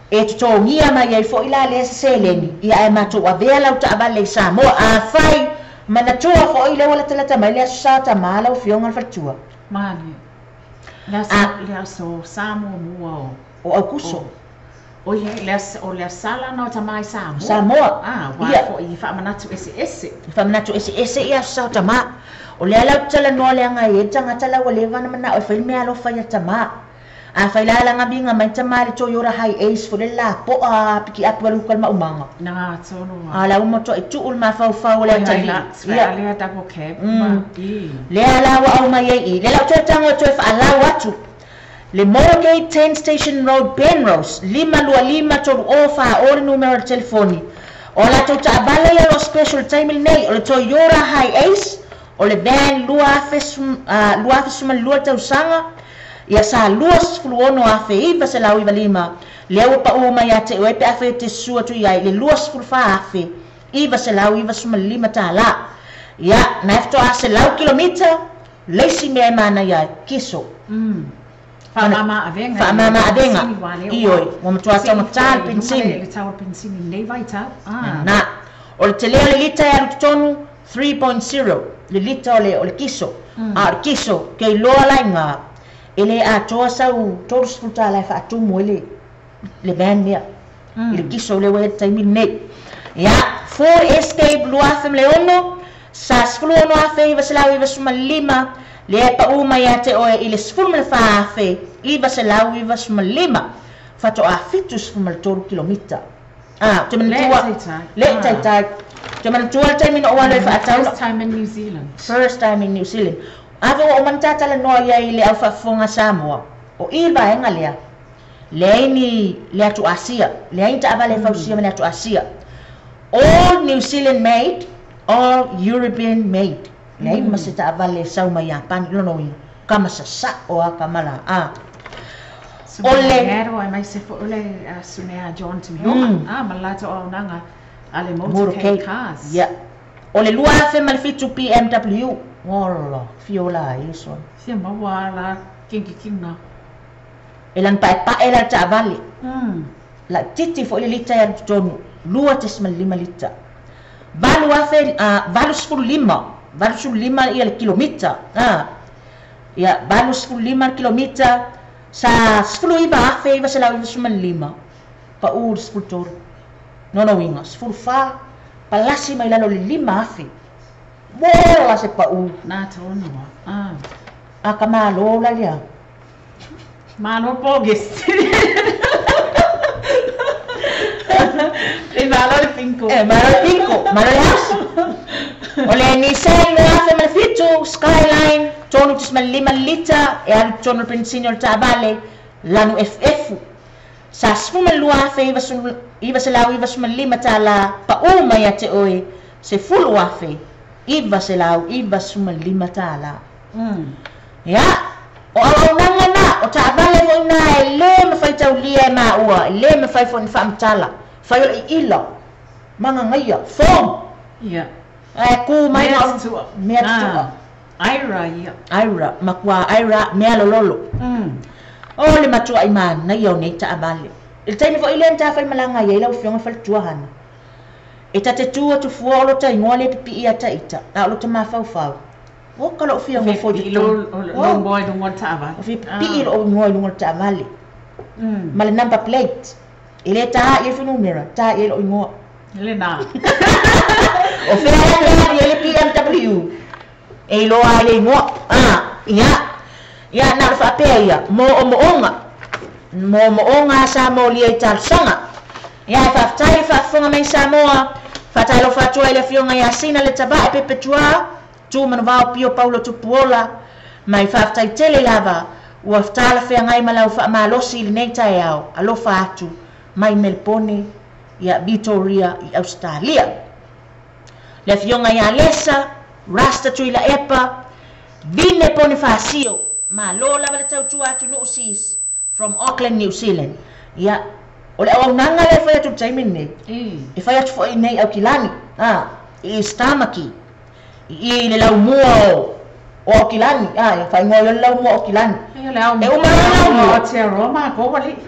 e totogia mai ai foi la lea se seleni, ia, ae matou avea lau taavale i Samoa. Afai manatua foi lea ua latalata mai le Aso Sa Tama lau Afioga le Faletua. Malie. Le aso, le aso Sa muamua o. O Aukuso. O, oi, le aso, o le aso Sa lana o Tama i Samoa. Samoa. A, aua Ia. foi i faamanatu eseese. Faamanatu eseese ia aso Sa o Tama. O lea la ou te talanoa leaga e i ai le tagata la ua leva ona manao e fai le meaalofa ia Tama. Afai la lagaviga mai tamā i le Toyota Hiace foi le lapo'a pikiapu alu uka i le maumaga. Na tonu A la ua matua'i tu'u le mafaufau o le atalii. Ia. Lea double cab ma i. Lea la ua aumai ai i. Lea la ou toe tago e toe fa'alau atu. Le Motorgate 10 Station Road, Penrose, 525 30 40 le numera o le telefoni. O a latou ta'avale ia o lo'o special i le taimi lenei, o le Toyota Hiace, o le van 2012 tausaga, ia sa 26,995, lea ua pa'ū mai ia te oe pe afai e te susu atu i ai i le 24,995 tālā. Ia, na e fatoā 100 kilomita, le isi mea e manaia ai, kiso. Faamama avega. Faamama avega. Ioe, ua matuā taugatā le penisini. Le tau o le penisini i lenei vaitau. Na. O le telē o le lita e alu totonu, 3.0 le lita o le, o le kiso. A o le kiso, ke iloa la iga, e lē atoa sau 30 tālā e faatumu ai le, le van lea. I le kiso lea ua i ai le taimi lenei. Ia, Ford Escape 2006, sa 16,995, lea e pa'ū mai ia te oe i le 14,995, fatoā 73 kilomita. Ah, ou te manatua, le taitai. Ou te manatua le taimi na ou alu ai fa'atau. First time in New Zealand. First time in New Zealand. Ave ua uma ona ta talanoa i ai i le au faafofoga Samoa, o i le vaega lea, leai ni le atu Asia, leai ni taavale e fausia ma le atu Asia. All New Zealand made, all European made. Leai ma se taavale e sau mai Iapani, lona uiga, kama sasa'o a kama la a. O le aemaise foi o le susuga ia John Timihoga, ma le latou auaunaga a le Motorcade Cars. Ia. O le 2007 BMW, ola, fia ola ai le soa. Fia maua a la kikikiga. E lagi pa'epa'e la le taavale. Laitiiti foi le lita e alu totonu, 2.5 lita. 8,000, 85, 85 ia le kilomita. Ia, 85 le kilomita, sa 19,995, pa'ū le 13. Lona uiga, 14, palasi mai lalo o le 5,000. Ola se pa'ū. Na tonu a. A ka malo la lea. Malo pogesi. E malo le pinko. E malo le pinko, malo le hausi. O le Nissan 2007 Skyline 3.5 lita e alu totonu o le penisini o le taavale lanu efuefu. Sa 12,995 tālā pa'ū mai ia te oe 10,995 tālā. Ia, o auaunaga na, o taavale foi na e lē mafai taulia e maua, e lē mafai foi ona faamatala, fai o le iila, magagaia, form. Ia. Ae kū mai Mea na o tutua. Mea tutua. Aira ia. Aira, makuā aira, mea lololo. O le matua'i manaia o nei taavale. I le taimi foi lea na tafaimalaga ai ai lau Afioga i le faletua Hana, e ta te tu atu fua o lota igoa lea e pipii ia ta ita, a o lota mafaufau. Oka lo'u fia nofo i totonu. O fia pipii lo'u igoa i luga o le taavale. Ma le number plate. E lē tā'i ai fuainumera, tā'i ai lo'u igoa. Lena. O fea ea le alu i ai le BMW? E iloa ai le igoa. Ia. Ia, na o le faapea ia, moomooga. Moomooga a Samoa lia i talosaga. Ia, e faafetai le faafofoga mai Samoa. Faatalofa atu ai le Afioga ia Sina le Tavae Pepetuā, Tu Manuvao Pio Paulo Tupuola, mai faafetai tele lava ua talafeagai ma lau faamalosi i lenei taeao, alofa atu mai Melepone ia Vitoria i Ausetalia. Le Afioga ia Lesa, Rasta Tuilaepa, Vine Ponifasio, malo lava le tautua atunuu sis, from Auckland, New Zealand. Ia, o le auaunaga lea e fai atu i le taimi lenei, e fai atu foi i inei i Aukilani, i East Tamaki, i i le laumua o o Aukilani, ia faaigoa ai loa le laumua o Aukilani. E uma loa le laumua.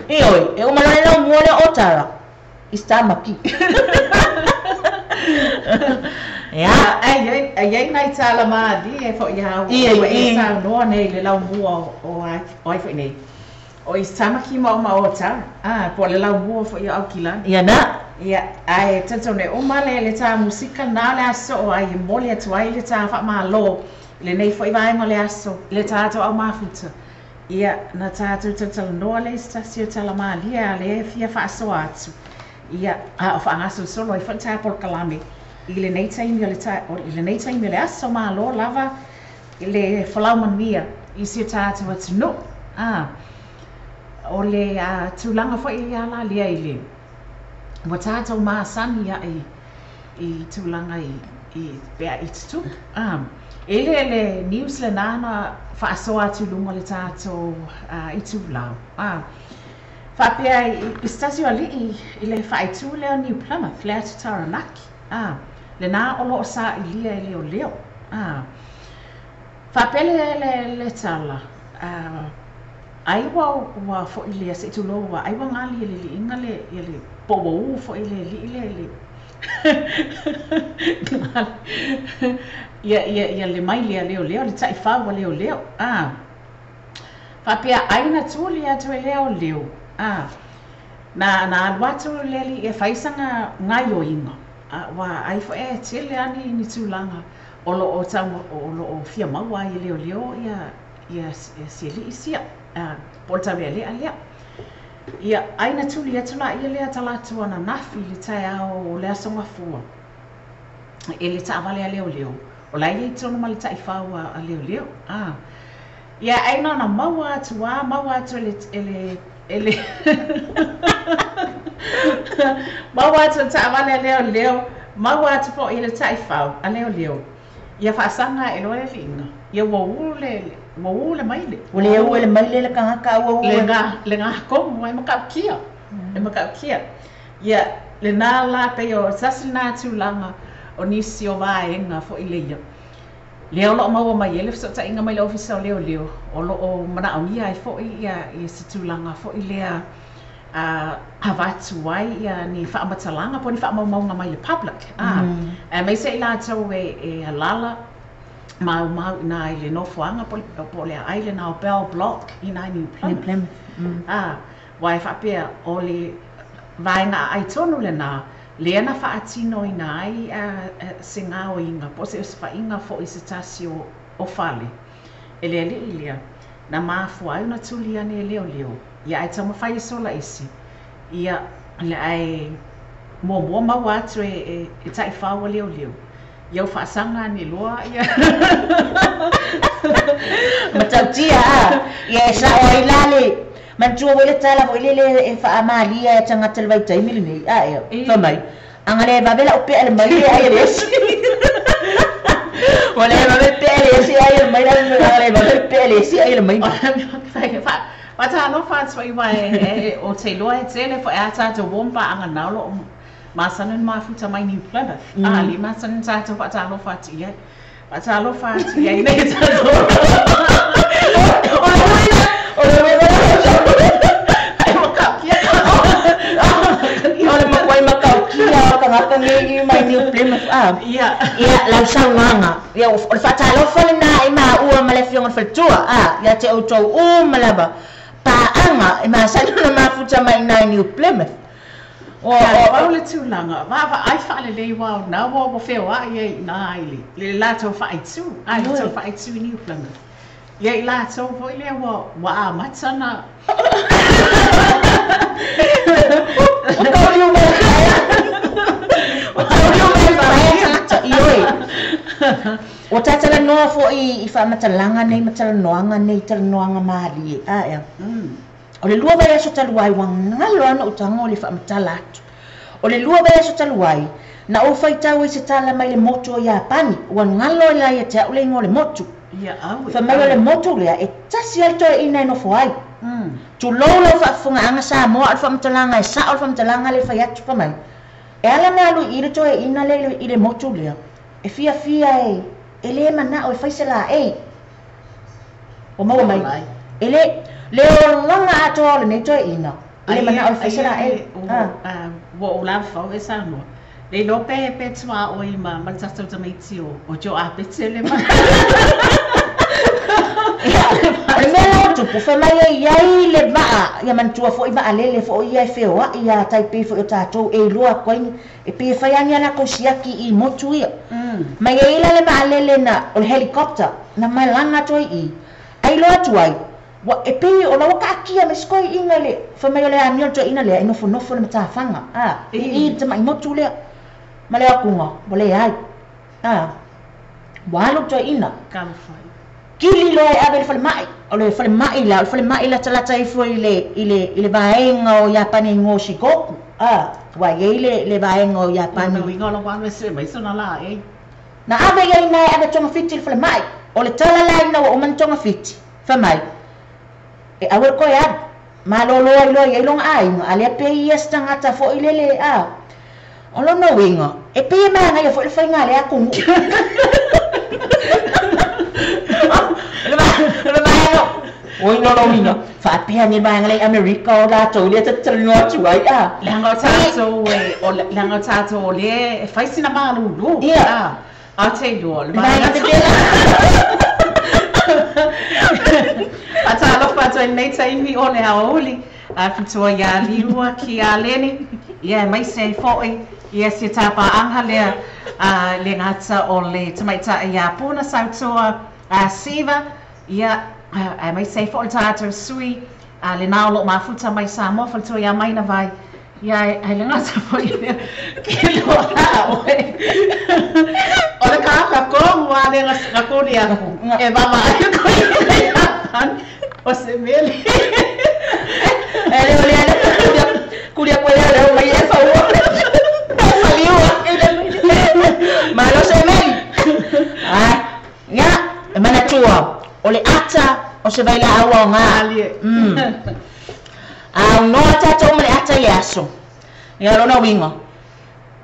Ioe, e uma loa le laumua lea o Otara, East Tamaki. Ia. Ae i ai nai tala malie foi a ua e saunoa nei i le laumua o ai foi nei. O East Tamaki ma o Otara, po o le laumua foi o Aukilani. Ia na. Ia, ae talitonu e uma le tā musika lena o le aso ai e momoli atu ai le tā faamalo i lenei foi vaega o le aso i le tatou au mafuta. Ia, na tatou talatalanoa lea i se tasi o tala malie a lea e fia faasoa atu. Ia, a o faagasolosolo ai foi le ta polokalame i lenei taimi o le ta, i lenei taimi o le aso. Malo lava le folau manuia i si o tatou atunuu. A, o le tulaga foi ia la lea i le ua tatou masani aʻe i tulaga i pea i tutupu. E le le news lenā na faasoa atu i luga o le tatou itulau. Faapea i se tasi o aliʻi i le faaitu lea o New Plymouth, le Atu Taranaki. Lenā o loo sailia e leoleo. Faapea le tala, ai ua foi lea se i tulou ua ai ua gali e le liiga le ia le po ua u foi le alii le ia ia ia le maile a leoleo le taifau a leoleo. Faapea ai na tuli atu e leoleo. Na alu atu le alii e fai sana gaioiga. Ua ai foi e tele lava ni tulaga o loo tau o loo fia maua ai e leoleo ia si alii sia po o le taulealea lea. Ia ai na tuli atu laia lea talaatu ananafi i le taeao o le aso Gafua e le taavale a leoleo. O la e i ai tonu ma le taifau a leoleo. Ia ai na ona maua atu a maua atu e le maua atu le taavale a leoleo, maua atu foi e le taifau a leoleo. Ia faasaga e loa le liiga. Ia ua u le maile. Ua le ua le maile le tagata ua u. Le gatomu ai matautia. E matautia. Ia lenā la pei o se tasi lenā tulaga o nisi o vaega foi leia. Lea o loo maua mai ai le fesootaiga mai le ofisa o leoleo o loo manaomia ai foi ia se tulaga foi lea avatu ai ia ni faamatalaga po o ni faamaumauga mai le public. Aemaise i latou e alala maumau ina i le nofoaga po o le aai lenā o Bell Block ina i New Plymouth. Ua e faapea o le vaega aai tonu lenā lea na faatinoina ai se gaoiga po o se osofaiga foi i se tasi o fale e le alii lea na mafua ai ona tuli ane e leoleo. Ia ae taumafai e sola ese. Ia le ae muamua maua atu e taifau a leoleo. Ia ua faasaga ane loa ia. Matautia ia e sao ai la le manatua foi le tala foi lele e faamalia e tagata le vaitaimi lenei ea fai mai aga le vave lau pea le maile ai e le esi. Ua le vave pea le esi ai le maile aga le vave pea le esi ai le maile. Faatalofa atu ai ua e o te iloa e tele foi a tatou uo ma paaga na o loo masani ona mafuta mai New Plymouth. Le masani ona tatou faatalofa atu i ai. Faatalofa atu i ai nei tatou. O le uiga Ai makaukia. O le makuai makaukia o tagata nei i mai New Plymouth. Ia. Ia lau saunoaga. Ia o le faatalofa lenā i maua ma le afioga i le faletua. Ia te outou uma lava paaga e masani ona mafuta mai ina i New Plymouth. O le tulaga vaavaai faalelei ua o na ua feoai ai iina i le latou faaitu. Le latou faaitu i New Plymouth. Ia i latou foi lea ua amata na Ua tauliu mai Ua tauliu mai tagata ioe. Ua tatalanoa foi i faamatalaga nei ma talanoaga nei talanoaga malie. Ea. O le 2 vaiaso talu ai ua galo ana utaga o le faamatala atu. O le 2 vaiaso talu ai na ou faitau ai se tala mai le motu o Iapani. Ua galo e la ia te au le igoa o le motu. Ia au. Fai mai o le motu lea e tasi ai le toeaina e nofo ai. Tulou lau faafofogaaga Samoa o le faamatalaga e sao le faamatalaga le fai atu fai mai. E ala na alu i le toeaina le i le motu lea. E fiafia e le manao e fai se laei. O maua mai. E le le olaga atoa o lenei toeaina. E le manao e fai se laei. Ua ou lava e Samoa. Le iloa pe tuaoi ma le tatou tamaiti o Joe Apete le ma. O le mea la o tupu, fai mai e iai le vaa, ia manatua foi vaalele foi ia e feoai ia tai pei foi o tatou e iloa atu ai e pei e fai lava ni a latou siaki i motu ia. Ma e i ai la le vaalele na, o le helicopter, na malaga atu ai i, ai iloa atu ai, Ua e pei o la ua taatia ma isi toeaiina i le fai mai o le amio a le toeaina lea e nofonofo i le matafaga, a, i i le tamai motu lea ma le o atuga ua leai, a, ua alu le toeaina. Kili loa e ave i le falemai, o le falemai la, o le falemai latalata ifo i le, i le, i le vaega o Iapani e igoa o Shikoku, a, ua i ai le, le vaega o Iapani. Na ave ia i ina e ave togafiti i le falemai. O le tala la ina ua uma ona togafiti, fai mai, E aua le toe alu. Malolo ai loa i ai lona aiga, a lea pei ia se tagata foi lele, a. O lona uiga, e pei e manaia foi le faiga a lea atunuu. O le vaega, oi lona uiga, faapea nei le vaega lea i Amerika o latou lea ta te talanoa atu ai, a. Leaga o tatou e, o leaga o tatou o lea e fai sina malulu, a. Ou te iloa, o le vaega tetele. Faatalofa atu ai i lenei taimi o le aoauli, a fitoa iā Liua ki a Leni, ia aemaise ai foi ia si tapaaga lea a le gata o le tamaitai ia Puna Sautua a Siva, ia aemaise ai foi le tatou sui a lena o lo o mafuta mai Samoa, faletua ia Maina Vai, ia ae le gata foi i lea, ke loa a oe. O le kāka kohu a le ga kuli aku, e vava ai ko i Japani, o se mele. E le o lea le kuli aku e lea lea mai e faua. Maliua. Malo se meli. Ai, ia, e manatua, o le ata o se vailaau aoga. A aunoa tatou ma le ata i le aso. Ia, lona uiga,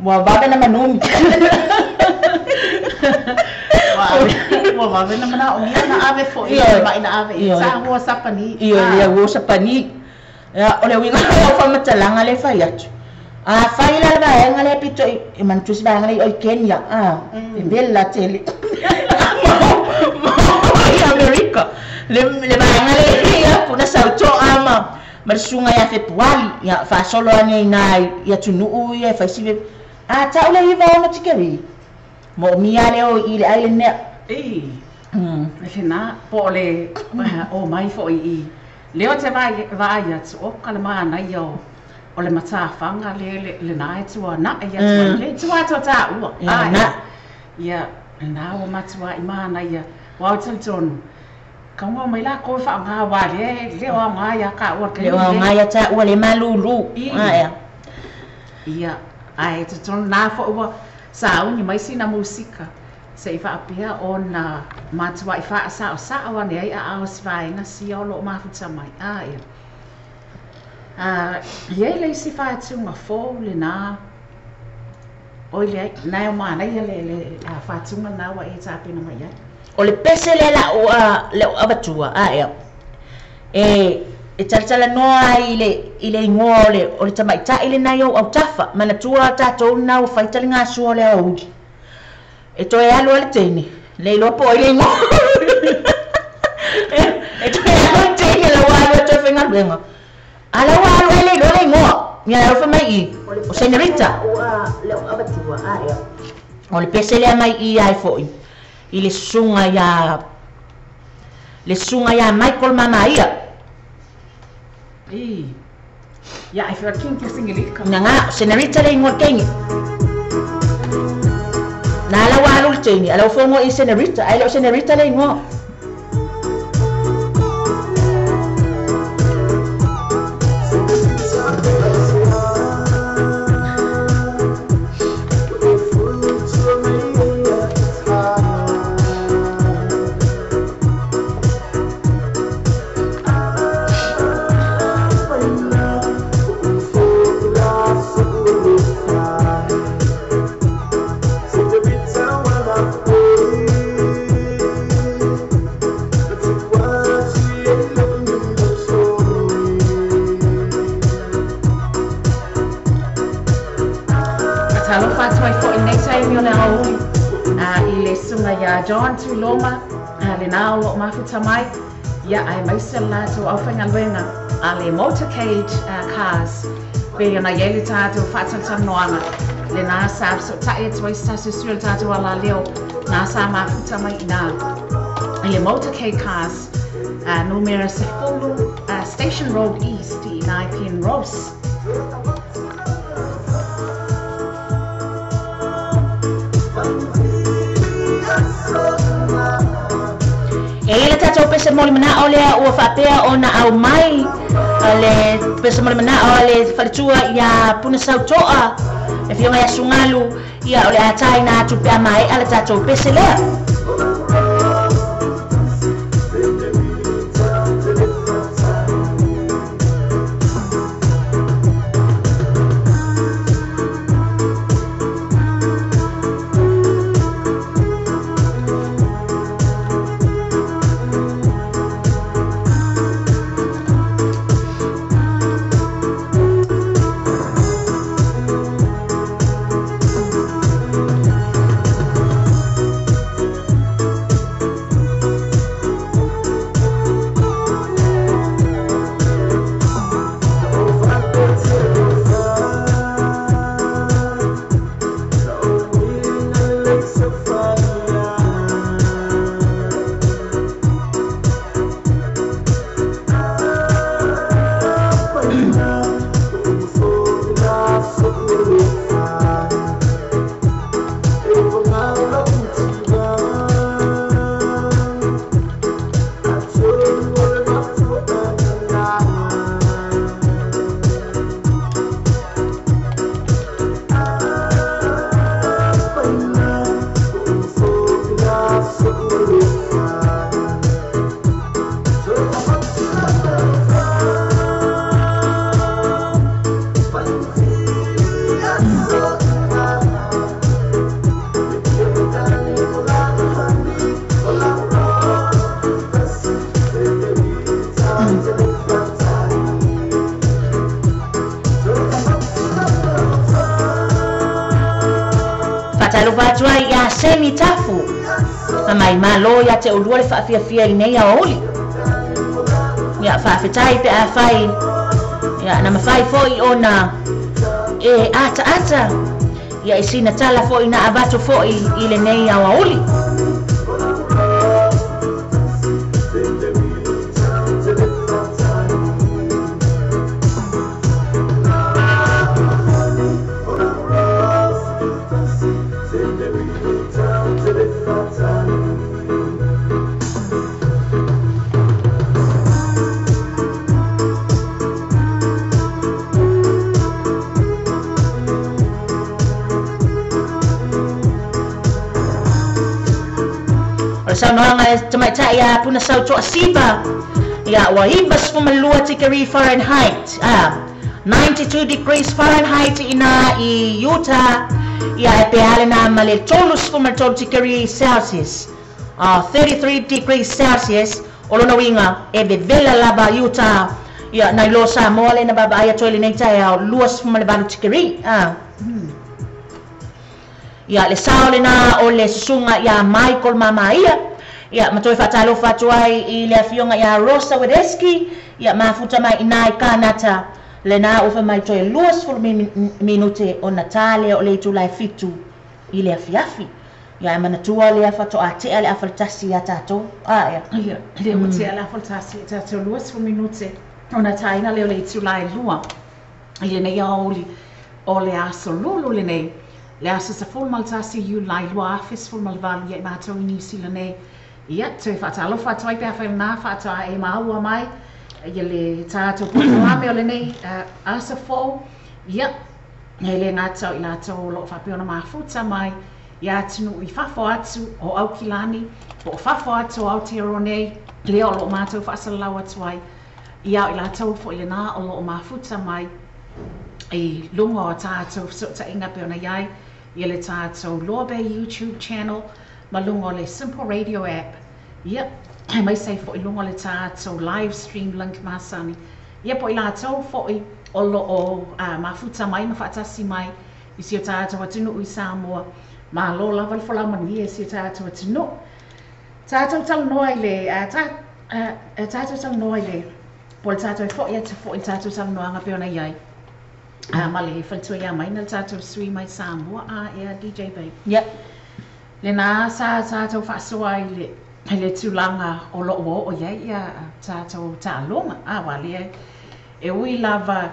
ua vave na manumi. Ua vave na manaomia na ave foi i le ma'i na ave i Samoa Sapani. Ioe, le ua Sapani. Ia, o le uiga o lau faamatalaga lea e fai atu, afai la le vaega lea pito i, e manatua se vaega lea i o i Kenya, a, e vela tele. I Amerika, le, le vaega lea ia Puna Sautoa ma, ma le susuga ia Fepuali, ia faasolo ane i ina i atunuu ia e fai si a tau le 96 tikeri. Moomia lea o i i le ai lenea. I, lena, po o le o mai foi i lea ou te vaai atu, oka le manaia o le matafaga lea lena e tuana'i atu ai, le tua atu o taua. Ia, Ia, lena ua matuai manaia, aua ou te talitonu, kaua mai lakou e faaaoga aua lea e le o aoga ia taua i le Le taimi o aoga lenei. ia taua le malulu. Aea. Ia, ae talitonu lena foi ua sauni mai sina musika se i faapea ona matuai faasaosao ane ai aao o si vaega sia o lo o mafuta mai. A, ia. A, i ai le isi faatuga fou lena, oi leai, lena e o manaia le, le a, faatuga lena ua e tapena mai ai. O le pese lea la'u a la'u avatua ae e e talatalanoa ai i le i le igoa o le o le tamaitai lena i ou autafa. Manatua tatou lena ua fai taligasua o le aoauli. E toe alu lava le teine, le iloa po o ai le igoa. E toe alu lava le teine la ua alu e toe faigaluega. A la ua alu ea le iloa le igoa. Ia alofa mai i, o Senorita. O le pese lea mai i ai foi i le susuga ia le susuga ia Michael Mamaia. I, ia ai foi king ke singilika. Ina nga, o Senorita le igoa o le teine. Na la ua alu le teine, a la ua fogo i Senorita, ae le o Senorita le igoa. Faatalofa atu ai foi i lenei taimi o le aoauli i le susuga ia John Tuiloma, lena o lo o mafuta mai, ia aemaise le latou aufaigaluega a le Motorcade Cars pei ona i ai le tatou faatalatalanoaga lena sa fesootai atu ai se tasi o sui o le tatou alaleo na sa mafuta mai i ina i le Motorcade Cars. Numera 10, Station Road East i ina i Penrose. E i ai le tatou pese molimana'o lea ua faapea ona aumai le pese molimana'o a le faletua iā Punasauto'a, le Afioga ia Sugalu, ia o le a taina atu pe a mae'a le tatou pese lea. Faatalofa atu ai iā Semi Tafu, ma mai malo ia te oulua le faafiafia i lenei aoauli. Ia, faafetai pe afai, ia, na mafai foi ona e ataata, ia, i sina tala foi na avatu foi i lenei aoauli. O le saunoaga a le tamaitai ia Punasau Toasiva, ia ua 92 tikeri Fahrenheit, 92 degrees Fahrenheit ina i Utah, ia e pe ale na ma le 33 tikeri Celsius, 33 degrees Celsius, o lona uiga e vevela lava Utah, ia nai lo Samoa lea na vaavaai atu ai lenei taeao, 28 tikeri. Ia le sao lena o le susuga ia Michael Mamaia, ia ma toe faatalofa atu ai i le afioga ia Rosa Wedeski, ia mafuta mai ina i Kanata, lena ua fai mai toe 20 minute ona ta lea o le itula e 7 i le afiafi. Ia e manatua lea faatoa tea le afa le tasi ia tatou. A ia. Ia, lea ua tea le afa le tasi ia tatou 20 minute ona taina lea o le itula e 2 i lenei aoauli o le aso lulu lenei, le aso 11 Iulai 2018 ia i matou i Niu Sila nei. Ia, toe faatalofa atu ai pe afai o lena faatoa e maua mai ia le tatou polokalame o lenei aso fou. Ia, e le gata o i latou o lo o faapea ona mafuta mai i atunuu i fafo atu o Aukilani, po o fafo atu o Aotearoa nei, lea o lo o matou faasalalau atu ai, ia o i latou foi lena o lo o mafuta mai i luga o tatou fesootaiga pei ona i ai ia le tatou Loa Bay YouTube channel ma luga o le Simple Radio app, ia, aemaise ai foi luga o le tatou live stream link masani, ia po o i latou foi o lo o mafuta mai ma faatasi mai i si o tatou atunuu i Samoa. Malo lava le folau manuia i si o tatou atunuu. Tatou talanoa i le, tatou talanoa i le, po o le tatou e foi atu foi i le tatou talanoaga pei ona i ai ma le faletua ia Maina le tatou sui mai Samoa a ea DJ Babe. Yep. Lena sa tatou faasoa ai i le i le tulaga o lo o ua oo i ai ia tatou taaloga, aua lea e ui lava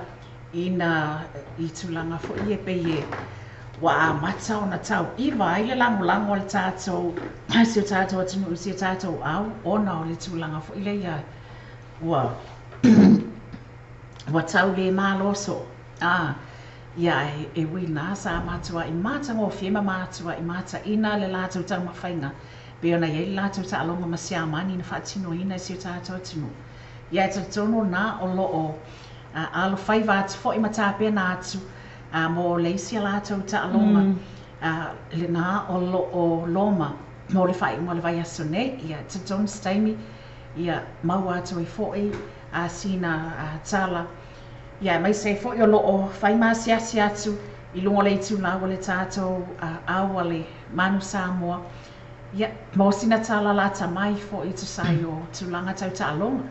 ina i tulaga foi ia pei e ua amata ona tauiva ai le lagolago a le tatou si o tatou atunuu i si o tatou au ona o le tulaga foi lea ia ua ua tau le malo soo a ia ae e ui na sa matuai matagofie ma matuai mataina le latou taumafaiga pei ona i ai le latou taaloga ma Siamani na faatinoina i si o tatou atunuu. Ia e talitonu na o lo o alofaiva atu foi ma tapena atu mo le isi a latou taaloga lena o lo o loma mo le faaiuga o le vaiaso nei. Ia e talitonu se taimi ia maua atu ai foi sina tala. Ia aemaise ai foi o lo o fai ma asiasi atu i luga o le itulau o le tatou au a le Manu Samoa. Ia, mo sina tala lata mai foi e tusa ai o tulaga tau taaloga.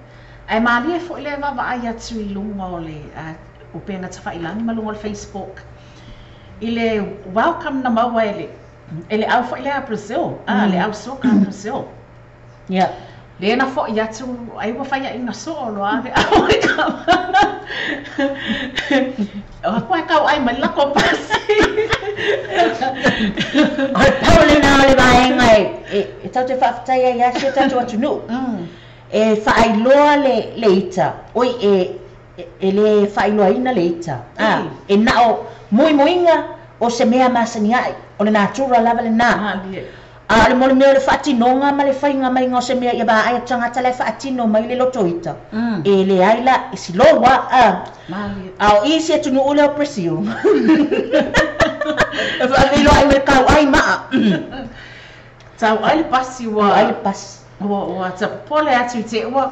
Ae malie foi le vaavaai atu i luga o le upega tafailagi ma luga o le Facebook i le welcome na maua e le e le au foi lea a Brazil, a le au soka a Brazil. Ia. Lea na foi atu ai ua faiaina soo loa le au i ka O aku ae tauai mai le latou pasi. O le pau lena o le vaega e tatou te faafetai ai ia si o tatou atunuu. E faailoa le ita, oi e le faailoaina le ita, e na o muimuiga o se mea masani ae, o le natura lava lena. A o le mo le mea o le faatinoga ma le faiga maiga o se mea ia vaai atu tagata la e faatino mai le loto ita, e leai la, e slow lava a. A o i isi atunuu lea o Brazil, e faafeiloai mai le tauai maa. Tauai le pasi ua. Tauai le pasi. Ua tapopole atu i te ua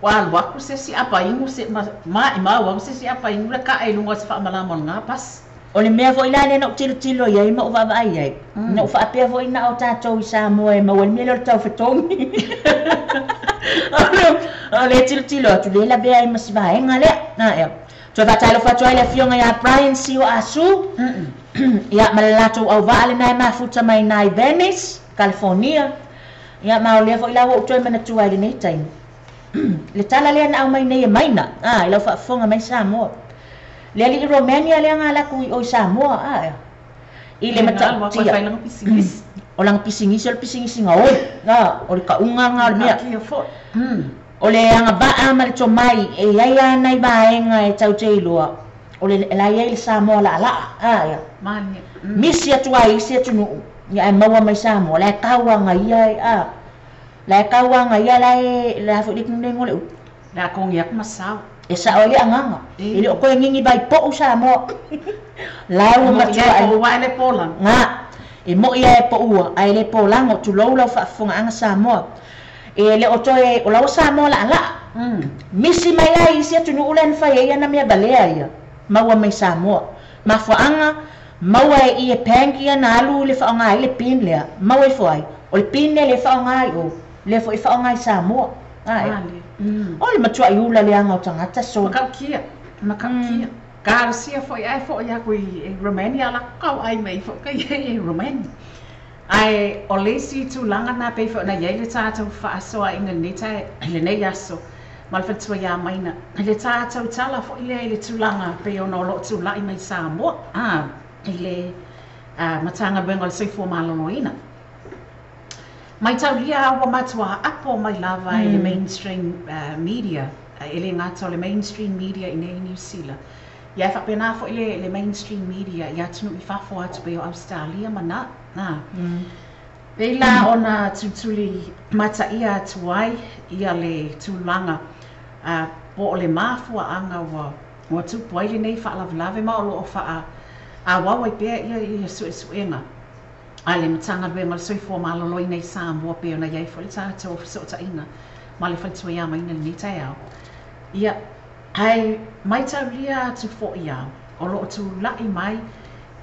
ua alu atu se isi apa inu se maimau atu se isi apa inu le kaʻe i luga o se faamalama o lena pasi. O le mea foi la lea na ou tilotilo i ai ma ou vaavaai i ai, na ou faapea foi na o tatou i Samoa e maua ai le mea lea o le taufetogi. O le tilotilo atu, le lavea ai ma si vaega lea. Ia. Toe faatalofa atu ai le afioga ia Brian Sio Asu, ia ma le latou auvaa lena e mafuta mai i Venice, California. Ia ma o lea foi la ua ou toe manatua ai i lenei taimi. Le tala lea na aumai nei e Maina, i lau faafofoga mai Samoa. Le alii Romania lea na alu atu i o i Samoa, a, i le matautia. O lana pisinisi o le pisinisi gaoi, a, o le tauga lena o le mea. O le agavaa ma le tomai e i ai lava nai vaega e tatou te iloa, o le la e i ai le Samoa laalaa, a, ia. Misi atu ai i isi atunuu, ia ae maua mai Samoa, la e tauagaia ai, a. La e tauagaia la e, le a foi le igoa o le upu? Le a togi atu ma sao. E sao ai le agaga. E le o toe gigi vai poʻu Samoa. La e ua matua ai. E poʻu ae le polago. Ga. E moʻi lava e poua, ae le polago, tulou lau faafofogaaga Samoa. E le o toe, o la ua Samoa laalaa. Misi mai la i isi atunuu lea na fai ai ana mea valea ia, maua mai Samoa. Mafuaaga, maua e i e bank ia na alu i le faaaoga ai le pin lea, maua ifo ai, o le pin lea lea e faaaoga i o, lea foi e faaaoga i Samoa. Ae. O le matuai ula leaga o tagata so. Matautia, matautia. Talosia foi ae foi atu i Romania a latou tauai mai foi tai i Romania. Ae o le isi tulaga lena pei foi ona i ai le tatou fefaasoaaiga i lenei tae i lenei aso ma le faletua ia Maina i le tatou tala foi lea i le tulaga pei ona o lo o tulai mai Samoa a i le Matagaluega o le Soifua Maloloina. Maitaulia a ua matuā apo mai lava e le mainstream media, e le gata o le mainstream media i inei i Niu Sila, ia e faapena foi le le mainstream media i atunuu i fafo atu pei o Ausetalia ma na, a. Pei la ona tulituli mataia atu ai ia le tulaga po o le mafuaaga ua ua tupu ai lenei faalavelave ma o lo o faaauau ai pea ia ia suesuega a le Matagaluega o le Soifua Maloloina i Samoa pei ona i ai foi le tatou fesootaiga ma le faletua ia Maina i lenei taeao. Ia, ae maitaulia atu foi au, o lo o tulai mai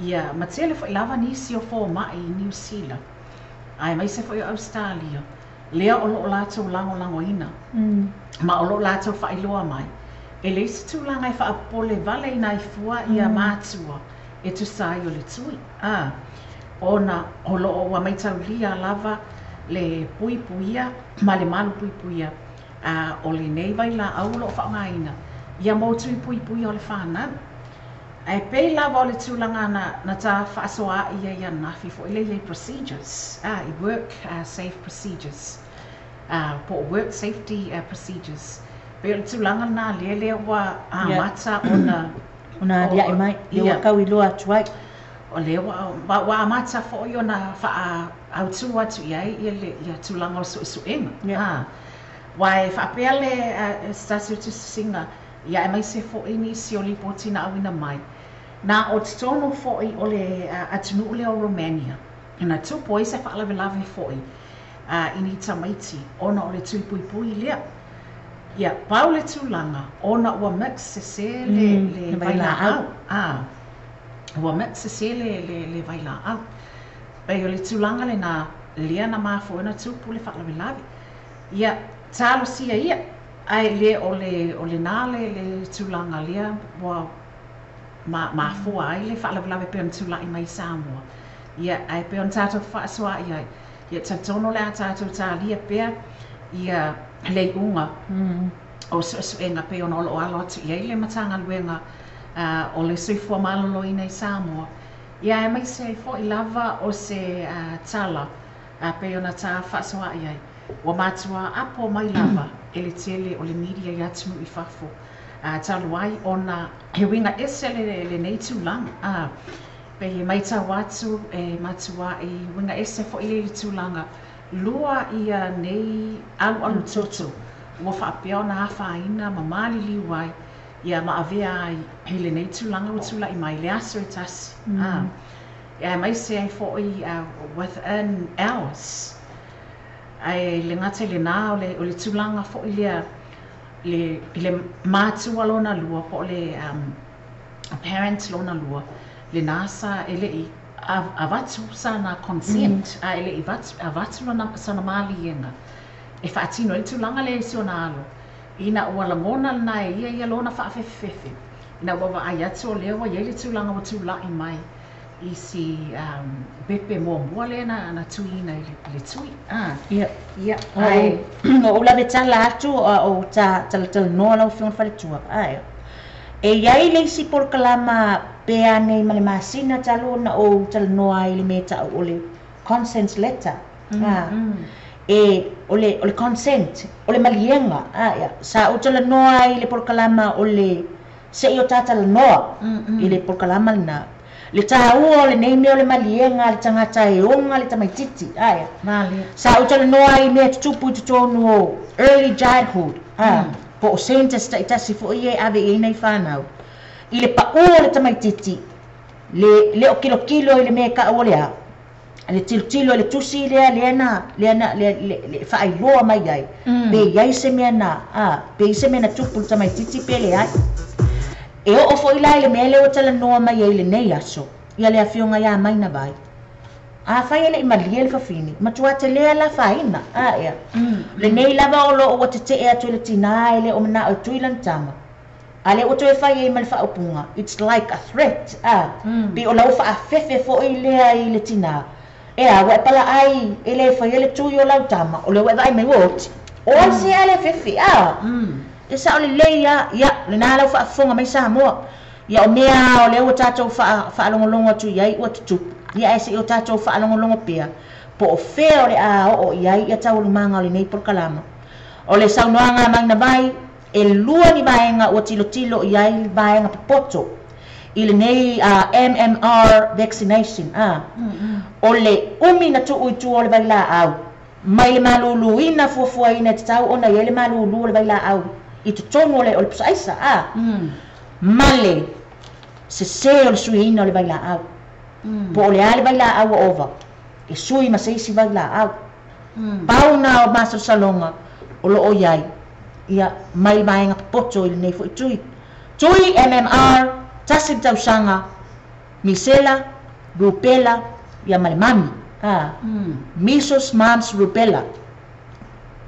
ia ma tele foi lava nisi o fomai i Niu Sila, aemaise foi o Ausetalia, lea o lo o latou lagolagoina ma o lo o latou faailoa mai, e leai se tulaga e faapopole vale i nai fua ia matua e tusa ai o le tui, a, ona o lo o ua maitaulia lava le puipuia ma le malupuipuia o lenei vailaau o loo faaaogaina ia mo tui puipuia o le fanau. Ae pei lava o le tulaga na ta faasoaai ai ananafi foi lea i ai procedures, i work safe procedures, po o work safety procedures. Pei o le tulaga lena lea lea ua amata ona Ona aliae mai, lea ua tau iloa atu ai. O lea ua amata foi ona faaautu atu i ai ia tulaga o le suesuega. Aua e faapea le se tasi o tusitusiga, ia aemaise foi nisi o lipoti na auina mai, na o totonu foi o le atunuu lea o Romania, na tupu ai se faalavelave foi i ni tamaiti ona o le tui puipui lea. Ia, pau le tulaga ona ua mix sese le vailaau. Ua mix sese le vailaau. Pei o le tulaga lena lea na mafua ai ona tupu le faalavelave. Ia, talosia ia, ae le o le o lena le tulaga lea ua mafua ai le faalavelave pei ona tulai mai i Samoa. Ia, ae pei ona tatou fefaasoaai ai, ia talitonu o le a tatou talia pea ia le iuga o suesuega pei ona o lo o alo atu i ai le Matagaluega o le Soifua Maloloina i Samoa, ia aemaise ai foi lava o se tala pei ona ta faasoaai ai, ua matuā apo mai lava e le tele o le media i atunuu i fafo, talu ai ona he uiga ese lenei tulaga. Pei e maitau atu e matuaʻi uiga ese foi lea i le tulaga lua ia nei alualu toto ua faapea ona afaina ma maliliu ai ia ma avea ai i lenei tulaga ua tulaʻi mai le aso e tasi aemaise ai foi within hours. Ae le gata i lenā o le tulaga foi lea i le matua lona lua po o le parent lona lua, lenā sa e leʻi avatu sana consent, a e leʻi avatu sana maliega e faatino ai le tulaga lea i si ona alo, ina ua lagona lenā e ia ia lona faafefefefe, ina ua vaai atu o lea ua i ai le tulaga ua tulaʻi mai i si pepe muamua lea na tuiina i le tui. Ia. Ia. O ou lave tala atu a o ta talatalanoa lau Afioga i le Faletua. Ae. E i ai le isi polokalama pe anei ma le masina talu ona ou talanoa ai i le mea e ta'u o le consent letter. E, o le, o le consent, o le maliega. Ia. Sa ou talanoa ai i le polokalama o le se'i o ta talanoa i le polokalama lenā. Le tāua o lenei mea o le maliega a le tagata e oga le tamaitiiti. Ae. Sa ou talanoa ai i mea tutupu i totonu o early childhood, po o centres taitasi foi ia e ave i ai nai fanau. I le paʻu o le tamaitiiti, le le o kilokilo i le mea e ta'u o le a, le tilotilo i le tusi lea lea na lea na le le faailoa mai ai, pe i ai se mea na, pe i ai se mea na tupu i le tamaitiiti pe leai. E oo foi la i le mea lea ua talanoa mai ai i lenei aso, ia le Afioga ia Maina Vai. Afai e le i malie le fafine, matua telē le afaina, ea. Lenei lava o lo o ua tetee atu e le tinā e le o manao e tui lana tama. A lea ua toe fai ai ma le faaupuga, it's like a threat, a, pei o lau faafefe foi lea i le tinā, ea, ua e palaai e le faia le tui o lau tama, o lea ua e vaai mai ua oti. O ai se a le fefe, a? E sao lelei lava, ia, lenā lau faafofoga mai Samoa. Ia o mea lava o lea ua tatou faalogologo atu i ai ua tutupu, ia ae se i o tatou faalogologo pea po o fea o le a oo i ai ia taualumaga o lenei polokalama. O le saunoaga a Maina Vai, e lua ni vaega ua tilotilo i ai le vaega popoto i lenei MMR vaccination, a o le umi na tuu i tua o le vailaau mai le maluluina fuafuaina e tatau ona i ai le malulu o le vailaau i totonu o le pusaaisa, a ma le sesē o le suiina o le vailaau. Po o le a le vailaau ua ova, e sui ma se isi vailaau. Pau na o masalosaloga o lo o i ai, ia, mai le vaega popoto i lenei foi tui. Tui MMR, tasi le tausaga, misela, rubella, ia ma le mami, a, measles, mumps, rubella,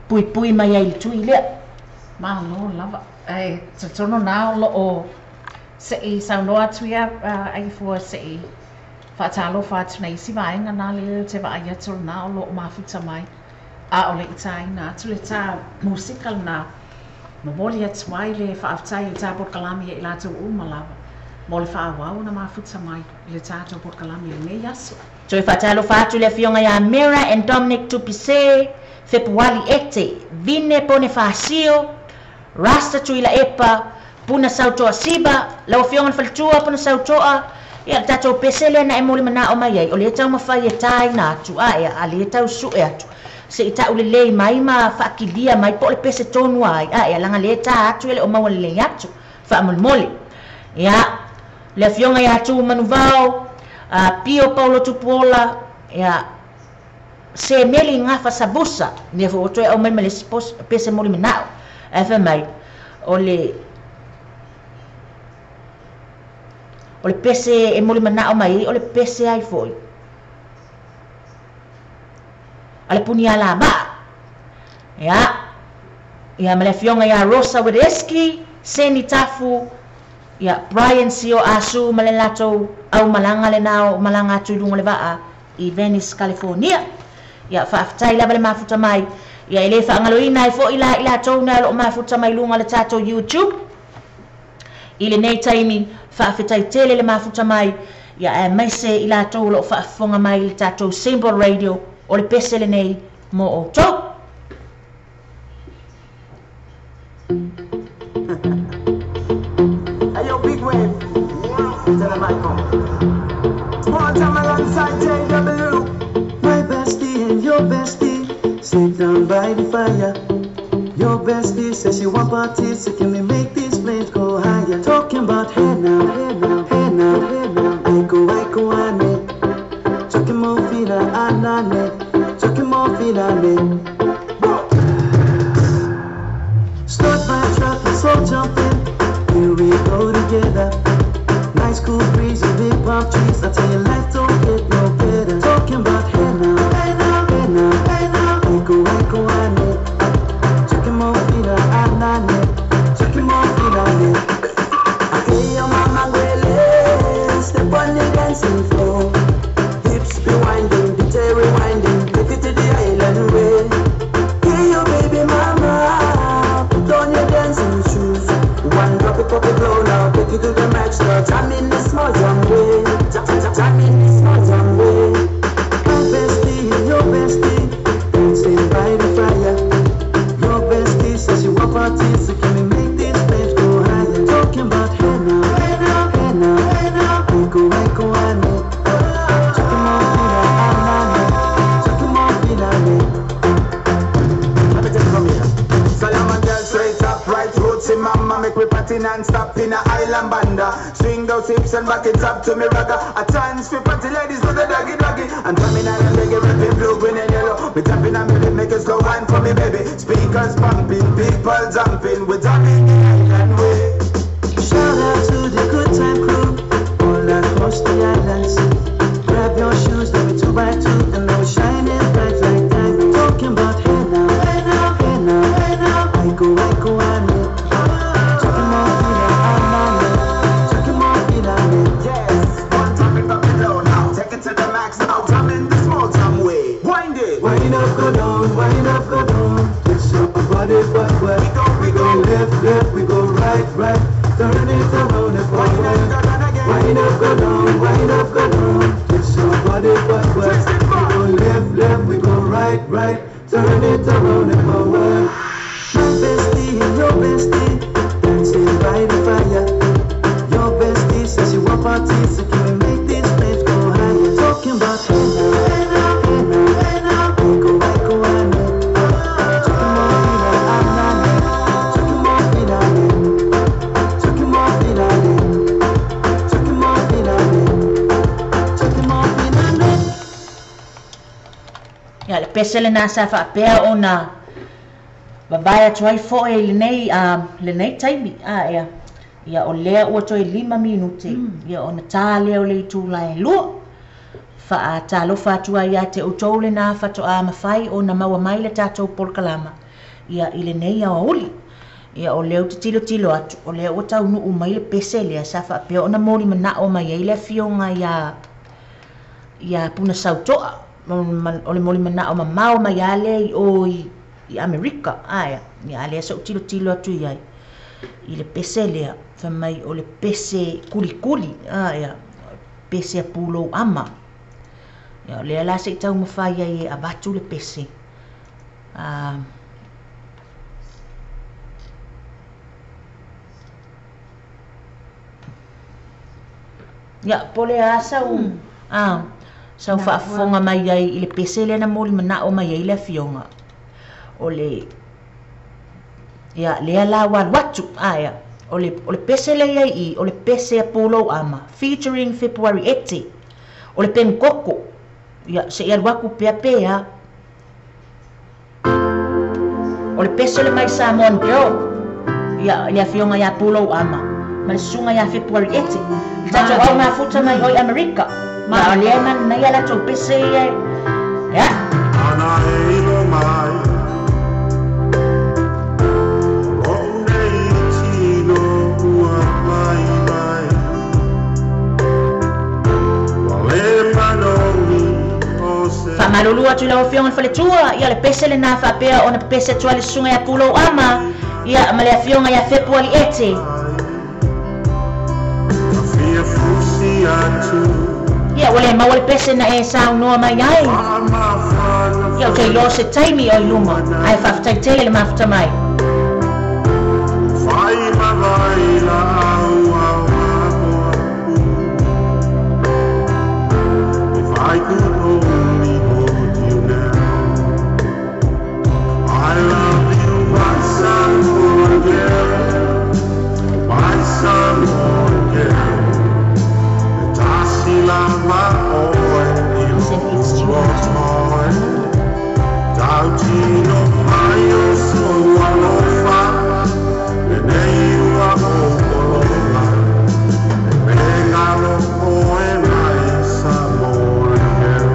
puipui mai ai i le tui lea. Malo lava. Ae talitonu na o lo o se i saunoa atu ia Aifua se i faatalofa atu nai isi vaega na lea ou te vaai atu o lena o lo o mafuta mai. A o leʻi tāina atu le tā musika lenā, momoli atu ai le faafetai i le tā polokalame ia i latou uma lava mo le faaauau ona mafuta mai i le tatou polokalame i lenei aso. Toe faatalofa atu i le afioga ia Mira and Dominic Tupise, Fepuali Ete, Vine Ponefasio, Rasta Tuilaepa, Puna Sautoa Siva, lau afioga i le faletua Puna Sautoa, ia le tatou pese lea na e molimanao mai ai, o lea e taumafai e tāina atu, ae a lea e tau sue atu, se i tau lelei mai ma faakilia mai po o le pese tonu ai, ae a leaga lea e tā atu e le o maua lelei atu, faamolemole. Ia, le afioga ia Tu Manuvao, Pio Paulo Tupuola, ia, se meli gafa savusa, lea foi ua toe aumai ma le isi pese molimanao, ae fai mai, o le o le pese e molimanao mai ai, o le pese ai foi a le Punialavaa. Ia, ia ma le afioga ia Rosa Wedeski, Seni Tafu, ia Brian Sio Asu ma le latou aumalaga lenā o malaga atu i luga o le vaa i Venice, California. Ia, faafetai lava le mafuta mai. Ia, e le faagaloina ai foi la i latou na o lo o mafuta mai luga o le tatou YouTube i lenei taimi, faafetai tele le mafuta mai, ia aemaise i latou o lo o faafofoga mai i le tatou Simple Radio, o le pese lenei mo outou. Hey yo, big wave. Tell them I come. Small time alongside JW. My bestie and your bestie sit down by the fire. Your bestie says she want parties, so can we make these flames go higher? Talking about hey now, hey now, hey now, hey now. I go, ane. Talking more fina, anane. Talking more fina, ane. Start my truck, let's all jump in. Here we go together. Nice cool breeze and big palm trees. I tell you, life don't get no better. Talking about hey now, hey now, hey now, hey now. I go, ane. Talking more fina, anane. Talking more fina, ane. Okay, your mama gwele. Step on the dancing floor. Hips be winding, DJ rewinding. Take it to the island way. Hey, your baby mama. Put on your dancing shoes. One drop it, pop it low now. Take it to the max now. Jam in the small jam way. Jam, jam, jam in the small jam way. My bestie and your bestie dancing by the fire. Your bestie says she want parties, so can we make these flames go higher? Talking about hey now, hey now, hey now, hey now. I go, ane. Talking more fina, anane. Talking more fina, ane. Let me take it from here. Solomon girl straight up, right roots in mama. Make we party non-stop in a island banda. Swing those hips and back it up to me ragga. A chance for party ladies do the doggy doggy. And drumming and I'm reggae rapping blue, green and yellow. We tapping and me make it slow wine for me baby. Speakers pumping, people jumping. We jumping the island way. Shout out to the good time crew all across the islands. Grab your shoes, let me 2 by 2, and now we're shining bright like diamonds. Talking about hey now, hey now, hey now, hey now. I go, ane. Talking more fina, anane. Talking more fina, ane. Yes, one time it up below now. Take it to the max now. Jam in the small jam way. Wind it. Wind up, go down, wind up, go down. Twist your body backward. We go, We go left, left, we go right, right. Turn it around and forward. Wind up, go down, wind up, go down. Twist your body backward. We go left, left, we go right, right. Turn it around and forward. My bestie and your bestie dancing by the fire. Your bestie says she want parties, so can we make these flames go higher? Talking about hey now, hey now, hey now, hey now. I go, ane. Talking more fina, anane. Talking more fina, ane. Talking more fina, ane. Talking more fina, ane. Talking more fina, ane. Ia, le pese lenā sa faapea ona vavae atu ai foi i lenei, lenei taimi, ae ia o lea ua toe 5 minute, ia ona tā lea o le itula e 2. Faatalofa atu ai ia te outou lenā fatoā mafai ona maua mai le tatou polokalama, ia i lenei aoauli. Ia o lea ou te tilotilo atu, o lea ua taunuu mai le pese lea sa faapea ona molimanao mai ai le afioga ia Puna Sautoa. o le molimana'o mamao mai a lea i o i Amerika aea ia lea so'u tilotilo atu i ai i le pese lea fai mai o le pese kulikuli aea pese a pulou ama. Ia o lea la se'i taumafai ai e avatu le pese Ia, po o le a sau, a, sau faafofoga mai ai i le pese lea na molimana'o mai ai le afioga. O le, ia, lea la ua alu atu, a, ia, o le, o le pese lea i ai i, o le pese a Pulou Ama, featuring February Ete, o le penu koko. Ia, se'i alu aku pea pe a. O le pese o le My Samoan Girl. Ia, le afioga iā Pulou Ama, ma le susuga iā February Ete. Le tatou au mafuta mai o i Amerika. Ia, o lea e manaia latou pese ia e. Ia. Ana e ilo mai O lo'u nei tino ua vaivai Ua le manogi o se Faamalulu atu i lau Afioga i le faletua, ia o le pese lenā faapea ona pepese atu ai le susuga iā Pulou Ama, ia, ma le Afioga iā Fepuali Ete. Ka fia fusi atu Ia, ua le maua le pese na e saunoa mai ai. Faamafana Ia, ou te iloa se taimi o i luma, ae faafetai tele le mafuta mai. Fai ma vai laau ao aku If I could only hold you now I love you my Samoan girl My Samoan girl E tasi lava oe i lou Tau tino mai o sou alofa Lenei ua ou polola E me galo oe mai Samoan girl.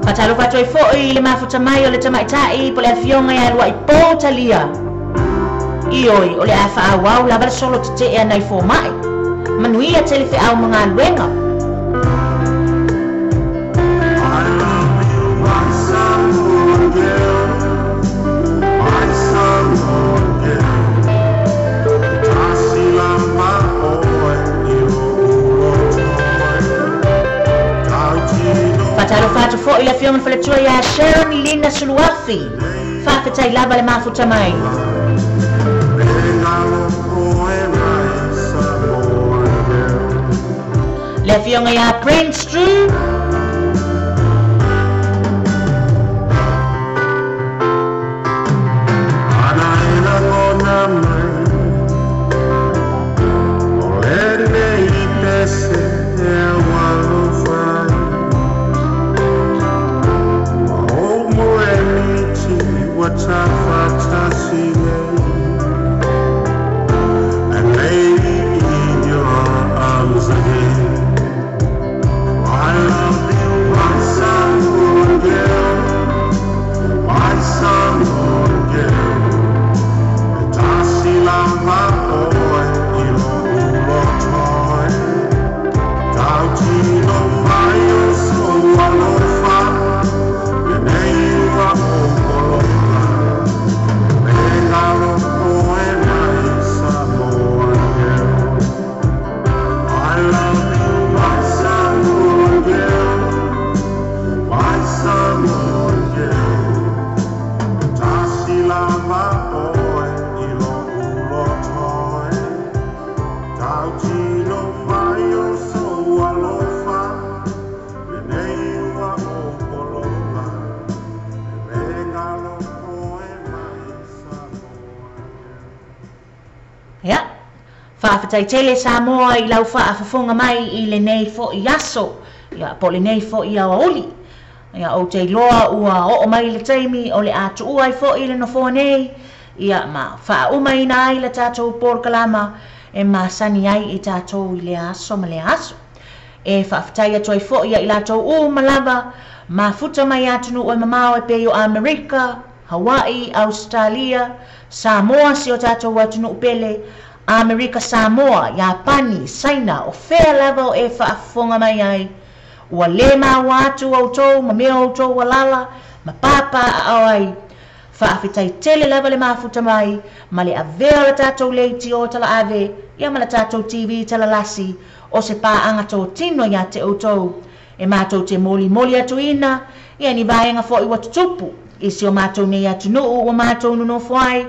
Faatalofa atu ai fo'i i le mafuta mai o le tamaitai po o le afioga iā Luaipō Talia. Ioe, o le a faaauau lava le solo tete'e a nai foma'i. Manuia tele fe'au ma galuega. I love you my Samoan girl My Samoan girl E tasi lava oe i lou loto Tau tino Faatalofa atu fo'i i le afioga i le faletua iā Sharon Lina Suluafi. Faafetai lava le mafuta mai. Me galo oe mai Samoan girl Le afioga iā Brent Strew. Ana e lagona mai O lenei pese e alofa Ua ou moemiti ua tafatasi nei And lay me in your arms again I love Faafetai tele Samoa i lau faafofoga mai i lenei fo'i aso, ia po o lenei fo'i aoauli. Ia ou te iloa ua oo mai le taimi o le a tuua ai fo'i le nofoa nei, ia ma faaumaina ai le tatou polokalama e masani ai i tatou i lea aso ma lea aso. E faafetai atu ai fo'i ia i latou uma lava mafuta mai atunuu e mamao e pei o Amerika, Hawaii, Ausetalia, Samoa si o tatou atunuu pele, Amerika Samoa, Iapani, Saina, o fea lava o e faafofoga mai ai, ua lē maua atu outou ma mea o outou alala ma pāpā aao ai. Faafetai tele lava le mafuta mai ma le avea o le tatou leitio talaave ia ma le tatou TV talalasi o se paaga totino iā te outou e matou te molimoli atuina ia ni vaega fo'i ua tutupu i si o matou nei atunuu ua matou nonofo ai,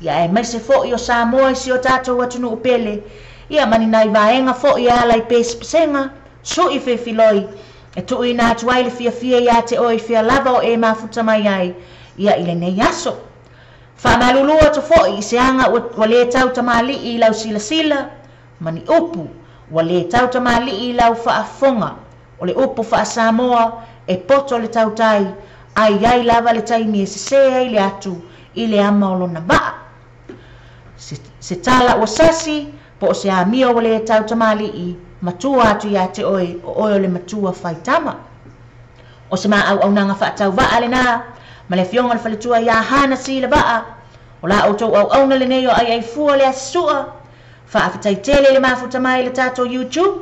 ia aemaise fo'i o Samoa i si o tatou atunuu pele, ia ma ni nai vaega fo'i e ala i pesepesega su'i fefiloi e tuuina atu ai le fiafia iā te oe i fea lava o e mafuta mai ai ia i lenei aso. Faamalulu atu fo'i i se aga ua lē tautamalii i lau silasila ma ni upu ua lē tautamalii i lau faafofoga. O le upu faa-Samoa e poto le tautai, ae i ai lava le taimi e sesē ai le atu i le ama o lona vaa. Se, se tala ua sasi, po o se amio ua lē tautamalii, matua atu iā te oe, o oe o le matua faitama. O se ma auaunaga faatauvaa lenā, ma le afioga i le faletua iā Hana Silevaa, o la outou auauna lenei o Aiaifua le Asi Sua. Faafetai tele i le mafuta mai i le tatou YouTube,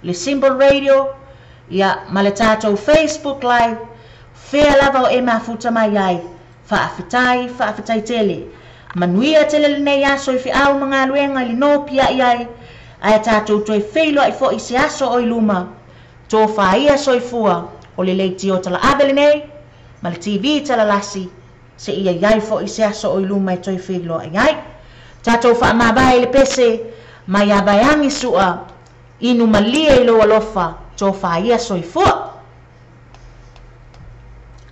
le Symbol Radio, ia, ma le tatou Facebook Live, fea lava o e mafuta mai ai. Faafetai, faafetai tele. Manuia tele lenei aso i feau ma galuega i le nopiai ai, ae tatou toe feiloai fo'i i se aso o i luma. Tofaia soifua, o le leitio talaave lenei, ma le TV talalasi, seia i ai fo'i se aso o i luma e toe feiloai ai. Tatou faamavae i le pese, mai ia Vaeagi Sua, inu malie i lou alofa, tofaia soifua.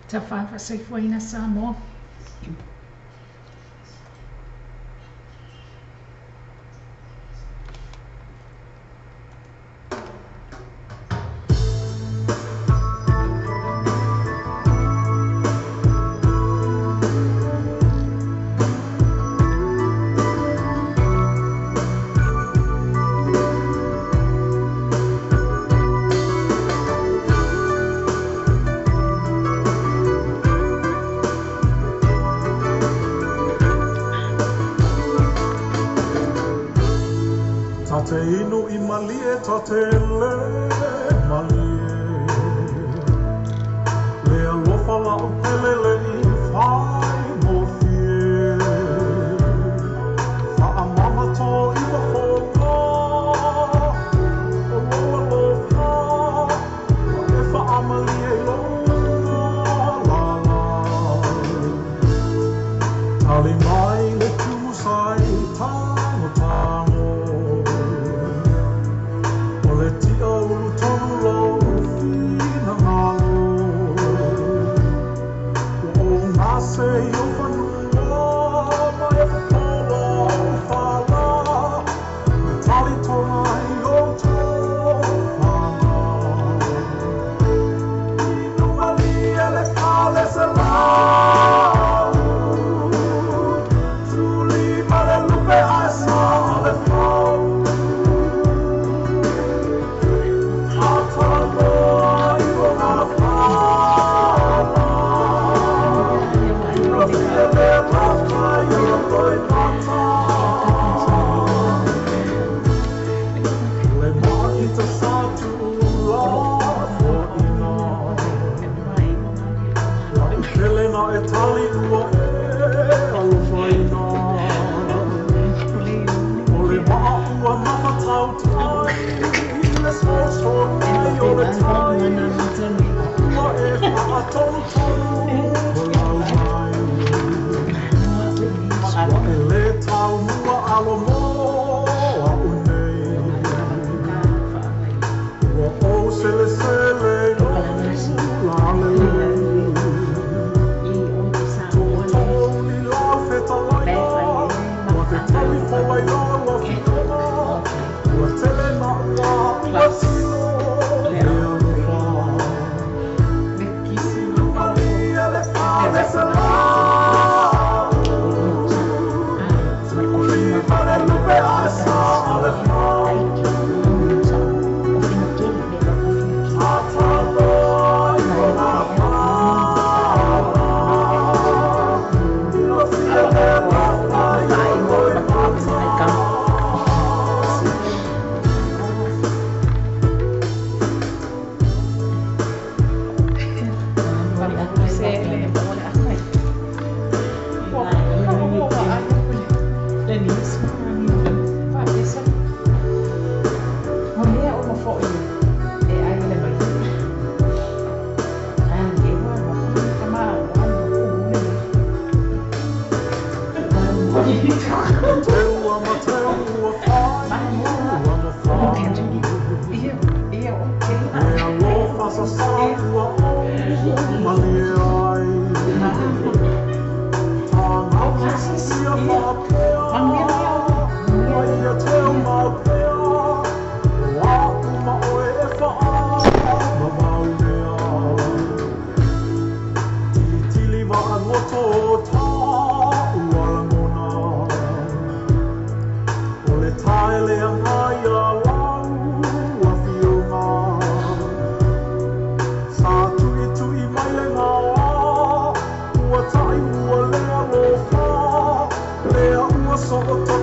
Tafa faasoifuaina Samoa. Ta te inu i malie, ta te le malie. Le alofa la'u pele le i fai mofie. Whaamama tō iwa whonga, o lou alofa, wa e whaamalie i lou lala. Tali mai le tumu sai tango tango. O le tia ulu tonu lou finagalo. Ua ou gase i ou fanua ma e fopolo ou fala. E tali tonga i ou tofaga. Inu malie le pale se lau. Tuli ma le lupe ae sa le fau. Ataloa i lona fala. Ua fia le alofa i ona loimata. Le maita sa tuula fo'ina. La'u pele na e tali ua e alofaina. O le maa ua mafatautai le soso mai o le tai. Ua e faatonutonu folau mai. Ua e lē taumua alo mo a'u nei. Ua ou selesele i lou lalelei. Toʻotoʻo uli lau fetalaiga, ua te tali fola i lau afioga. So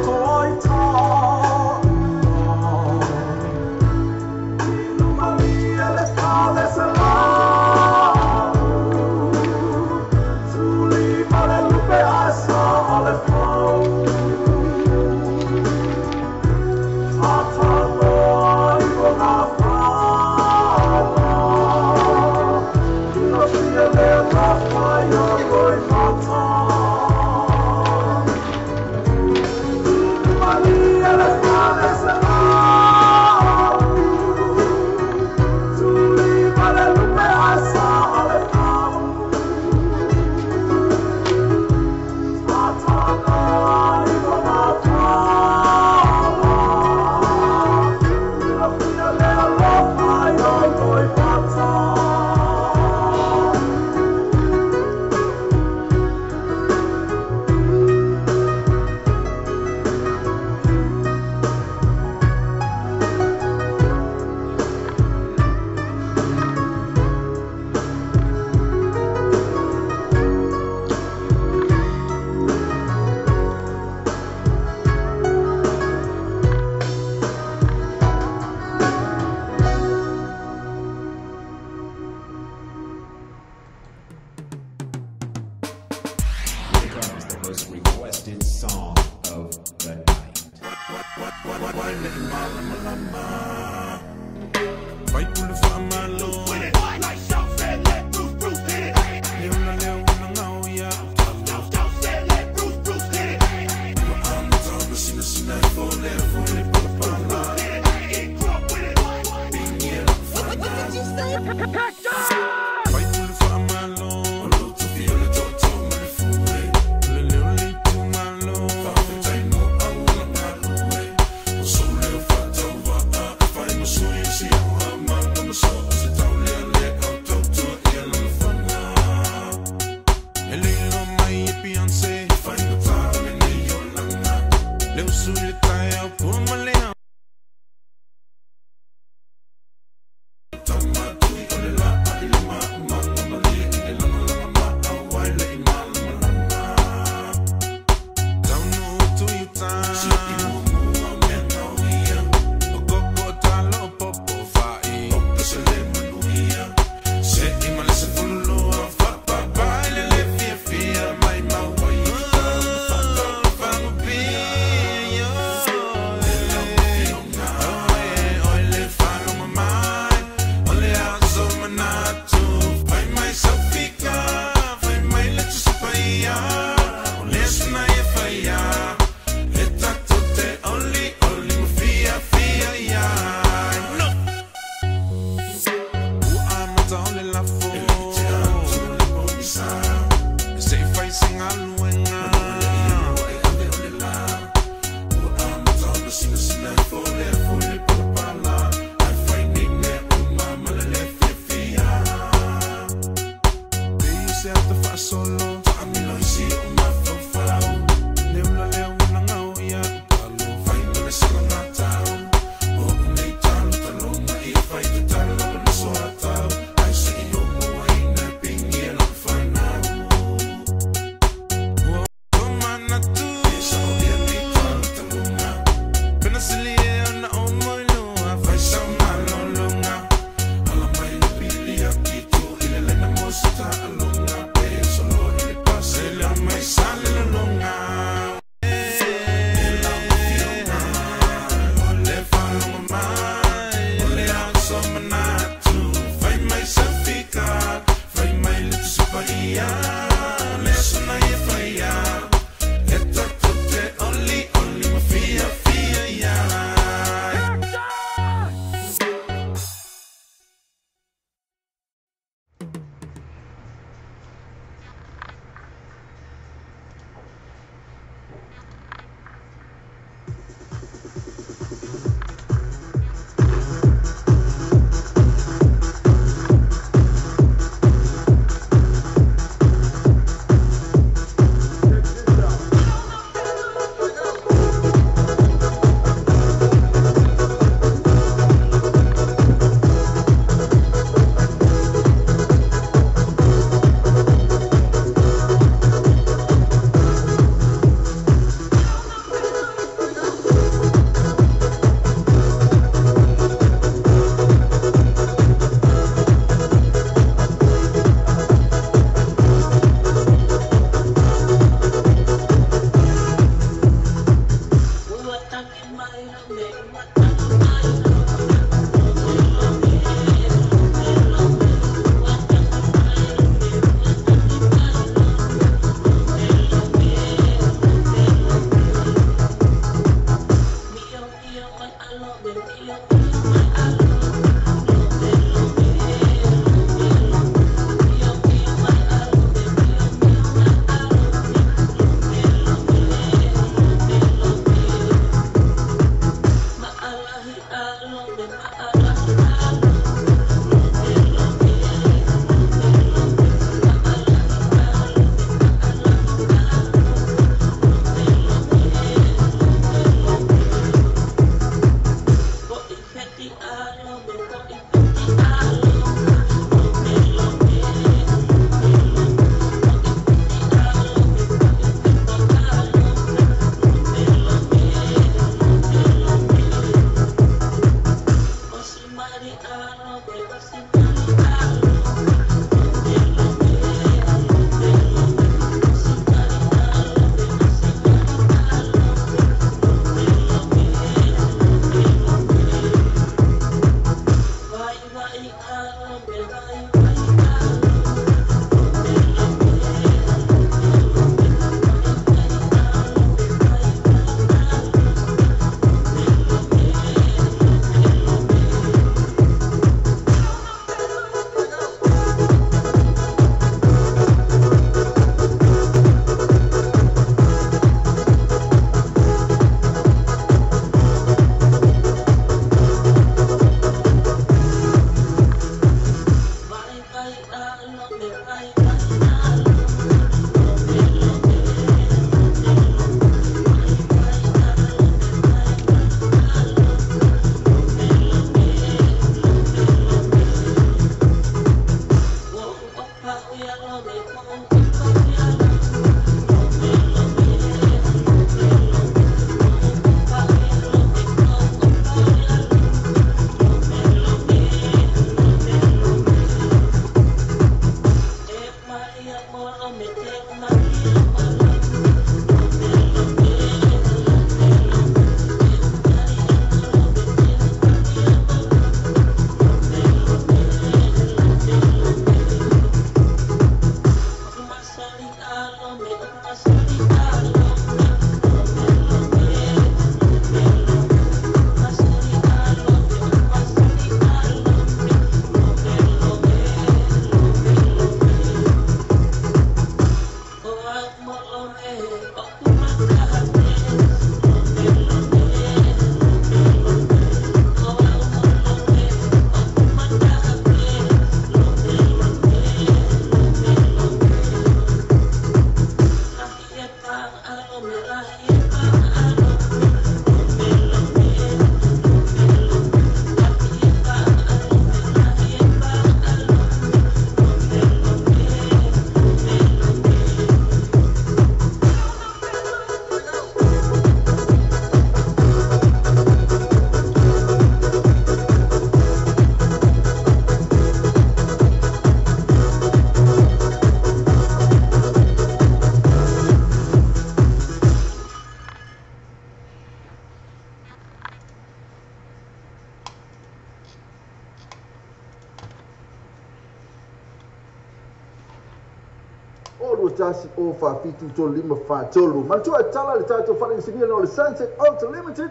O 2 1 O 4 7 3 5 4 3. Manatua e tala le tatou faaleinisinia o le Sunset Auto Limited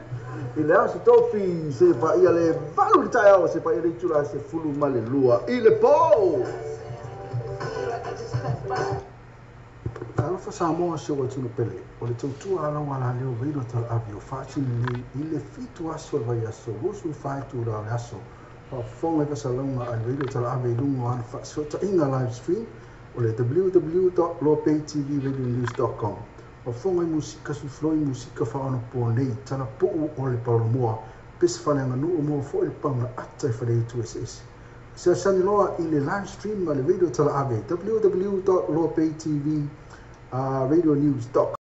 i le aso tofi se paia le 8 le taeao se paia le itula 12 i le po. Alofa Samoa se ua tunu pele, o le tautua alau ala leo veilo talaave o faatini nei i le 7 aso o le vaiaso, 24 itula o le aso. Faafofoga i fasalauga a le veilo talaave i luga o ana faasootaiga live stream o le www.lopaytvradionews.com. Faafofoga i musika sufuloi musika faaonapo nei, talapuu o le palolomoa, pese faaleaganuu mo fo'i le paga ata i faleitu eseese. Seasani loa i le live stream a le radio talaave www.lopaytv radionews.com.